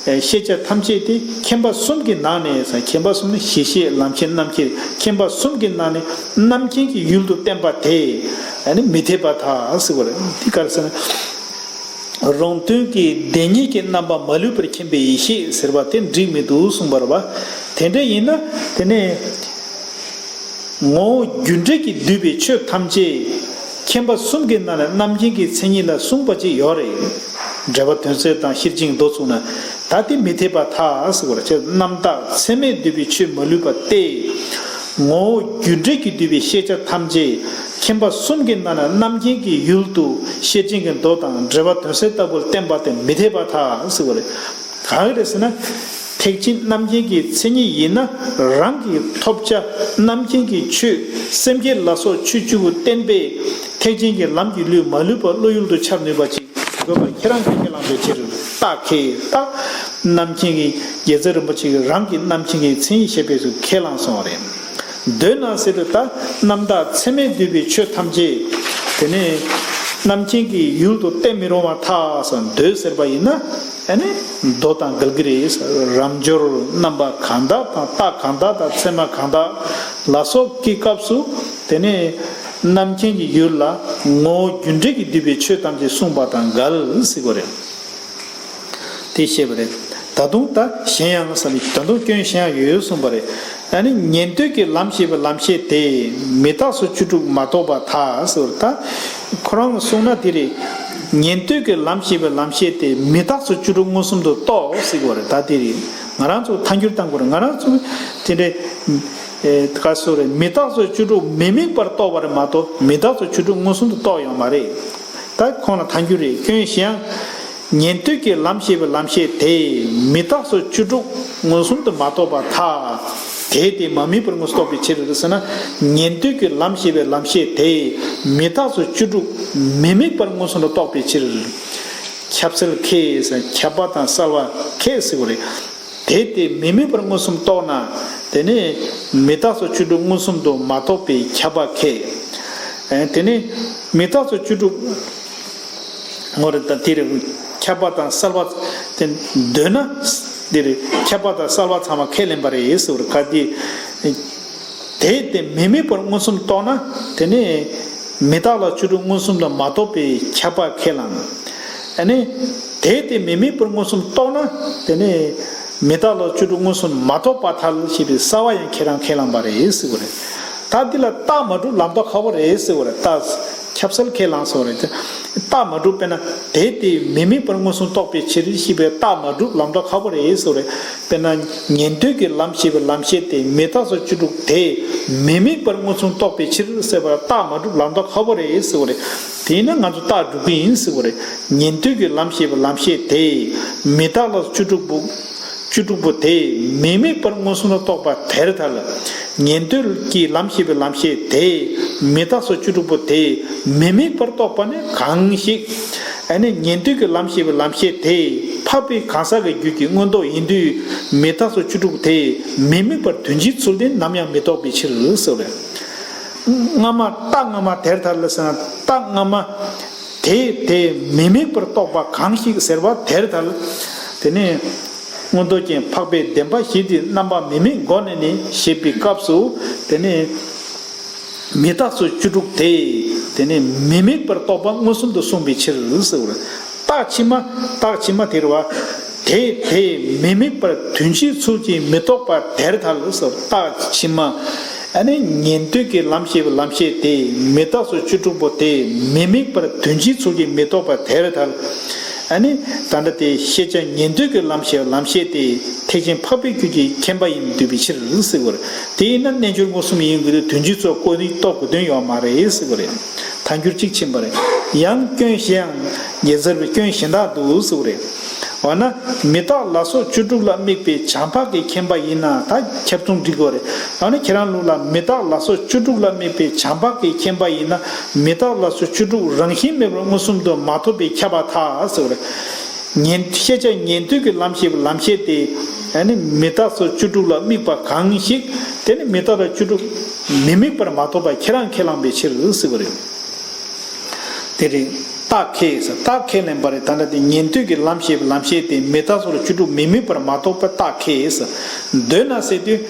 ཤེས་བྱ་ཐམས་ཅད་དེ་མཁྱེན་པ་གསུམ་གྱི་ནང་ནས། མཁྱེན་པ་གསུམ་ནི་གཞི་ཤེས་ལམ་ཤེས་རྣམ་ཤེས། མཁྱེན་པ་གསུམ་གྱི་ནང་ནས་རྣམ་མཁྱེན་གྱི་ཡུལ་དུ་བསྟན་པ་དེ་ནི་མི་འཐད་པར་ཐལ་ཟེར་བ་རེད། འདི་ག་རེ་ཟེར་ན། རོང་སྟོན་གྱིས་བདེན་གཉིས་ཀྱི་རྣམ་པ་མ་ལུས་པར་མཁྱེན་པའི་ཡེ་ཤེས་ཟེར་བ་དེ་འགྲིག་མི་འདུག་གསུངས་པ་རེད་པ། དེ་འདྲ་ཡིན་ན་དེ་ནས། ངོ་བོ་རྒྱུ་འབྲས་ཀྱིས་བསྡུས་པའི་ཆོས་ཐམས་ཅད་མཁྱེན་པ་གསུམ་གྱི་ནང་ནས་རྣམ་མཁྱེན་གྱི་མཚན་ཉིད་ལ་གསུངས་པ་ཅིག་ཡོད་རེད། འགྲེལ་པ་དོན་གསལ་དང་ཤེར་ཕྱིན་གྱི་མདོ་ཚུགས་ན། ད་དེ་མི་འཐད་པར་ཐལ་ཟེར་བ་རེད། རྣམ་དག་ཚད་མས་བསྡུས་པའི་ཆོས་མ་ལུས་པ་སྟེ། ངོ་བོ་རྒྱུ་འབྲས་ཀྱིས་བསྡུས་པའི་ཤེས་བྱ་ཐམས་ཅད་མཁྱེན་པ་གསུམ་གྱི་ནང་ནས་རྣམ་མཁྱེན་གྱི་ཡུལ་དུ་ཤེར་ཕྱིན་གྱི་མདོ་དང་འགྲེལ་པ་དོན་གསལ་ལྟ་བུར་བསྟན་པ་དེ་མི་འཐད་པར་ཐལ་ཟེར་བ་རེད། གང་རེད་ཟེར་ན། ཐེག་ཆེན་རྣམ་མཁྱེན་གྱི་མཚན་ཉིད་ཡིན་ན། རང་གི་ཐོབ་བྱ་རྣམ་མཁྱེན་གྱི་ཆོས་སེམས་བསྐྱེད་ལ་སོགས་ཆོས་བཅུ་པོ་བསྟན་པས་ཐེག་ཆེན་གྱི་ལམ་གྱི་ལུས་མ་ལུས་པ་བློ་ཡུལ་དུ་འཆར་ནུས་པ་ཅིག་དགོས་པ་ཁྱེད་རང་གིས་ཁས་བླངས་པའི་ཕྱིར། རྟགས་ཁས། རྟགས། རྣམ་མཁྱེན་གྱི་རྒྱལ་ཚབ་རིན་པོ་ཆེ་གིས་རང་གི་རྣམ་མཁྱེན་གྱི་མཚན་ཉིད་བཤད་པའི་ཚུལ་ཁས་བླངས་སོང་བ་རེད། འདོད་ན་ཟེར་དུས་ད་རྣམ་དག་ཚད་མས་བསྡུས་པའི་ཆོས་ཐམས་ཅད་དེ་ནས་རྣམ་མཁྱེན་གྱི་ཡུལ་དུ་བསྟན་མི་རུང་བར་ཐལ་ཟེར། འདོད་ཟེར་བ་ཡིན་ན། ཨ་ནི་མདོ་དང་འགལ་གྱི་རེད། རབ་འབྱོར་རྣམ་པ་གང་དག་དང་རྟགས་གང་དག་དང་ཚད་མ་གང་དག་ལ་སོགས་ཀྱི་སྐབས་སུ་དེ་ནས་རྣམ་མཁྱེན་གྱི་ཡུལ་ལ་ངོ་བོ་རྒྱུ་འབྲས་ཀྱིས་བསྡུས་པའི་ཆོས་ཐམས་ཅད་གསུངས་པ་དང་འགལ་ཟེར་བ་རེད། དེ་བཤད་པ་རེད། ད་དུང་ད་གཞན་ཡང་བསམ། ད་དུང་སྐྱོན་གཞན་ཡང་ཡོད་གསུངས་པ་རེད། ཨ་ནི་ཉན་ཐོས་ཀྱི་ལམ་ཞེས་པའི་ལམ་ཤེས་དེ་མི་རྟག་སོགས་བཅུ་དྲུག་མ་གཏོགས་པར་ཐལ་ཟེར་བ་རེད། ད་ཁོ་རང་གིས་གསུངས་ན་དེ་རེད། ཉན་ཐོས་ཀྱི་ལམ་ཞེས་པའི་ལམ་ཤེས་དེ་མི་རྟག་སོགས་བཅུ་དྲུག་མངོན་སུམ་དུ་རྟོགས་ཟེར་གྱི་ཡོད་རེད། ད་དེ་རེད། ང་རང་ཚོ་ཐལ་འགྱུར་བཏང་དགོས་རེད། ང་རང་ཚོ་དེ་འདྲའི་ཨེ་ག་སོ་རེད། མི་རྟག་སོགས་བཅུ་དྲུག་མི་དམིགས་པར་རྟོགས་པ་རེད་མ་གཏོགས་མི་རྟག་སོགས་བཅུ་དྲུག་མངོན་སུམ་དུ་རྟོགས་ཡོད་མ་རེད། ད་ཁོང་ལ་ཐལ་འགྱུར་རེད། སྐྱོན་གཞན་ཡང་། ཉན་ཐོས་ཀྱི་ལམ་ཞེས་པའི་ལམ་ཤེས་དེ་མི་རྟག་སོགས་བཅུ་དྲུག་མངོན་སུམ་དུ་མ་རྟོགས་པར་ཐལ། དེ་དེ་མ་དམིགས་པར་མངོན་སུམ་རྟོགས་པའི་ཕྱིར་ཟེར་ན། ཉན་ཐོས་ཀྱི་ལམ་ཞེས་པའི་ལམ་ཤེས་དེ་མི་རྟག་སོགས་བཅུ་དྲུག་མི་དམིགས་པར་མངོན་སུམ་དུ་རྟོགས་པའི་ཕྱིར། ཁྱབ་གསལ་ཁས་ཟེར། ཁྱབ་པ་དང་གསལ་བ་ཁས་ཟེར་བ་རེད། དེ་དེ་མི་དམིགས་པར་མངོན་སུམ་རྟོགས་ན། དེ་ནི་མི་རྟག་སོགས་བཅུ་དྲུག་མངོན་སུམ་དུ་མ་རྟོགས་པའི་ཁྱབ་པ་ཁས། ཨེ་དེ་ནི་མི་རྟག་སོགས་བཅུ་དྲུག་ངོ་རེད། ད་དེ་རེད། ཁྱབ་པ་དང་གསལ་བ་དེ་འདོད་ན། དེ་རེད། ཁྱབ་པ་དང་གསལ་བ་ཚང་མ་ཁས་ལེན་པ་རེད་ཟེར་བ་རེད། ག་དེ། དེ་དེ་མི་དམིགས་པར་མངོན་སུམ་རྟོགས་ན། དེ་ནི་མི་རྟག་ལ་བཅུ་དྲུག་མངོན་སུམ་དུ་མ་རྟོགས་པའི་ཁྱབ་པ་ཁས་བླངས། ཨ་ནི་དེ་དེ་མི་དམིགས་པར་མངོན་སུམ་རྟོགས་ན། དེ་ནི་མི་རྟག་ལ་བཅུ་དྲུག་མངོན་སུམ་མ་རྟོགས་པར་ཐལ་ཞེས་པའི་གསལ་བ་ཡང་ཁྱེད་རང་ཁས་བླངས་པ་རེད་ཟེར་བ་རེད། ད་འདི་ལ་རྟགས་མ་གྲུབ་ལམ་རྟོགས་ཁག་པོ་རེད་ཟེར་བ་རེད། རྟགས་ཁྱབ་གསལ་ཁས་བླངས་སོང་རེད། རྟགས་མ་གྲུབ་དཔེར་ན་དེ་དེ་མི་དམིགས་པར་མངོན་སུམ་རྟོགས་པའི་ཕྱིར་ཞེས་པའི་རྟགས་མ་གྲུབ་ལམ་རྟོགས་ཁག་པོ་རེད་ཟེར་བ་རེད། དཔེར་ན་ཉན་ཐོས་ཀྱི་ལམ་ཞེས་པའི་ལམ་ཤེས་དེ་མི་རྟག་སོགས་བཅུ་དྲུག་དེ་མི་དམིགས་པར་མངོན་སུམ་རྟོགས་པའི་ཕྱིར་ཟེར་བར་རྟགས་མ་གྲུབ་ལམ་རྟོགས་ཁག་པོ་རེད་ཟེར་བ་རེད། དེས་ན་ང་ཚོ་རྟགས་སྒྲུབ་ཀྱི་ཡིན་ཟེར་བ་རེད། ཉན་ཐོས་ཀྱི་ལམ་ཞེས་པའི་ལམ་ཤེས་དེ་མི་རྟག་ལ་བཅུ་དྲུག་པོ། བཅུ་དྲུག་པོ་དེ་མི་དམིགས་པར་མངོན་སུམ་དུ་རྟོགས་པ་དེར་ཐལ། ཉན་ཐོས་ཀྱི་ལམ་ཞེས་པའི་ལམ་ཤེས་དེ་མི་རྟག་སོགས་བཅུ་དྲུག་པོ་དེ་མི་དམིགས་པར་རྟོགས་པ་ནི་གང་ཞིག་ཨ་ནི་ཉན་ཐོས་ཀྱི་ལམ་ཞེས་པའི་ལམ་ཤེས་དེ་འཕགས་པའི་གང་ཟག་གི་རྒྱུད་ཀྱི་མངོན་རྟོགས་ཡིན་དུས་མི་རྟག་སོགས་བཅུ་དྲུག་པོ་དེ་མི་དམིགས་པར་དོན་སྤྱིའི་ཚུལ་དེ་ནམ་ཡང་མི་རྟོགས་པའི་ཕྱིར་ཟེར་བས། སྔ་མ་རྟགས་སྔ་མ་དེར་ཐལ་ཟེར་ན་རྟགས་སྔ་མ། དེ་དེ་མི་དམིགས་པར་རྟོགས་པ་གང་ཞིག་ཟེར་བ་དེར་ཐལ། དེ་ནས་མངོན་རྟོགས་ཅན་འཕགས་པའི་བདེན་པ་བཞི་དེ་རྣམ་པ་མི་དམིགས་སྒོ་ནས་ནི་ཞེས་པའི་སྐབས་སུ་དེ་ནས་མི་རྟག་སོགས་བཅུ་དྲུག་དེ་དེ་ནས་མི་དམིགས་པར་རྟོགས་པ་མངོན་སུམ་དུ་གསུངས་པའི་ཕྱིར་ཟེར་བ་རེད། རྟགས་ཕྱི་མ་རྟགས་ཕྱི་མ་དེ་རེད་བ། དེ་དེ་མི་དམིགས་པར་དོན་སྤྱིའི་ཚུལ་གྱིས་མི་རྟོགས་པ་དེར་ཐལ་ཟེར། རྟགས་ཕྱི་མ། ཨ་ནི་ཉན་ཐོས་ཀྱི་ལམ་ཤེས་པའི་ལམ་ཤེས་དེ་མི་རྟག་སོགས་བཅུ་དྲུག་པོ་དེ་མི་དམིགས་པར་དོན་སྤྱིའི་ཚུལ་གྱིས་མི་རྟོགས་པ་དེར་ཐལ། ཨ་ནི་ད་ལྟ་དེ་ཤེས་བྱ་ཉན་ཐོས་ཀྱི་ལམ་ཤེས་པའི་ལམ་ཤེས་དེ་ཐེག་ཆེན་འཕགས་པའི་ཁྱུ་གི་མཁྱེན་པ་ཡིན་འདོད་པའི་ཕྱིར་ཟེར་བ་རེད། དེ་ཡིན་ན་རྣལ་འབྱོར་མངོན་སུམ་ཡིན་དགོས་དུས་དོན་སྤྱིའི་ཚུལ་ཁོ་ནི་རྟོགས་དགོས་དོན་ཡོད་མ་རེད་ཟེར་བ་རེད། ཐལ་འགྱུར་གཅིག་ཕྱིན་པ་རེད། ཡང་སྐྱོན་གཞན་ཡང་དགེ་རྩར་བའི་སྐྱོན་གཞན་དག་འདུག་ཟེར་བ་རེད། འོ་ན་མི་རྟག་ལ་སོགས་བཅུ་དྲུག་ལ་དམིགས་པའི་བྱམས་འཕགས་ཀྱི་མཁྱེན་པ་ཡིན་ན། ད་ཁྱབ་མཚུངས་འགྲིག་གི་རེད། འོ་ན་ཁྱེད་རང་ལུགས་ལ་མི་རྟག་ལ་སོགས་བཅུ་དྲུག་ལ་དམིགས་པའི་བྱམས་འཕགས་ཀྱི་མཁྱེན་པ་ཡིན་ན། མི་རྟག་ལ་སོགས་བཅུ་དྲུག་རང་བཞིན་མེད་པར་མངོན་སུམ་དུ་མ་རྟོགས་པས་ཁྱབ་པར་ཐལ་ཟེར་བ་རེད། ཉན་ཤེས་བྱ་ཉན་ཐོས་ཀྱི་ལམ་ཤེས་པའི་ལམ་ཤེས་དེ། ཨ་ནི་མི་རྟག་སོགས་བཅུ་དྲུག་ལ་དམིགས་པ་གང་ཞིག་དེ་ནི་མི་རྟག་ལ་བཅུ་དྲུག་མི་དམིགས་པར་མ་རྟོགས་པ་ཁྱེད་རང་ཁས་བླངས་པའི་ཕྱིར་ཟེར་བ་རེད། དེ་རིང་རྟགས་ཁས་ཟེར། རྟགས་ཁས་ལེན་པ་རེད། ད་ལྟ་དེ་ཉན་ཐོས་ཀྱི་ལམ་ཤེས་པའི་ལམ་ཤེས་དེ་མི་རྟག་སོགས་ལ་བཅུ་དྲུག་མི་དམིགས་པར་མ་རྟོགས་པ་རྟགས་ཁས་ཟེར། འདོད་ན་ཟེར་དུས།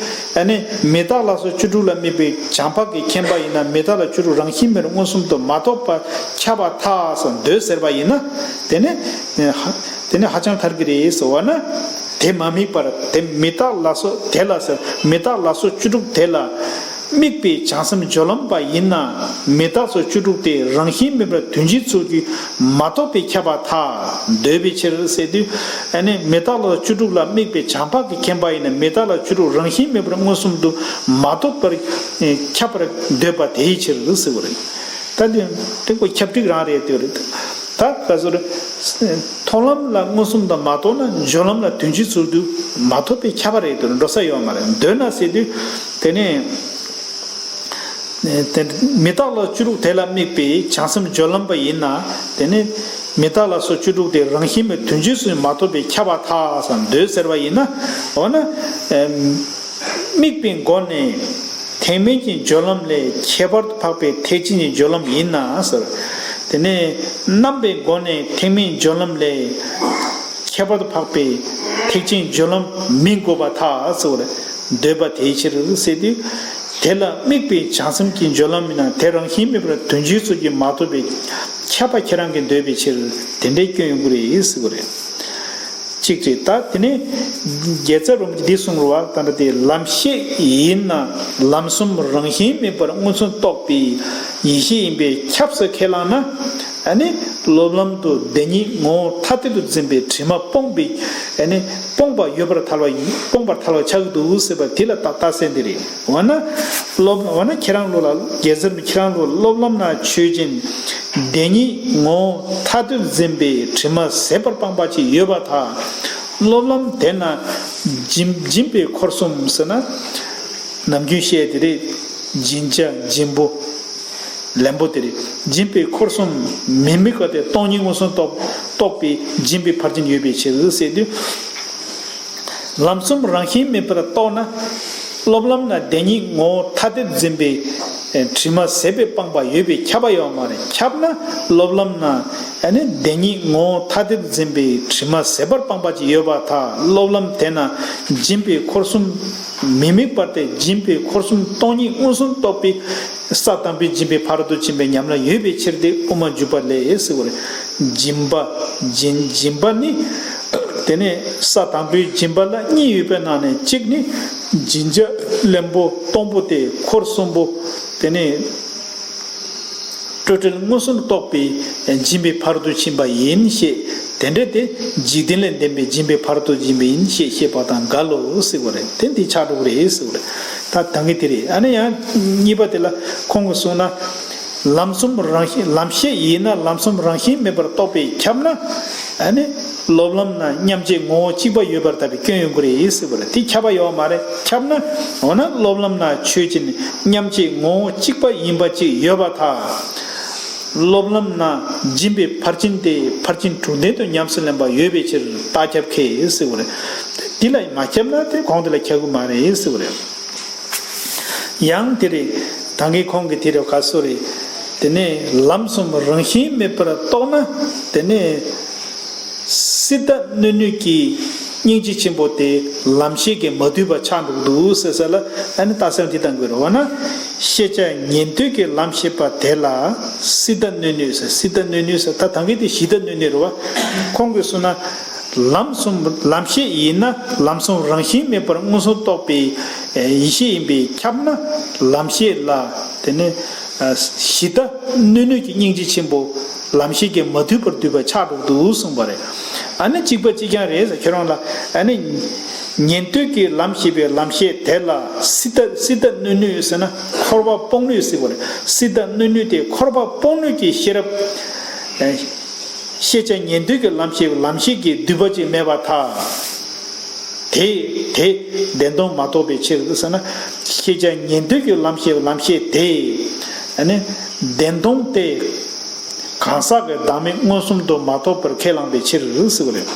ཨ་ནི་མི་རྟག་ལ་སོགས་བཅུ་དྲུག་ལ་དམིགས་པའི་བྱམས་འཕགས་ཀྱི་མཁྱེན་པ་ཡིན་ན། མི་རྟག་ལ་བཅུ་དྲུག་རང་བཞིན་མེད་པར་མངོན་སུམ་དུ་མ་རྟོགས་པ་ཁྱབ་པར་ཐལ་ཟེར། འདོད་ཟེར་བ་ཡིན་ན། དེ་ནི་ཧ་དེ་ནི་ཧ་ཅང་ཐལ་གྱི་རེད་ཟེར་བ་ན། དེ་མ་དམིགས་པར་དེ་མི་རྟག་ལ་སོགས་དེ་ལ་ཟེར། མི་རྟག་ལ་སོགས་བཅུ་དྲུག་དེ་ལ་དམིགས་པའི་བྱང་སེམས་སྦྱོར་ལམ་པ་ཡིན་ན། མི་རྟག་སོགས་བཅུ་དྲུག་དེ་རང་བཞིན་མེད་པར་དོན་སྤྱིའི་ཚུལ་གྱིས་མ་རྟོགས་པས་ཁྱབ་པར་ཐལ། འདོད་པའི་ཕྱིར་ཟེར་དུས། ཨ་ནི་མི་རྟག་ལ་སོགས་བཅུ་དྲུག་ལ་དམིགས་པའི་བྱམས་འཕགས་ཀྱི་མཁྱེན་པ་ཡིན་ན། མི་རྟག་ལ་བཅུ་དྲུག་རང་བཞིན་མེད་པར་མངོན་སུམ་དུ་མ་རྟོགས་པར་ཁྱབ་པར་འདོད་པ་དེའི་ཕྱིར་ཟེར་བ་རེད། ད་དེ་དེ་ཁོ་ཁྱབ་འགྲིག་རང་རེད་དེ་རེད། ད་ག་ཟེར། མཐོང་ལམ་ལ་མངོན་སུམ་དུ་མ་རྟོགས་ན། སྦྱོར་ལམ་ལ་དོན་སྤྱིའི་ཚུལ་དུ་མ་རྟོགས་པས་ཁྱབ་པ་རེད་དེ་འགྲོ་ས་ཡོད་མ་རེད། འདོད་ན་ཟེར་དུས། དེ་ནས་དེ་མི་རྟག་ལ་བཅུ་དྲུག་དེ་ལ་དམིགས་པའི་བྱང་སེམས་སྦྱོར་ལམ་པ་ཡིན་ན། དེ་ནས་མི་རྟག་ལ་སོགས་བཅུ་དྲུག་དེ་རང་བཞིན་མེད་དོན་སྤྱིའི་ཚུལ་མ་རྟོགས་པས་ཁྱབ་པར་ཐལ་ཟེར། འདོད་ཟེར་བ་ཡིན་ན། འོ་ན། དམིགས་པའི་སྒོ་ནས་ཐེག་དམན་གྱི་སྦྱོར་ལམ་ལས་ཁྱད་པར་དུ་འཕགས་པའི་ཐེག་ཆེན་གྱི་སྦྱོར་ལམ་ཡིན་ན་ཟེར། དེ་ནས་རྣམ་པའི་སྒོ་ནས་ཐེག་དམན་སྦྱོར་ལམ་ལས་ཁྱད་པར་དུ་འཕགས་པའི་ཐེག་ཆེན་སྦྱོར་ལམ་མི་དགོས་པར་ཐལ་ཟེར་བ་རེད། འདོད་པ་དེའི་ཕྱིར་ཟེར་དུས། དེ་ལ་དམིགས་པའི་བྱང་སེམས་ཀྱི་སྦྱོར་ལམ་ཡིན་ན། དེ་རང་བཞིན་མེད་པར་དོན་སྤྱིའི་ཚུལ་གྱིས་མ་རྟོགས་པས་ཁྱབ་པ་ཁྱེད་རང་གིས་འདོད་པའི་ཕྱིར། དེ་འདྲའི་སྐྱོན་ཡོང་གི་རེད་ཟེར་བ་རེད། གཅིག་རེད། ད་དེ་ནས་དགེ་རྩ་རིན་པོ་ཆེ་འདི་གསུངས་རེད་བ། ད་ལྟ་དེ་ལམ་ཤེས་ཡིན་ན་ལམ་གསུམ་རང་བཞིན་མེད་པར་མངོན་སུམ་རྟོགས་པའི་ཡེ་ཤེས་ཡིན་པས་ཁྱབ་ཟེར་ཁས་བླངས་ན། ཨ་ནི་སློབ་ལམ་དུ་བདེན་གཉིས་ངོ་བོ་ཐ་དད་དུ་འཛིན་པའི་དྲི་མ་སྤོང་བའི། ཨ་ནི་སྤོང་པ་ཡོད་པར་ཐལ་བ་ཡིན། སྤོང་པར་ཐལ་བ་ཆགས་ཀྱི་འདུག་ཟེར་བ་དེ་ལ་རྟགས་རྟགས་གསལ་འདི་རེད། འོ་ན་སློབ། འོ་ན་ཁྱེད་རང་ལུགས་ལ་དགེ་རྩ་རིན་པོ་ཆེ་ཁྱེད་རང་ལུགས་སློབ་ལམ་ན་ཆོས་ཅན། བདེན་གཉིས་ངོ་བོ་ཐ་དད་འཛིན་པའི་དྲི་མ་ཟད་པར་སྤངས་པ་ཅིག་ཡོད་པར་ཐལ། སློབ་ལམ་དེ་ན་སྦྱིན་སྦྱིན་པའི་འཁོར་གསུམ་ཟེར་ན། ནམ་རྒྱུན་བཤད་དེ་རེད། སྦྱིན་བྱ་སྦྱིན་པོ། ལེན་པོ་དེ་རེད། སྦྱིན་པའི་འཁོར་གསུམ་མི་དམིགས་པ་དེ་སྟོང་ཉིད་མངོན་སུམ་རྟོགས་རྟོགས་པའི་སྦྱིན་པའི་ཕར་ཕྱིན་ཡོད་པའི་ཕྱིར་ཟེར་དུས། ལམ་གསུམ་རང་བཞིན་མེད་པར་རྟོགས་ན། སློབ་ལམ་ན་བདེན་གཉིས་ངོ་བོ་ཐ་དད་འཛིན་པའི་དྲི་མ་ཟད་པས་སྤངས་པ་ཡོད་པས་ཁྱབ་པ་ཡོད་མ་རེད། ཁྱབ་ན་སློབ་ལམ་ན་ཨ་ནི་བདེན་གཉིས་ངོ་བོ་ཐ་དད་འཛིན་པའི་དྲི་མ་ཟད་པར་སྤངས་པ་ཅིག་ཡོད་པར་ཐལ། སློབ་ལམ་དེ་ན་སྦྱིན་པའི་འཁོར་གསུམ་མི་དམིགས་པ་སྟེ། སྦྱིན་པའི་འཁོར་གསུམ་སྟོང་ཉིད་མངོན་སུམ་རྟོགས་པའི་ས་དང་པོའི་སྦྱིན་པའི་ཕ་རོལ་ཏུ་ཕྱིན་པའི་ཉམས་ལེན་ཡོད་པའི་ཕྱིར་ཏེ་དབུ་མ་འཇུག་པ་ལས་ཟེར་བ་རེད། སྦྱིན་པ། སྦྱིན་སྦྱིན་པ་ནི། དེ་ནས་ས་དང་པོའི་སྦྱིན་པ་ལ་གཉིས་ཡོད་པའི་ནང་ནས་གཅིག་ནི། སྦྱིན་བྱ་ལེན་པོ་གཏོང་པོ་སྟེ་འཁོར་གསུམ་པོ། དེ་ནས་སྤྲོས་བྲལ་མངོན་སུམ་རྟོགས་པའི་སྦྱིན་པའི་ཕ་རོལ་ཏུ་ཕྱིན་པ་ཡིན་ཞེས། དེ་འདྲ་སྟེ་འཇིག་རྟེན་ལས་འདས་པའི་སྦྱིན་པའི་ཕ་རོལ་ཏུ་ཕྱིན་པ་ཡིན་ཞེས་བཤད་པ་དང་འགལ་ལོ་ཟེར་བ་རེད། དེ་འདི་ཆགས་འགྲོ་གི་རེད་ཟེར་བ་རེད། ད་ད་གིན་དེ་རེད། ཨ་ནི་ཡང་གཉིས་པ་དེ་ལ་ཁོང་གིས་གསུངས་ན། ལམ་གསུམ་རང་བཞིན། ལམ་ཤེས་ཡིན་ན་ལམ་གསུམ་རང་བཞིན་མེད་པར་རྟོགས་པས་ཁྱབ་ན། ཨ་ནི་སློབ་ལམ་ན་མཉམ་རྗེས་ངོ་བོ་གཅིག་པ་ཡོད་པར་ཐལ་བའི་སྐྱོན་ཡོང་གི་རེད་ཟེར་བ་རེད། དེ་ཁྱབ་པ་ཡོད་མ་རེད། ཁྱབ་ན། འོ་ན་སློབ་ལམ་ན་ཆོས་ཅན། མཉམ་རྗེས་ངོ་བོ་གཅིག་པ་ཡིན་པ་ཅིག་ཡོད་པར་ཐལ། སློབ་ལམ་ན་སྦྱིན་པའི་ཕར་ཕྱིན་དེ་ཕར་ཕྱིན་དྲུག་ལྡན་དུ་ཉམས་སུ་ལེན་པ་ཡོད་པའི་ཕྱིར་རྟགས་ཁྱབ་ཁེལ་ཟེར་བ་རེད། འདི་ལ་མ་ཁྱབ་ན་དེ་གོང་དེ་ལ་ཁྱབ་གི་མ་རེད་ཟེར་བ་རེད། ཡང་དེ་རེད། ད་གིན་ཁོང་གིས་དེ་རེད་ག་སོ་རེད། དེ་ནས་ལམ་གསུམ་རང་བཞིན་མེད་པར་རྟོགས་ན། དེ་ནས་སྲིད་མཐའ་གནོད་ནུས་ཀྱི་སྙིང་རྗེ་ཆེན་པོ་དེ་ལམ་ཤེས་ཀྱིས་མ་བསྡུས་པ་ཆགས་འགྲོ་གི་འདུག་ཟེར་ས་ལ། ཨ་ནི་རྟགས་གསལ་འདི་བཏང་དགོས་རེད། འོ་ན་ཤེས་བྱ་ཉན་ཐོས་ཀྱི་ལམ་ཤེས་པ་དེ་ལ་སྲིད་མཐའ་གནོད་ནུས་ཟེར། སྲིད་མཐའ་གནོད་ནུས་ཟེར། ད་ད་གིན་དེ་གཞི་མཐའ་གནོད་ནུས་རེད་བ། ཁོང་གིས་གསུངས་ན། ལམ་གསུམ་ལམ་ཤེས་ཡིན་ན་ལམ་གསུམ་རང་བཞིན་མེད་པར་མངོན་སུམ་རྟོགས་པའི་ཡེ་ཤེས་ཡིན་པས་ཁྱབ་ན། ལམ་ཤེས་ལ་དེ་ནི་གཞི་བདག་གནོད་ནུས་ཀྱི་སྙིང་རྗེ་ཆེན་པོ་ལམ་ཤེས་ཀྱིས་མ་བསྡུས་པར་བསྡུས་པ་ཆགས་འགྲོ་འདུག་གསུངས་པ་རེད། ཨ་ནི་གཅིག་པ་གཅིག་རྐྱང་རེད་ཟེར་ཁྱོད་རང་ལ། ཨ་ནི་ཉན་ཐོས་ཀྱི་ལམ་ཤེས་པའི་ལམ་ཤེས་དེ་ལ་སྲིད་པ་སྲིད་པ་གནོད་ནུས་ཟེར་ན་འཁོར་བ་སྤོང་ནུས་ཟེར་བ་རེད། སྲིད་པ་གནོད་ནུས་དེ་འཁོར་བ་སྤོང་ནུས་ཀྱི་ཤེས་རབ། ཤེས་བྱ་ཉན་ཐོས་ཀྱི་ལམ་ཤེས་ལམ་ཤེས་ཀྱིས་བསྡུས་པ་ཅིག་མེད་པར་ཐལ། དེ་དེ་བདེན་སྟོང་མ་རྟོགས་པའི་ཕྱིར་ཟེར་ན། ཤེས་བྱ་ཉན་ཐོས་ཀྱི་ལམ་ཤེས་ལམ་ཤེས་དེ་ནི་བདེན་སྟོང་སྟེ། གང་ཟག་གི་བདག་མེད་མངོན་སུམ་དུ་མ་རྟོགས་པར་ཁས་བླངས་པའི་ཕྱིར་ཟེར་བ་རེད།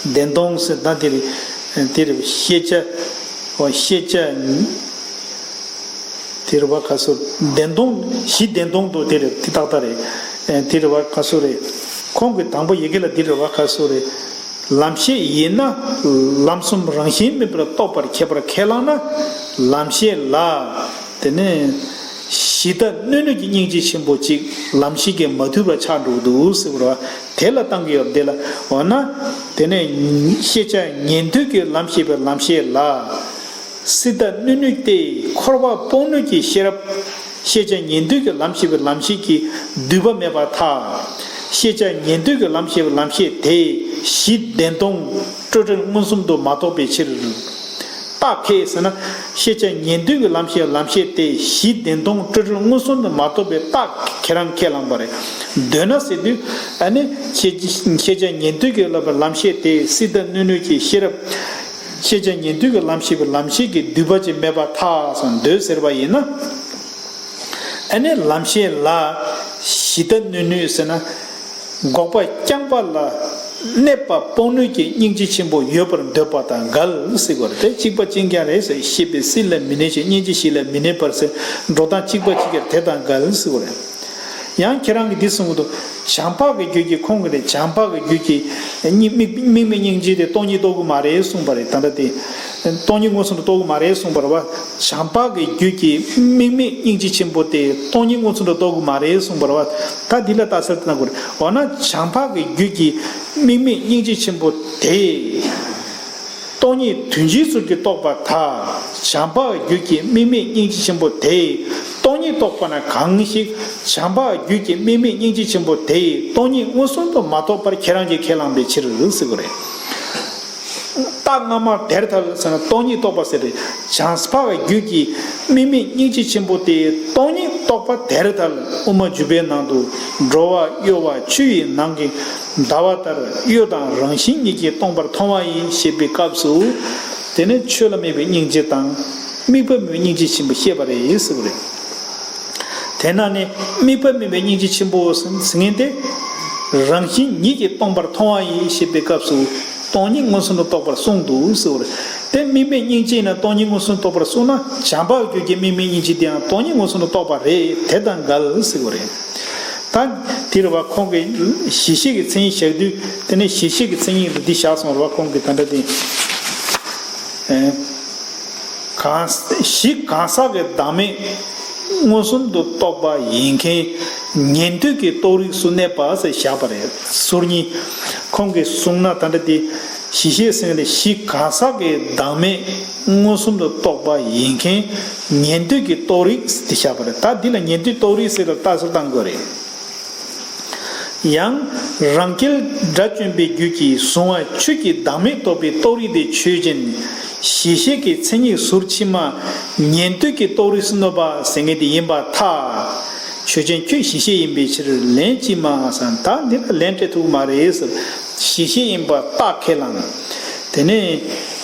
བདེན་སྟོང་ཟེར་ན་དེ་རེད། དེ་རེད། ཤེས་བྱ་ཤེས་བྱ། དེ་རེད་བ། ག་སོ། བདེན་སྟོང་གཞི་བདེན་སྟོང་དུ་དེ་རེད། དེ་ཏག་ཏག་རེད། ཨེ་དེ་རེད་བ། ག་སོ་རེད། ཁོང་གི་དང་པོ་ཡི་གེ་ལ་དེ་རེད་བ། ག་སོ་རེད། ལམ་ཤེས་ཡིན་ན་ལམ་གསུམ་རང་བཞིན་མེད་པར་རྟོགས་པར་ཁྱད་པར་ཁས་བླངས་ན། ལམ་ཤེས་ལ་དེ་ནི་གཞི་བདག་གནོད་ནུས་ཀྱི་སྙིང་རྗེ་ཆེན་པོ་གཅིག་ལམ་ཤེས་ཀྱིས་མ་བསྡུས་པར་ཆགས་འགྲོ་འདུག་ཟེར་བ་རེད་བ། དེ་ལ་བཏང་གི་ཡོད་དེ་ལ། འོ་ན་དེ་ནི་ཤེས་བྱ་ཉན་ཐོས་ཀྱི་ལམ་ཤེས་པའི་ལམ་ཤེས་ལ། སྲིད་པ་གནོད་ནུས་ཏེ་འཁོར་བ་སྤོང་ནུས་ཀྱི་ཤེས་རབ། ཤེས་བྱ་ཉན་ཐོས་ཀྱི་ལམ་ཤེས་པའི་ལམ་ཤེས་ཀྱིས་བསྡུས་པ་མེད་པར་ཐལ། ཤེས་བྱ་ཉན་ཐོས་ཀྱི་ལམ་ཤེས་པའི་ལམ་ཤེས་དེ་གཞི་བདེན་སྟོང་སྤྲོས་བྲལ་མངོན་སུམ་དུ་མ་རྟོགས་པའི་ཕྱིར། རྟགས་ཁས་ཟེར་ན། ཤེས་བྱ་ཉན་ཐོས་ཀྱི་ལམ་ཤེས་ལམ་ཤེས་དེ་གཞི་བདེན་སྟོང་སྤྲོས་བྲལ་མངོན་སུམ་དུ་མ་རྟོགས་པའི་རྟགས་ཁྱེད་རང་ཁས་བླངས་པ་རེད། འདོད་ན་ཟེར་དུས་ཨ་ནི་ཤེས་ཤེས་བྱ་ཉན་ཐོས་ཀྱི་ལམ་ཤེས་དེ་སྲིད་པ་གནོད་ནུས་ཀྱི་ཤེས་རབ། ཤེས་བྱ་ཉན་ཐོས་ཀྱི་ལམ་ཤེས་པའི་ལམ་ཤེས་ཀྱིས་བསྡུས་པ་ཅིག་མེད་པར་ཐལ་ཟེར་འདོད་ཟེར་བ་ཡིན་ན། ཨ་ནི་ལམ་ཤེས་ལ་གཞི་བདག་གནོད་ནུས་ཟེར་ན། འགོག་པ་རྐྱང་པ་ལ་གནོད་པ་སྤོང་ནུས་ཀྱི་སྙིང་རྗེ་ཆེན་པོ་ཡོད་པར་འདོད་པ་དང་འགལ་ཟེར་བ་རེད། དེ་གཅིག་པ་གཅིག་རྐྱང་རེད་ཟེར། ཤེས་པས་སྲིད་ལ་མི་གནས་ཤིང་། སྙིང་རྗེས་གཞི་ལ་མི་གནས་པར་ཟེར། འགྲོ་སྟངས་གཅིག་པ་གཅིག་རྐྱང་དེ་དང་འགལ་ཟེར་བ་རེད། ཡང་ཁྱེད་རང་གིས་འདི་གསུང་གི་འདུག་བྱམས་པ་གི་རྒྱུད་ཀྱི་ཁོང་གི་ནས་བྱམས་པ་གི་རྒྱུད་ཀྱི་དམིགས་དམིགས་མེད་སྙིང་རྗེ་དེ་སྟོང་ཉིད་རྟོགས་ཀྱི་མ་རེད་གསུངས་པ་རེད། ད་ལྟ་དེ་སྟོང་ཉིད་མངོན་སུམ་དུ་རྟོགས་ཀྱི་མ་རེད་གསུངས་པ་རེད་བ། བྱམས་པ་གི་རྒྱུད་ཀྱི་དམིགས་མེད་སྙིང་རྗེ་ཆེན་པོ་དེ་སྟོང་ཉིད་མངོན་སུམ་དུ་རྟོགས་ཀྱི་མ་རེད་གསུངས་པ་རེད་བ། ད་འདི་ལ་ལྟ་ཚུལ་དེ་ན་དགོས་རེད། འོ་ན་བྱམས་པ་གི་རྒྱུད་ཀྱི་དམིགས་མེད་སྙིང་རྗེ་ཆེན་པོ་དེ། སྟོང་ཉིད་དོན་སྤྱིའི་ཚུལ་གྱིས་རྟོགས་པར་ཐལ། བྱམས་པ་རྒྱུད་ཀྱི་དམིགས་མེད་སྙིང་རྗེ་ཆེན་པོ་དེས་སྟོང་ཉིད་རྟོགས་པ་ན་གང་ཞིག་བྱམས་པ་རྒྱུད་ཀྱི་དམིགས་མེད་སྙིང་རྗེ་ཆེན་པོ་དེས་སྟོང་ཉིད་མངོན་སུམ་དུ་མ་རྟོགས་པར་ཁྱེད་རང་གིས་ཁས་བླངས་པའི་ཕྱིར་ཟེར་གྱི་རེད། རྟགས་སྔ་མ་དེར་ཐལ་ཟེར་ན་སྟོང་ཉིད་རྟོགས་པ་ཟེར་རེད། བྱམས་པ་རྒྱུད་ཀྱི་དམིགས་མེད་སྙིང་རྗེ་ཆེན་པོ་དེས་སྟོང་ཉིད་རྟོགས་པ་དེར་ཐལ། དབུ་མ་འཇུག་པའི་ནང་དུ་འགྲོ་བ་གཡོ་བ་ཆུ་ཡི་ནང་གི་ཟླ་བ་ལྟར་གཡོ་དང་རང་བཞིན་ཉིད་ཀྱིས་སྟོང་པར་མཐོང་བ་ཡིན་ཞེས་པའི་སྐབས་སུ། དེ་ནི་ཆོས་ལ་དམིགས་པའི་སྙིང་རྗེ་དང་། དམིགས་པ་མེད་པའི་སྙིང་རྗེ་ཆེན་པོ་བཤད་པ་རེད་ཟེར་བ་རེད། དེས་ན་ནི་དམིགས་པ་མེད་པའི་སྙིང་རྗེ་ཆེན་པོ་ཟེར་མཁན་དེ། རང་བཞིན་ཉིད་ཀྱིས་སྟོང་པར་མཐོང་བ་ཡིན་ཞེས་པའི་སྐབས་སུ། སྟོང་ཉིད་མངོན་སུམ་དུ་རྟོགས་པར་གསུངས་འདུག་ཟེར་བ་རེད། དེ་དམིགས་པའི་སྙིང་རྗེ་ཡིན་ན་སྟོང་ཉིད་མངོན་སུམ་དུ་རྟོགས་པར་གསུངས་ན། བྱམས་པ་རྒྱུད་ཀྱི་དམིགས་མེད་སྙིང་རྗེ་དེའང་སྟོང་ཉིད་མངོན་སུམ་དུ་རྟོགས་པ་རེད། དེ་དང་འགལ་ཟེར་བ་རེད། ད་དེ་རེད་བ། ཁོང་གིས་གཞི་ཤེས་ཀྱི་མཚན་ཉིད་བཞག་དུས་དེ་ནས་གཞི་ཤེས་ཀྱི་མཚན་ཉིད་ལ་འདི་བཞག་སོང་རེད་བ། ཁོང་གིས་ད་ལྟ་དེ། ཨེ། གང་གཞི་གང་ཟག་གི་བདག་མེད་མངོན་སུམ་དུ་རྟོགས་པ་ཡིན་མཁན་ཉན་ཐོས་ཀྱི་རྟོགས་རིགས་སུ་གནས་པ་ཟེར་བཞག་པ་རེད། ཟུར་གཉིས། ཁོང་གིས་གསུངས་ན་ད་ལྟ་དེ་གཞི་ཤེས་ཟེར་མཁན་དེ་གཞི་གང་ཟག་གི་བདག་མེད་མངོན་སུམ་དུ་རྟོགས་པ་ཡིན་མཁན་ཉན་ཐོས་ཀྱི་རྟོགས་རིགས་ཟེར་བཞག་པ་རེད། ད་འདི་ལ་ཉན་ཐོས་རྟོགས་རིགས་ཟེར་ལ་ལྟ་ཚུལ་བཏང་དགོས་རེད། ཡང་། རང་རྒྱལ་དགྲ་བཅོམ་པའི་རྒྱུད་ཀྱིས་གཟུང་བ་ཆོས་ཀྱི་བདག་མེད་རྟོགས་པའི་རྟོགས་རིགས་དེ་ཆོས་ཅན། གཞི་ཤེས་ཀྱི་མཚན་ཉིད་ཟུར་ཕྱི་མ་ཉན་ཐོས་ཀྱི་རྟོགས་རིགས་སུ་གནོད་པ་ཟེར་མཁན་དེ་ཡིན་པར་ཐལ། ཆོས་ཅན་ཁྱོད་གཞི་ཤེས་ཡིན་པའི་ཕྱིར་ལན་ཅི་སྨྲ་ཟེར། ད་འདི་ལ་ལན་སྤྲད་ཐུབ་མ་རེད་ཟེར། གཞི་ཤེས་ཡིན་པ་རྟགས་ཁས་བླངས། དེ་ནས་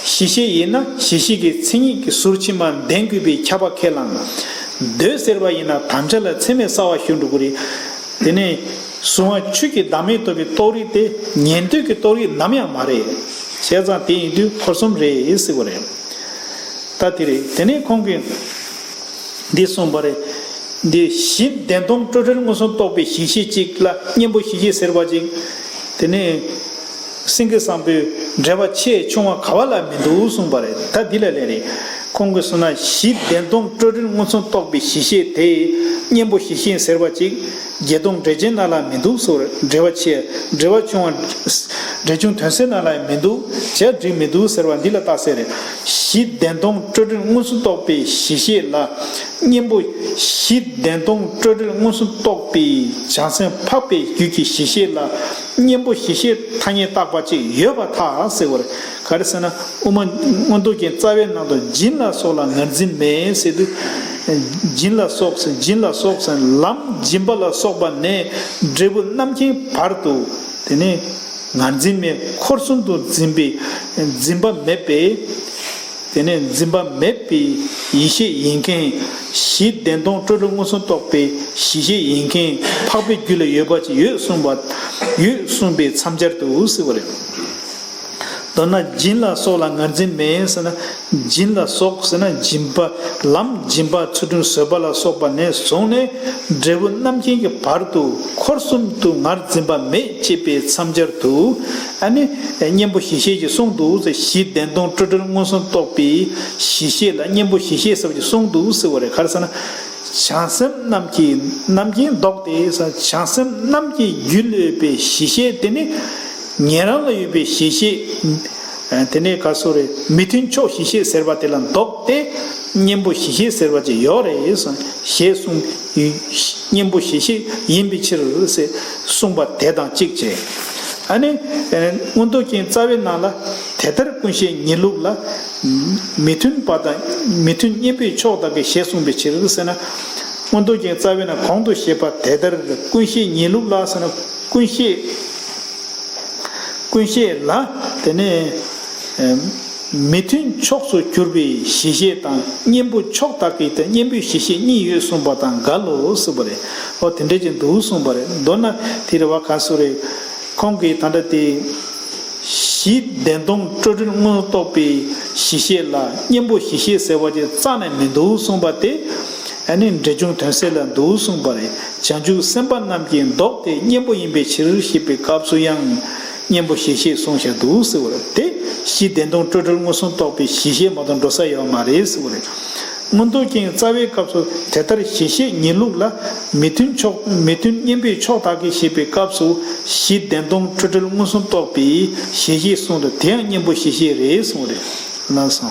གཞི་ཤེས་ཡིན་ན་གཞི་ཤེས་ཀྱི་མཚན་ཉིད་ཀྱི་ཟུར་ཕྱི་མ་ལྡན་དགོས་པའི་ཁྱབ་པ་ཁས་བླངས། འདོད་ཟེར་བ་ཡིན་ན་དམ་བཅའ་ལ་མཚན་མེད་གསལ་བ་ཞུ་འགྲོ་གི་རེད། དེ་ནས་གཟུང་བ་ཆོས་ཀྱི་བདག་མེད་རྟོགས་པའི་རྟོགས་རིགས་དེ་ཉན་ཐོས་ཀྱི་རྟོགས་རིགས་ནམ་ཡང་མ་རེད། བྱས་ཙང་དེ་ཡིན་དུས་འཁོར་གསུམ་རེད་ཟེར་བ་རེད། ད་དེ་རེད། དེ་ནས་ཁོང་གིས་འདི་གསུངས་པ་རེད། འདི་གཞི་བདེན་སྟོང་སྤྲོས་བྲལ་མངོན་སུམ་རྟོགས་པའི་གཞི་ཤེས་གཅིག་ལ་གཉེན་པོ་གཞི་ཤེས་ཟེར་བ་གཅིག་དེ་ནས་ སེང་གེ་བཟང་པོའི་འགྲེལ་པ་ཆེས་ཆུང་བ་ག་བ་ལ་མི་འདུག་གསུངས་པ་རེད། ད་འདི་ལ་ལན་རེད། ཁོང་གིས་གསུངས་ན་གཞི་བདེན་སྟོང་སྤྲོས་བྲལ་མངོན་སུམ་རྟོགས་པའི་གཞི་ཤེས་དེ་གཉེན་པོ་གཞི་ཤེས་ཟེར་བ་ཅིག་བརྒྱད་སྟོང་འགྲེལ་ཆེན་ནང་ལ་མི་འདུག་ཟེར་བ་རེད། འགྲེལ་པ་ཆེ་འགྲེལ་པ་ཆུང་བ་འགྲེལ་ཆུང་དོན་གསལ་ནང་ལ་མི་འདུག་བྱས་འགྲིག་མི་འདུག་ཟེར་བ་འདི་ལ་རྟགས་གསལ་རེད། གཞི་བདེན་སྟོང་སྤྲོས་བྲལ་མངོན་སུམ་རྟོགས་པའི་གཞི་ཤེས་ལ་གཉེན་པོ། གཞི་བདེན་སྟོང་སྤྲོས་བྲལ་མངོན་སུམ་རྟོགས་པའི་བྱང་སེམས་འཕགས་པའི་རྒྱུད་ཀྱི་གཞི་ཤེས་ལ་གཉེན་པོ་གཞི་ཤེས་ཐ་སྙད་བཏགས་པ་ཅིག་ཡོད་པར་ཐལ་ཟེར་བ་རེད། ག་རེ་ཟེར་ན་དབུ་མ་མངོན་རྟོགས་རྒྱན་རྩ་བའི་ནང་དུ་སྦྱིན་ལ་སོགས་ལ་ངར་འཛིན་མེད་ཟེར་དུས། སྦྱིན་ལ་སོགས་ཟེར་སྦྱིན་ལ་སོགས་ཟེར་ལམ་སྦྱིན་པ་ལ་སོགས་པ་ནས་འབྲས་བུ་རྣམ་མཁྱེན་བར་དུ། དེ་ནས་ངར་འཛིན་མེད་འཁོར་གསུམ་དུ་འཛིན་པའི་འཛིན་པ་མེད་པས། དེ་ནས་འཛིན་པ་མེད་པའི་ཡེ་ཤེས་ཡིན་མཁན། གཞི་བདེན་སྟོང་སྤྲོས་བྲལ་མངོན་སུམ་རྟོགས་པའི་གཞི་ཤེས་ཡིན་མཁན་འཕགས་པའི་རྒྱུད་ལ་ཡོད་པ་ཅིག་ཡོད་གསུངས་པ། ཡོད་གསུངས་པའི་མཚམས་སྦྱར་དུ་ཟེར་བ་རེད། མདོར་ན་སྦྱིན་ལ་སོགས་ལ་ངར་འཛིན་མེད་ཟེར་ན། སྦྱིན་ལ་སོགས་ཟེར་ན་སྦྱིན་པ་ལམ་སྦྱིན་པ་ཚུལ་ཁྲིམས་བཟོད་པ་ལ་སོགས་པ་ནས་བཟུང་ནས་འབྲས་བུ་རྣམ་མཁྱེན་གྱི་བར་དུ་འཁོར་གསུམ་དུ་ངར་འཛིན་པ་མེད་ཅེས་པའི་མཚམས་སྦྱར་དུ། ཨ་ནི་གཉེན་པོ་གཞི་ཤེས་ཀྱིས་གསུངས་འདུག་ཟེར། གཞི་བདེན་སྟོང་སྤྲོས་བྲལ་མངོན་སུམ་རྟོགས་པའི་གཞི་ཤེས་ལ་གཉེན་པོ་གཞི་ཤེས་ཟེར་བ་ཅིག་གསུངས་འདུག་ཟེར་བ་རེད། ག་རེ་ཟེར་ན། བྱང་སེམས་རྣམས་ཀྱི་རྣམ་མཁྱེན་ལྡོག་སྟེ་ཟེར། བྱང་སེམས་རྣམས་ཀྱི་རྒྱུད་ལ་ཡོད་པའི་གཞི་ཤེས་དེ་ནི་ཉན་རང་ལ་ཡོད་པའི་གཞི་ཤེས། དེ་ནས་ག་སོ་རེད། མི་མཐུན་ཕྱོགས་གཞི་ཤེས་ཟེར་བ་དེ་ལ་ལྡོག་སྟེ་གཉེན་པོ་གཞི་ཤེས་ཟེར་བ་ཅིག་ཡོད་རེད་ཟེར། ཞེས་གསུངས། གཉེན་པོ་གཞི་ཤེས་ཡིན་པའི་ཕྱིར་ཟེར་གསུངས་པ་དེ་དང་གཅིག་བྱས། ཨ་ནི་མངོན་རྟོགས་རྒྱན་རྩ་བའི་ནང་ལ་དེ་ལྟར་ཀུན་ཤེས་ཉིད་ལུགས་ལ་མི་མཐུན་པ་དང་མི་མཐུན་གཉེན་པོའི་ཕྱོགས་དག་གི་ཞེས་གསུངས་པའི་ཕྱིར་ཟེར་ན། མངོན་རྟོགས་རྒྱན་རྩ་བའི་ནང་གོང་དུ་བཤད་པ་དེ་ལྟར་ཀུན་ཤེས་ཉིད་ལུགས་ལ་ཟེར་ན། ཀུན་ཤེས། ཀུན་ཤེས་ལ་དེ་ནས་མི་མཐུན་ཕྱོགས་སུ་གྱུར་པའི་གཞི་ཤེས་དང་གཉེན་པོ་ཕྱོགས་དག་གི་དེ་གཉེན་པོའི་གཞི་ཤེས་གཉིས་ཡོད་གསུངས་པ་དང་འགལ་ལོ་ཟེར་བ་རེད། འོ་དེ་འདྲ་ཅིག་འདུག་གསུངས་པ་རེད། མདོར་ན་དེ་རེད་བ། ག་སོ་རེད། ཁོང་གིས་ད་ལྟ་དེ། གཞི་བདེན་སྟོང་སྤྲོས་བྲལ་མངོན་རྟོགས་པའི་གཞི་ཤེས་ལ་གཉེན་པོ་གཞི་ཤེས་ཟེར་བ་ཅིག་རྩ་ནས་མི་འདུག་གསུངས་པ་དེ། ཨ་ནི་འགྲེལ་ཆུང་དོན་གསལ་ལ་འདུག་གསུངས་པ་རེད། བྱང་ཆུབ་སེམས་དཔའ་རྣམས་ཀྱིས་ལྡོག་སྟེ་གཉེན་པོ་ཡིན་པའི་ཕྱིར་ཞེས་པའི་སྐབས་སུ་ཡང་གཉེན་པོ་གཞི་ཤེས་གསུངས་བཞག་འདུག་ཟེར་བ་རེད། དེ་གཞི་བདེན་སྟོང་སྤྲོས་བྲལ་མངོན་སུམ་རྟོགས་པའི་གཞི་ཤེས་མ་གཏོགས་འགྲོ་ས་ཡོད་མ་རེད་ཟེར་བ་རེད། མངོན་རྟོགས་རྒྱན་རྩ་བའི་སྐབས་སུ་དེ་ལྟར་གཞི་ཤེས་ཉིད་ལུགས་ལ་མི་མཐུན་ཕྱོགས་མི་མཐུན་གཉེན་པོའི་ཕྱོགས་དག་གི་ཞེས་པའི་སྐབས་སུ་གཞི་བདེན་སྟོང་སྤྲོས་བྲལ་མངོན་སུམ་རྟོགས་པའི་གཞི་ཤེས་གསུངས་ཏེ། དེ་ཡང་གཉེན་པོ་གཞི་ཤེས་རེད་གསུངས་རེད། ལགས་སོ།